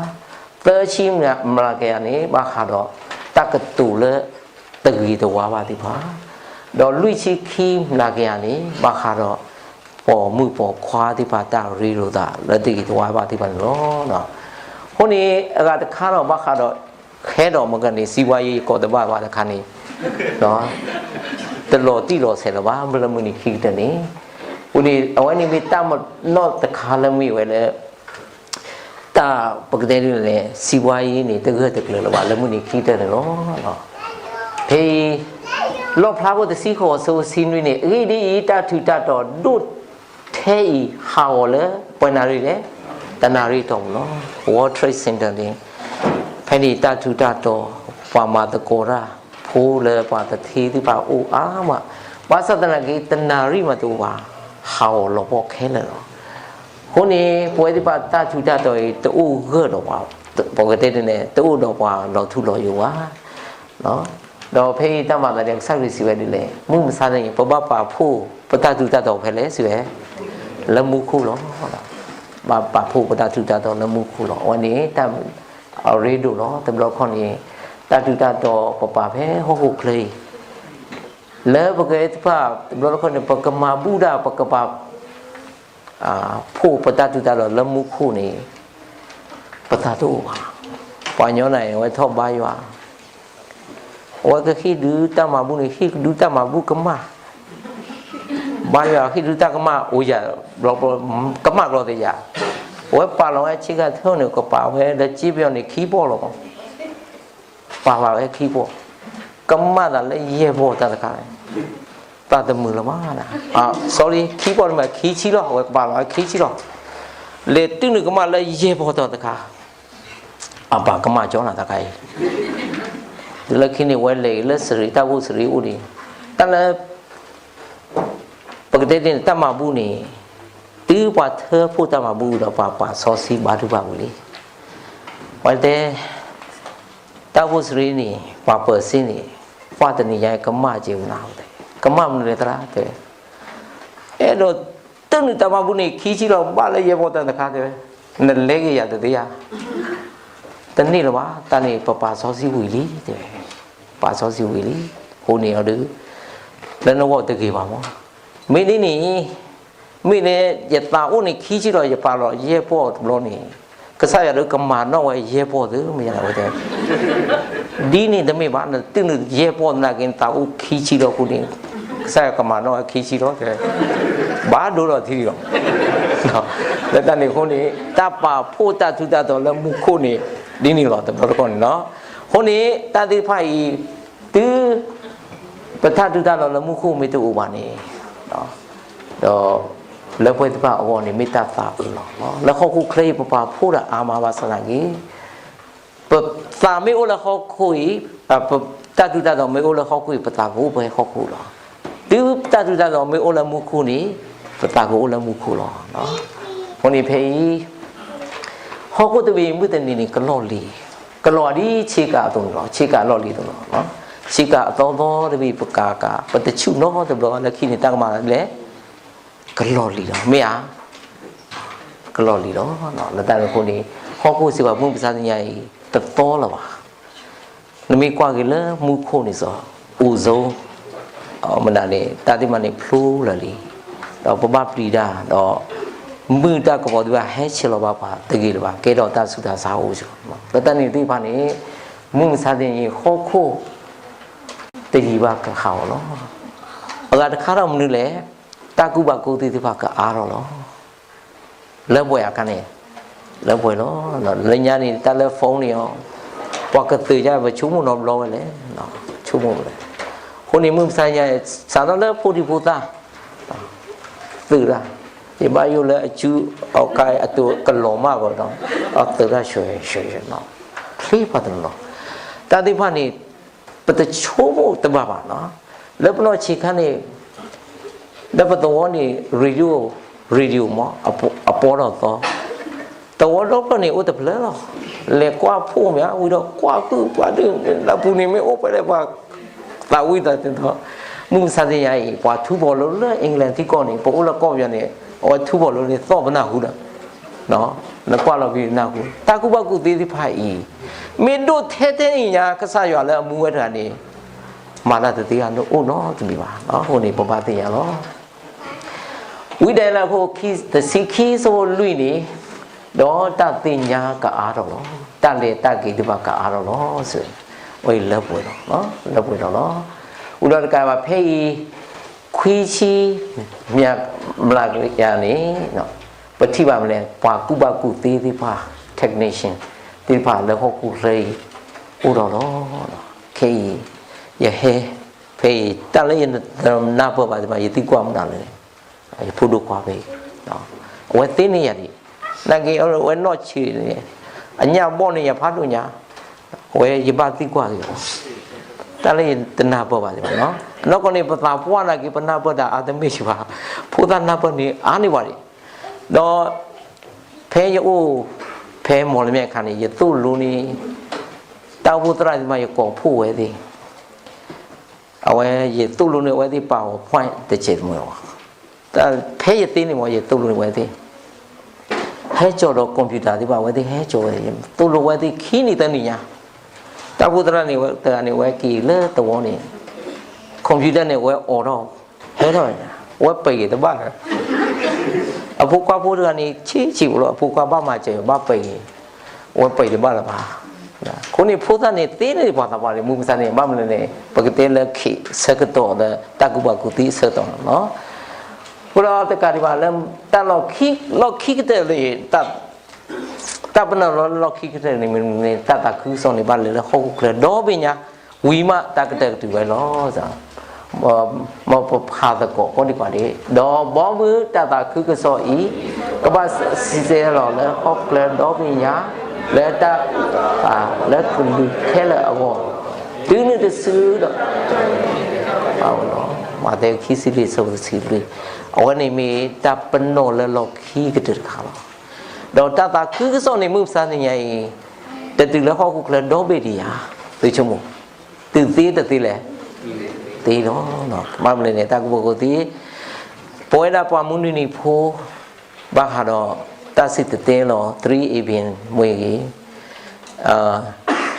သၢဆံမျးကယၤန့ၣ် ဘၣ်ဃးဒီးတၢ်ကတိၤလၢတဂ့ၤတဝါဘၣ်သ့ၣ်တဖၣ်, ဒီးလွံၢ်ဆံခံမျးကယၤန့ၣ် ဘၣ်ဃးဒီးပိာ်မုၣ်ပိာ်ခွါသ့ၣ်တဖၣ်တၢ်ရ့လိာ်သးလၢတဂ့ၤတဝါဘၣ်သ့ၣ်တဖၣ်န့ၣ်လီၤ. အဃိန့ၣ် အဂၤတခါဒီးဘၣ်ဃးဒီး ခဲဒီးမ့ၢ်ကန့ၣ် စံးဝါယံၤကိးတဘၣ်ဘၣ်တခါန့ၣ် တလီၤတံၢ်လီၤဆဲးလၢၤဘၣ် လၢမုၢ်နံၤခံကတၢၢ်န့ၣ်, အဃိန့ၣ် အဝဲန့ၣ်မ့ၢ်တၢ်မနီၣ်တခါလၢမ့ၢ်ဝဲလၢ တၢ်ပကတဲဒ်လဲၣ် စံးဝါယံၤန့ၣ် တဂၢၢ်တကျၢၤလၢၤဘၣ် လၢမုၢ်နံၤခံကတၢၢ်န့ၣ်လီၤ. ဖဲအံၤ လီၣ်ဖျါခိၣ်တဆံဃိး အဆၢဖိတဆံနွံန့ၣ် အဂ့ၢ်ဒ်အံၤ တၢ်ထူးတၢ်တီၤဒိၣ်ထဲအံၤဟးဂီၤလၢ ပှဲၤနၣ်ရံၣ်လဲၣ်, တနၣ်ရံၣ်တီၢ်ပူၤလီၤ. World Trade Center န့ၣ် ဖဲန့ၣ်တၢ်ထူးတၢ်တီၤ ပှၤမၤသကိးတၢ်ဖိလၢပှၤတထ့သ့ၣ်တဖၣ်အိၣ်အါမး, ဘၣ်ဆၣ်သနာ်က့ တနၣ်ရံၣ်မးတအိၣ်ဘၣ် ဟးဂီၤလီၤပှီၢ်ခဲလၢာ်လီၤ. အဃိန့ၣ် ပဝဲသ့ၣ်တဖၣ်တၢ်ထူးတၢ်တီၤအံၤ တအိၣ်ဂၢၢ်ဒီးပှၤ, ပကတဲဒ်န့ၣ် တအိၣ်ဒီးပှၤလီၤထူလီၤယိာ်ဘၣ်. ဒီးဖဲအံၤတၢ်မၤသးဒ်ကစၢ်ခရံာ်စံးဝဲဒ်လဲၣ်, မုၢ်မဆါတနံၤ ပဘၣ်ပာ်ဖှိၣ်ပတၢ်ထူးတၢ်တီၤဖဲလဲၣ်စံးဝဲ, လၢမူခိၣ်လီၤ. ဘၣ်ပာ်ဖှိၣ်ပတၢ်ထူးတၢ်တီၤလၢမူခိၣ်လီၤ. အဝဲန့ၣ်တၢ်အရ့ဒိၣ်လီၤ. တဘျီတခီၣ်န့ၣ် တၢ်ထူးတၢ်တီၤပပာ်ဖဲဟီၣ်ခိၣ်ချၢအံၤ လၢပကဲသ့ၣ်တဖၣ် တဘျီတခီၣ်န့ၣ် ပကမၤဘူၣ်ဒၣ် ပကပာ် ဖှိၣ်ပတၢ်ထူးတၢ်တီၤလၢမူခိၣ်န့ၣ် ပသးတအိၣ်ဘၣ်. ပှၤကညီန့ၣ် အဝဲထီၣ်ဘါယွၤ, အဝဲကဟ့ၣ်ဒုးတၢ်မၤဘူၣ်န့ၣ် ဟ့ၣ်ဒုးတၢ်မၤဘူၣ်ကမၣ်, ဘါယွၤဟ့ၣ်ဒုးတၢ်ကမၣ်အိၣ်ယၤ, ကမၣ်ကျီသ့ယၤ, အဝဲပာ်လီၤဝဲဆ့ကၤထၢၣ်န့ၣ် ကပာ်ဝဲလၢက့ပယီၤန့ၣ် ခံပီၢ်လီၤ. ပာ်လီၤဝဲခံပီၢ်, ကမၣ်သးလၢယဲၢ်ပီၢ်တၢ်တခါ, သးတမုာ်လၢၤဘၣ်, sorry ခံပီၢ်တမ့ၢ်ခံဆံလီၤ, အဝဲကပာ်လီၤဝဲခံဆံလီၤ. လဲၤတုၤနုာ်ကမၣ်လၢယဲၢ်ပီၢ်တၢ်တခါ, အပာ်ကမၣ်ကၠီနၤတခါအံၤ, လၢခံန့ၣ် ဝဲလဲၤလၢစရံးတၢ်အိၣ်စရံးအိၣ်ဒံး, တၢ်လၢ ပကတဲဒ်န့ၣ် တၢ်မၤဘူၣ်န့ၣ် တုၤပှၤထၢဖှိၣ်တၢ်မၤဘူၣ်ဒီး ပှၤပာ်စီဆှံဘါထုကဖၣ်ဝံၤလံ. ပှၤတဲ တၢ်အိၣ်စရံးန့ၣ် ပှၤပၢၤစ့န့ၣ် ပှၤတနံၤညါကမၣ်က့ၤမနုၤ, ကမၣ်မနုၤလဲၣ်သရၣ်တဲ, အဲၣ်ဒိးတုၤနုာ်တၢ်မၤဘူၣ်န့ၣ် ခံဆံလီၤ ဘၣ်လၢယဲၢ်ပီၢ်တၢ်တခါတဲဝဲ, နလဲၤက့ၤယၤတသ့ဧါ, တန့ၢ်လၢၤဘၣ်, တၢ်န့ၣ်ပပာ်စီဆှံဝံၤလံတဲဝဲ, ပာ်စီဆှံဝံၤလံ, အဃိန့ၣ်အီၤဒီး လၢနဂီၢ်တဂ့ၤဘၣ်မး, မ့ၢ်ဒ်န့ၣ် မ့ၢ်လၢယသးအိၣ်န့ၣ်ခံဆံလီၤ ယပာ်လီၤယဲၢ်ပီၢ်တဘျီန့ၣ်, ကစၢ်ယွၤဒီးကမၤနီၣ်ဝဲယဲၢ်ပီၢ်သ့ မ့ၢ်ယၤဝဲတဲ, ဒ်န့ၣ်တမ့ၢ်ဘၣ်, နတုၤနုာ်ယဲၢ်ပီၢ်သနာ်က့ နသးအိၣ်ခံဆံလီၤအဃိန့ၣ်, ကစၢ်ယွၤကမၤနီၣ်ဝဲခံဆံလီၤတဲ, ဘၣ်ဒိဒီးထံလီၤ လၢတၢ်န့ၣ်အဃိန့ၣ် တၢ်ပာ်ဖှိၣ်တၢ်ထူးတၢ်တီၤလၢမူခိၣ်န့ၣ် ဒ်န့ၣ်လီၤ တဘျီတခီၣ်န့ၣ်လီၤ. အဃိန့ၣ် တၢ်သ့ၣ်တဖၣ်အံၤ တုၤ ပတၢ်ထူးတၢ်တီၤလၢမူခိၣ်မ့ၢ်တအိၣ်ဘၣ်န့ၣ်, ဒီးလၢပဝဲသ့ၣ်တဖၣ်အဂီၢ်န့ၣ် မ့ၢ်တၢ်သးအုးလီၤ. လၢဟီၣ်ခိၣ်ချၢအံၤ ပပာ်ဖှိၣ်တၢ်အါမးဘၣ်ဆၣ်သနာ်က့ ပသးမ့ၢ်အိၣ်လၢဟီၣ်ခိၣ်အံၤ, ပတၢ်ထူးတၢ်တီၤမ့ၢ်အိၣ်လၢဟီၣ်ခိၣ်အံၤ ပသးကအိၣ်ဖဲဟီၣ်ခိၣ်လီၤ. တုၤတၢ်ထူးတၢ်တီၤမ့ၢ်အိၣ်လၢမူခိၣ်န့ၣ် ပသးကအိၣ်လၢမူခိၣ်လီၤ. အဃိန့ၣ်ဖဲအံၤ ဟီၣ်ခိၣ်တဘ့ၣ်အံၤမုၢ်တနံၤန့ၣ် ကလီၢ်လံၤ, ကလီၤဒ်ဆ့ကၤအသိးန့ၣ်လီၤ. ဆ့ကၤလီၢ်လံၤအသိးလီၤ. ဆ့ကၤအသီသီတဘ့ၣ် ပကၤကၤ ပတဆူၣ်နီတဘျီလၢခံန့ၣ် တၢ်ကမၤလဲၣ် ကလီၢ်လံၤလီၤ. မ့ၢ်ဧါ, ကလီၢ်လံၤလီၤ. လၢတၢ်န့ၣ်အဃိန့ၣ် ဟီၣ်ခိၣ်စ့ၢ်ကီးမုၢ်မဆါတနံၤအံၤ တသီလၢၤဘၣ်. နမ့ၢ်ကွၢ်က့ၤလၢမူခိၣ်န့ၣ်စ့ၢ်, အိၣ်စိ, မနုၤန့ၣ် တၢ်သ့ၣ်တဖၣ်န့ၣ်ဖျိလၢာ်လံ, ဒီးပဘၣ်ပျံၤတၢ်, ဒီးမုၢ်တၢ်ကပီၤသ့ၣ်တဖၣ်ဟဲဆဲးလီၤဘၣ်ပှၤတဂ့ၤလၢၤဘၣ်, ကဲထီၣ်တၢ်ဆူးတၢ်ဆါအိၣ်စ့ၢ်ကီး. လၢတၢ်န့ၣ်သ့ၣ်တဖၣ်န့ၣ် မုၢ်မဆါတနံၤအံၤ ဟီၣ်ခိၣ် တယံာ်ဘၣ်ကဟးဂီၤလီၤ. အဂၤတခါထီၣ်မနုၤလဲၣ်, တၢ်ကူၣ်ဘၣ်ကူၣ်သ့သ့ၣ်တဖၣ်ကအါထီၣ်လီၤ. လၢပှဲၤအခါန့ၣ်, လၢပှဲၤလီၤ. လၢညါန့ၣ် တၢ်လၢ phone န့ၣ်အီၤ, ပှၤကသုးယါ ပဆိကမိၣ်နီတဘျီဝဲလဲၣ်, ဆိကမိၣ်ဝဲလဲၣ်. အဃိန့ၣ် မုၢ်မဆါညါ စးထီၣ်လၢဖိဒံဖိသၣ် သုးတၢ်, ယဘၣ်ယိၣ်လၢအစုအကါအတိၤကလီၤမၢ်ဘၣ်ဒီး အသုးတၢ်ဆွဲဆွဲဆွဲနီၤ, ချ့ပှၤတနီၤနီၤ. တၢ်သ့ၣ်တဖၣ်န့ၣ် ပတဆိကမိၣ်တဘၣ်ဘၣ်နီၤ. လၢပနီၢ်ဆံးခါန့ၣ် လၢပသဝီန့ၣ် ရေဒီယိ ရေဒီယိ မ့ၢ် အပီဒီးသီ, သဝီဒီဖျၢၣ်န့ၣ် အိၣ်တဖျၢၣ်လီၤ. လဲၤကွၢ်ဖှိၣ်မ့ၢ်ဧါ, ဝံၤဒီးကွၢ်ကုၢ်ပှၤဒုး လၢပူၤန့ၣ်မ့ၢ်အိၣ်ဖဲလဲၣ်ပှၤ သးဝံၣ်သးတသီ, မုၢ်မဆါတနံၤအံၤ ပှၤထူဖီၣ်လိလၢ England ထံကီၢ်န့ၣ် ပအိၣ်လၢကီၢ်ပယီၤန့ၣ် အဝဲထူဖီၣ်လိန့ၣ် သီၣ်ပနၢ်ဟူဒီး နကွၢ်လီၤဖဲနၢ်ဟူ တၢ်ကူၣ်ဘၣ်ကူၣ်သ့သ့ၣ်တဖၣ်အံၤ မ့ၢ်ဒိၣ်ထဲထဲအံၤညါ ကစၢ်ယွၤလၢအမူဝဲတဂၤန့ၣ် မၤတၢ်တသ့ဂ့ၤ နအိၣ်နီတမံၤဘၣ်. အဃိန့ၣ် ပဘၣ်သ့ၣ်ညါလီၤ. ဝံဒၤယလးခိၣ် တဆံခံ ဆၢဖိလွံၢ်န့ၣ်, ဒီးတၢ်သ့ၣ်ညါကအါထီၣ်လီၤ, တၢ်လဲၤတၢ်က့ၤသ့ၣ်တဖၣ်ကအါထီၣ်လီၤ. အဝဲအံၤလၢပှဲၤလီၤ, လၢပှဲၤထီၣ်လီၤ. ဝံၤဒီးတကးဘၣ် ဖဲအံၤ ခွံဆံ မျးကယၤန့ၣ် ပထံၣ်ဘၣ်မနုၤလဲၣ်, ပှၤကူၣ်ဘၣ်ကူၣ်သ့သ့ၣ်တဖၣ် technician သ့ၣ်တဖၣ်လၢဟီၣ်ခိၣ်ချၢအံၤ အိၣ်ထီၣ်လီၤ. ခဲအံၤ ယဟဲ ဖဲအံၤ တၢ်လၢယတနၢ်ပၢၢ်ဘၣ်သ့ၣ်တဖၣ် ယသံကွၢ်မနုၤလဲၣ်, ယဖိဒိၣ်ခွါဖဲအံၤ အဝဲသ့န့ၢ်ယၤဒံး, နာ်က့ အဝဲနီၢ်ဆံးန့ၣ် အညၣ်ဘီၣ်န့ၢ်ယၤဖးဒိၣ်ညါ, အဝဲယဘၣ်သံကွၢ်က့ၤအီၤ, တၢ်လၢယတနၢ်ပၢၢ်ဘၣ်သ့ၣ်တဖၣ်နီၤ. နီၢ်ကီၢ်န့ၣ် ပသးပှၢ်နာ်က့ ပနၢ်ပၢၢ်တၢ်အါတမ့ၢ်ဘၣ်, ဖိသၣ်နၢ်ပၢၢ်န့ၢ်အါန့ၢ်ပှၤဒံး, ဒီး ဖဲယအိၣ် ဖဲမီၢ်လမၠဲၣ်အခါန့ၣ် ယသိၣ်လိန့ၢ် တၢ်အိၣ်ဖှိၣ်သရၣ်သ့ၣ်တဖၣ် ယကိးဖှိၣ်ဝဲသ့ၣ် အဝဲယသိၣ်လိန့ၢ်အဝဲသ့ၣ် PowerPoint တစဲးတမှဲၤဘၣ်. ဖဲယသ့န့ၣ်မ့ၢ် ယသိၣ်လိန့ၢ်အဝဲသ့ၣ် ဟဲကၠီၤဒီး computer သ့ၣ်တဖၣ် အဝဲသ့ၣ်ဟဲကၠီၤဝဲ, ယသိၣ်လိဝဲသ့ၣ်ခံနံၤသၢနံၤညါ, တၢ်အိၣ်ဖှိၣ်သရၣ်န့ၣ် တဂၤန့ၣ် အဝဲက့ၤလၢသဝီန့ၣ် computer န့ၣ် အဝဲအိးထီၣ် ဟဲထီၣ်ညါ, အဝဲပံးက့ၤတဘၣ်လၢၤ အဖိခွါဖိတဂၤန့ၣ် ဆံးဆံးဖိလီၤ, အဖိခွါဘၣ်မၤစၢၤ ဘၣ်ပံးက့ၤ, အဝဲပံးတဘၣ်လၢၤဘၣ်. အဃိန့ၣ် ဖိသၣ်န့ၣ် သ့န့ၢ်ပှၤသးပှၢ်န့ၣ် မုၢ်မဆါန့ၣ် ဘၣ်မနုၤလဲၣ်န့ၣ် ပကတဲလၢခံဆၢကတီၢ်လၢ တၢ်ကူၣ်ဘၣ်ကူၣ်သ့အဆၢကတီၢ်လီၤ. အဃိဒီးတကးဒံးဘၣ်လၢ တၢ်လီၢ်ခံ လီၢ်ခံကတၢၢ်လၢ တၢ်ပနီၣ်လီၤလၢလီၢ်ခံကတၢၢ်န့ၣ် မ့ၢ်မနုၤန့ၣ် တၢ်သးခုကစီၣ်န့ၣ် ဘၣ်လဲၤလၢဟီၣ်ခိၣ်ချၢဒီဘ့ၣ်ညါ, ဝံၤမးတၢ်ကတၢၢ်ကတုၤဝဲလီၤ. မ်ပဖးသကိးကိးဒံးကွၢ်ဒံး, ဒီးဘီမုၢ်တၢ်သးခုကစီၣ်အံၤ ကဘၣ်စံးဆၢလီၤလၢဟီၣ်ခိၣ်ချၢဒီဘ့ၣ်ညါ လၢတၢ် လၢကလုာ်ခဲလၢာ်အဂီၢ်, တုၤနုၤတစုဒီး မးသဲ ခံဆံလွံၢ် ဆၢဖိတဆံလွံၢ်, အဝဲန့ၣ်မ့ၢ်တၢ်ပနီၣ်လၢလီၢ်ခံကတၢၢ်တခါလီၤ. ဒီးတၢ်သးခုကစီၣ်န့ၣ် မုၢ်မဆါတနံၤအံၤ တတုၤလၢဟီၣ်ခိၣ်ချၢဒီဘ့ၣ်ဒံးဧါ, သုဆိကမိၣ်, တုၤသ့တသ့လဲၣ်, သ့လီၤ. ဘၣ်မနုၤလဲၣ်န့ၣ် တၢ်ကူၣ်ဘၣ်ကူၣ်သ့ ပဝဲဒၣ်ပှၤမူနံၤနံၤဖိ ဘၣ်ဃးဒီး တၢ်စံၣ်တဲၤတဲလီၤ three A B N မ့ၢ်ဂ့ၤ,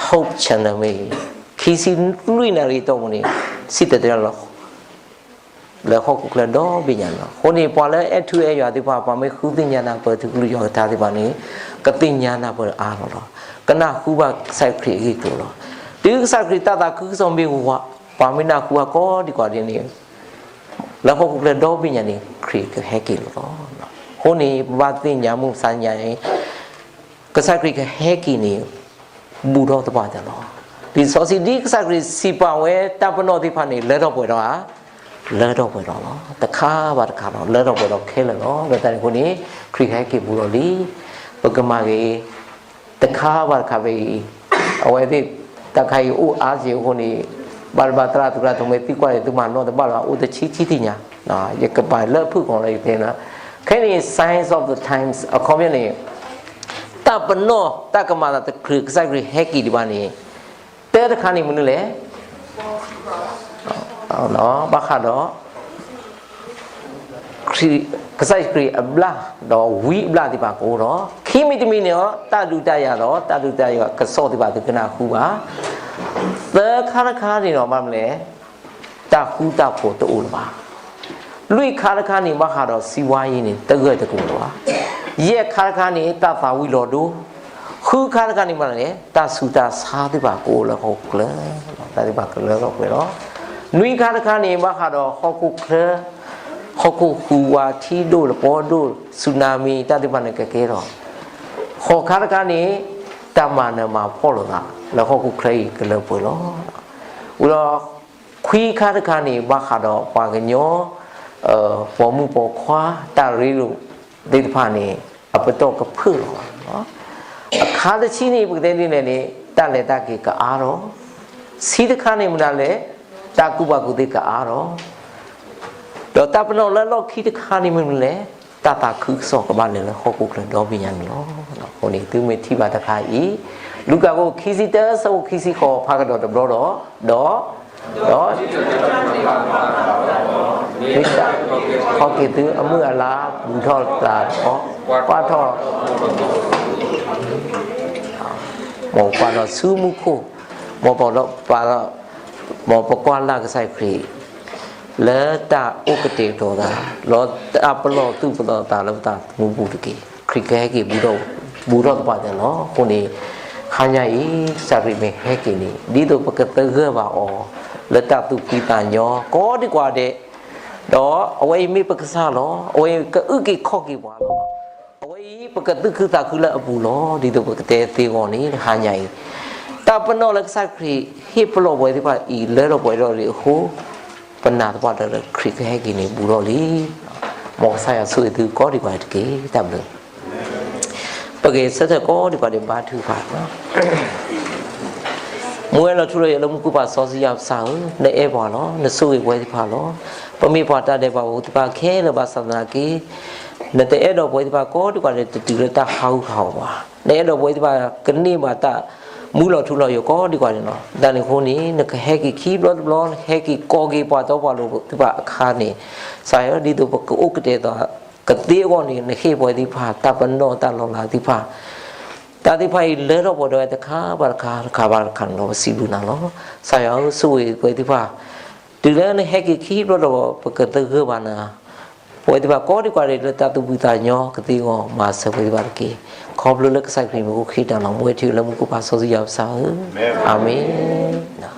Hope Channel မ့ၢ်ဂ့ၤ, ခံဆံလွံၢ်နၣ်ရံၣ်အတီၢ်ပူၤန့ၣ် စံၣ်တဲၤတဲလီၤ လၢဟီၣ်ခိၣ်ချၢဒီဘ့ၣ်ညါလီၤ. အဃိန့ၣ် ပှၤလၢအဲၣ်ထူအဲၣ်ယွၤသ့ၣ်တဖၣ် ပှၤမ့ၢ်ဃုသ့ၣ်ညါနၢ်ပၢၢ်ထူကလုၢ်ယွၤကထါသ့ၣ်တဖၣ်န့ၣ် ကသ့ၣ်ညါနၢ်ပၢၢ်အါထီၣ်လီၤ. ကနၢ်ဟူဘၣ်ကစၢ်ခရံာ်အဂ့ၢ်အကျိၤလီၤ. တုၤကစၢ်ခရံာ်တၢ်သးခုကစီၣ်မ့ၢ်ဝး, ပှၤမ့ၢ်နၢ်ဟူဘၣ်ကိးဒံးကွၢ်ဒံးန့ၣ် လၢဟီၣ်ခိၣ်ချၢဒီဘ့ၣ်ညါန့ၣ် ခရံာ်ကဟဲက့ၤလီၤ. အဃိန့ၣ် ပဘၣ်သ့ၣ်ညါမုၢ်မဆါတနံၤအံၤ ကစၢ်ခရံာ်ကဟဲက့ၤန့ၣ် ဘူးထီၣ်သပှၢ်တၢၢ်လီၤ. လံာ်စီဆှံဒ်ကစၢ်ခရံာ်စံးပာ်ဝဲတၢ်ပနီၣ်သ့ၣ်တဖၣ်န့ၣ် လၢထီၣ်ပှဲၤထီၣ်ဧါ, လၢထီၣ်ပှဲၤထီၣ်လီၤ. တခါဘၣ်တခါလီၤ, လၢထီၣ်ပှဲၤထီၣ်ခဲလၢာ်လီၤ. လၢတၢ်န့ၣ်အဃိန့ၣ် ခရံာ်ကဟဲက့ၤဘူးလီၤလံ. ပကမၤဂ့ၤ တခါဘၣ်တခါဖဲအံၤ, အဝဲသ့ၣ် တၢ်ခါအံၤအိၣ်အါက့ၤအဃိန့ၣ် ဘၣ်တဘၣ်သရၣ်သုးရၣ်သုးမ့ၢ်သံကွၢ်န့ၣ် သုမၤနီၣ်တဘၣ်လၢၤဘၣ် အိၣ်တဆံဆံသ့ၣ်ညါ, ယကပာ်လၢအဖုၣ်ကိာ်လၢယတဲလီၤ. ခဲအံၤန့ၣ် Signs of the Times အခီပညီန့ၣ် တၢ်ပနီၣ်တၢ်ကမၤသးတချုးကစၢ်ခရံာ်ဟဲက့ၤဒံးဘၣ်န့ၣ် တၢ်တခါန့ၣ်မနုၤလဲၣ် ဘၣ်ဃးဒီး ခရံာ်, ကစၢ်ယ့ၣ်ၡူးခရံာ်အဘျၣ် ဒီးဝံအဘျၣ်သ့ၣ်တဖၣ်ကအိၣ်ထီၣ်, ခံမံၤတမံၤန့ၣ်ဒီး တၢ်ဒုးတၢ်ယၤဒီး တၢ်ဒုးတၢ်ယၤကစီၣ်သ့ၣ်တဖၣ်သုကနၢ်ဟူဘၣ်, သၢခါတခါန့ၣ်ဒီး ဘၣ်မနုၤလဲၣ်, တၢ်ဃူတၢ်ဖိးတအိၣ်လၢၤဘၣ်, လွံၢ်ခါတခါန့ၣ် ဘၣ်ဃးဒီးစံးဝါယံၤန့ၣ် တဂၢၢ်တကျိၤလၢၤဘၣ်, ယဲၢ်ခါတခါန့ၣ် တၢ်သးဝံၤလီၤဒိ, ဃုခါတခါန့ၣ် ဘၣ်မနုၤလဲၣ်, တၢ်ဆူးတၢ်ဆါသ့ၣ်တဖၣ်ကအိၣ်လၢဟီၣ်ခိၣ်ချၢ, တၢ်သ့ၣ်တဖၣ်ကလၢထီၣ်ပှဲၤလီၤ. နွံခါတခါန့ၣ် ဘၣ်ဃးဒီးဟီၣ်ခိၣ်ချၢ, ဟီၣ်ခိၣ်ဟူးဝးထံဒိၣ်လပီဒိၣ် ဆူနါမံၤ တၢ်သ့ၣ်တဖၣ်န့ၣ်ကကဲထီၣ်, ဃိးခါတခါန့ၣ် တၢ်မၤနၢၤမၤဖှီၣ်လိာ်သး လၢဟီၣ်ခိၣ်ချၢအံၤကလၢပှဲၤလီၤ. ဝံၤဒီး ခွံခါတခါန့ၣ် ဘၣ်ဃးဒီးပှၤကညီ, ပိာ်မုၣ်ပိာ်ခွါ တၢ်ရ့လိာ်သ့ၣ်တဖၣ်န့ၣ် အပတီၢ်ကဖုၣ်လီၤ. အခါတဆံန့ၣ် ပကတဲဒ်လဲၣ်န့ၣ် တၢ်လဲၤတၢ်က့ၤကအါထီၣ် ဆံတခါန့ၣ်မနုၤလဲၣ်, တၢ်ကူၣ်ဘၣ်ကူၣ်သ့ကအါထီၣ်, ဒီးတၢ်ပနီၣ်လၢလီၢ်ခံတခါန့ၣ်မနုၤလဲၣ်, တၢ်သးခုကစီၣ်ကဘၣ်လဲၤလၢဟီၣ်ခိၣ်ချၢဒီဘ့ၣ်ညါန့ၣ်လီၤ. အဃိန့ၣ် သုမ့ၢ်ထံၣ်ဘၣ်တခါအံၤ, လူၤကၣ်ခိၣ်ခံဆံတၢ ဆၢဖိခံဆံဃိး ဖးကဒီးတဘျီဒီး, ဒီး ဒီး ခီက့ၤသုအမုၢ်အလါ ဘူၣ်ထီၣ်သးဒီး ကွၢ်ထီၣ် မ်ပကွၢ်ထီၣ်ဆူမူခိၣ်, မ်ပဒီးပာ်ဒီး, မ်ပကွၢ်လၢ်ကစၢ်ခရံာ် လၢတၢ်အိၣ်ကတဲာ်ကတီၤသး, လၢတၢ်ပလီၢ်သူၣ်ပလီၢ်သးလၢပသးသမူပူၤတက့ၢ်. ခရံာ်ကဟဲက့ၤဘူၣ်ထီၣ်, ဘူၣ်ထီၣ်သပှၢ်တၢၢ်လီၤ. အဃိန့ၣ် ဟါညါအံၤ ကစၢ်ခရံာ်မ့ၢ်ဟဲက့ၤန့ၣ် ဒ်သိးပကသဂၢၢ်ဘၣ်အီၤ လၢတၢ်သူၣ်ဖှံသးညီ ကိးဒံကွၢ်ဒဲး, ဒီးအဝဲအံၤမ့ၢ်ပကစၢ်လီၤ. အဝဲအံၤကအုၣ်က့ၤခီၣ်က့ၤပှၤလီၤ. အဝဲအံၤပကသူၣ်ခုသးခုလၢအပူၤလီၤ. ဒ်သိးပကတဲသ့အဂီၢ်န့ၣ် တဟါညါအံၤ, တၢ်ပနီၣ်လၢကစၢ်ခရံာ်ဟ့ၣ်ပလီၢ်ပဝဲသ့ၣ်တဖၣ်အံၤ လၢထီၣ်ပှဲၤထီၣ်ဒံးအဃိ, ပနာ်သပှၢ်တၢၢ်လၢခရံာ်ကဟဲက့ၤန့ၣ် ဘူးထီၣ်လံ. မ်ကစၢ်ယွၤဆိၣ်ဂ့ၤသုကိးဒံကွၢ်တက့ၢ်. တၢ်ဘျုး ပကဆၢထၢၣ်ကိးဒံကွၢ်ဒံးဘါထုကဖၣ်လီၤ. မူဝဲလီၤထူလီၤယိာ်လၢမူခိၣ် ပၢ်စီဆှံယွၤပကစၢ်ဧၢ, နအဲၣ်ပှၤလီၤ. နဆိၣ်ဂ့ၤပဝဲသ့ၣ်တဖၣ်လီၤ. ပမ့ၢ်ပှၤတၢ်ဒဲးဘးဖိသ့ၣ်တဖၣ်ခဲလၢာ်ဘၣ်ဆၣ်သနာ်က့, နတအဲၣ်ဒိးပဝဲသ့ၣ်တဖၣ်ကိးဒံကွၢ်ဒံး တတုၤလၢတၢ်ဟးဂူာ်ဟးဂီၤဘၣ်. နအဲၣ်ဒိးပဝဲသ့ၣ်တဖၣ်ကန့ၢ်ဘၣ်တၢ်မူလီၤထူလီၤယိာ်ကိးဒံကွၢ်ဒံးလီၤ. တၢ်န့ၣ်အဃိန့ၣ် နကဟဲက့ၤခံဘျီတဘျီ, နဟဲက့ၤကိးက့ၤပှၤတီပှၤလိၤသ့ၣ်တဖၣ်အခါန့ၣ်, ကစၢ်ယွၤ ဒ်သိးပကအိၣ်ကတဲာ်ကတီၤ ကသ့အဂီၢ်န့ၣ် နဟ့ၣ်ပဝဲသ့ၣ်တဖၣ် တၢ်ပနီၣ်တၢ်လီၤလးသ့ၣ်တဖၣ်, တၢ်သ့ၣ်တဖၣ်အံၤ လၢထီၣ်ပှဲၤထီၣ်ဝဲတခါဘၣ်တခါ, တခါဘၣ်တခါန့ၣ်လီၤ. ပစံးဘျုးနၤလီၤ. ကစၢ်ယွၤဧၢ, ဆိၣ်ဂ့ၤပဝဲသ့ၣ်တဖၣ်, တုၤလၢနဟဲက့ၤခံဘျီဒီး ပကသဂၢၢ်ဘၣ်နၤ, ပဝဲသ့ၣ်တဖၣ်ကိးဒံကွၢ်ဒံး လၢတၢ်သူၣ်ဖှံသးညီကသ့အဂီၢ် မၤစၢၤပဝဲသ့ၣ်တဖၣ်တက့ၢ်. ခီဖျိလၢကစၢ်ခရံာ်မံၤအဃိ ဃ့တၢ်လီၤ. မူဝဲထံၣ်လၢမူခိၣ် ပၢ်စီဆှံယွၤပကစၢ်ဧၢ, အၤမ့ၣ်.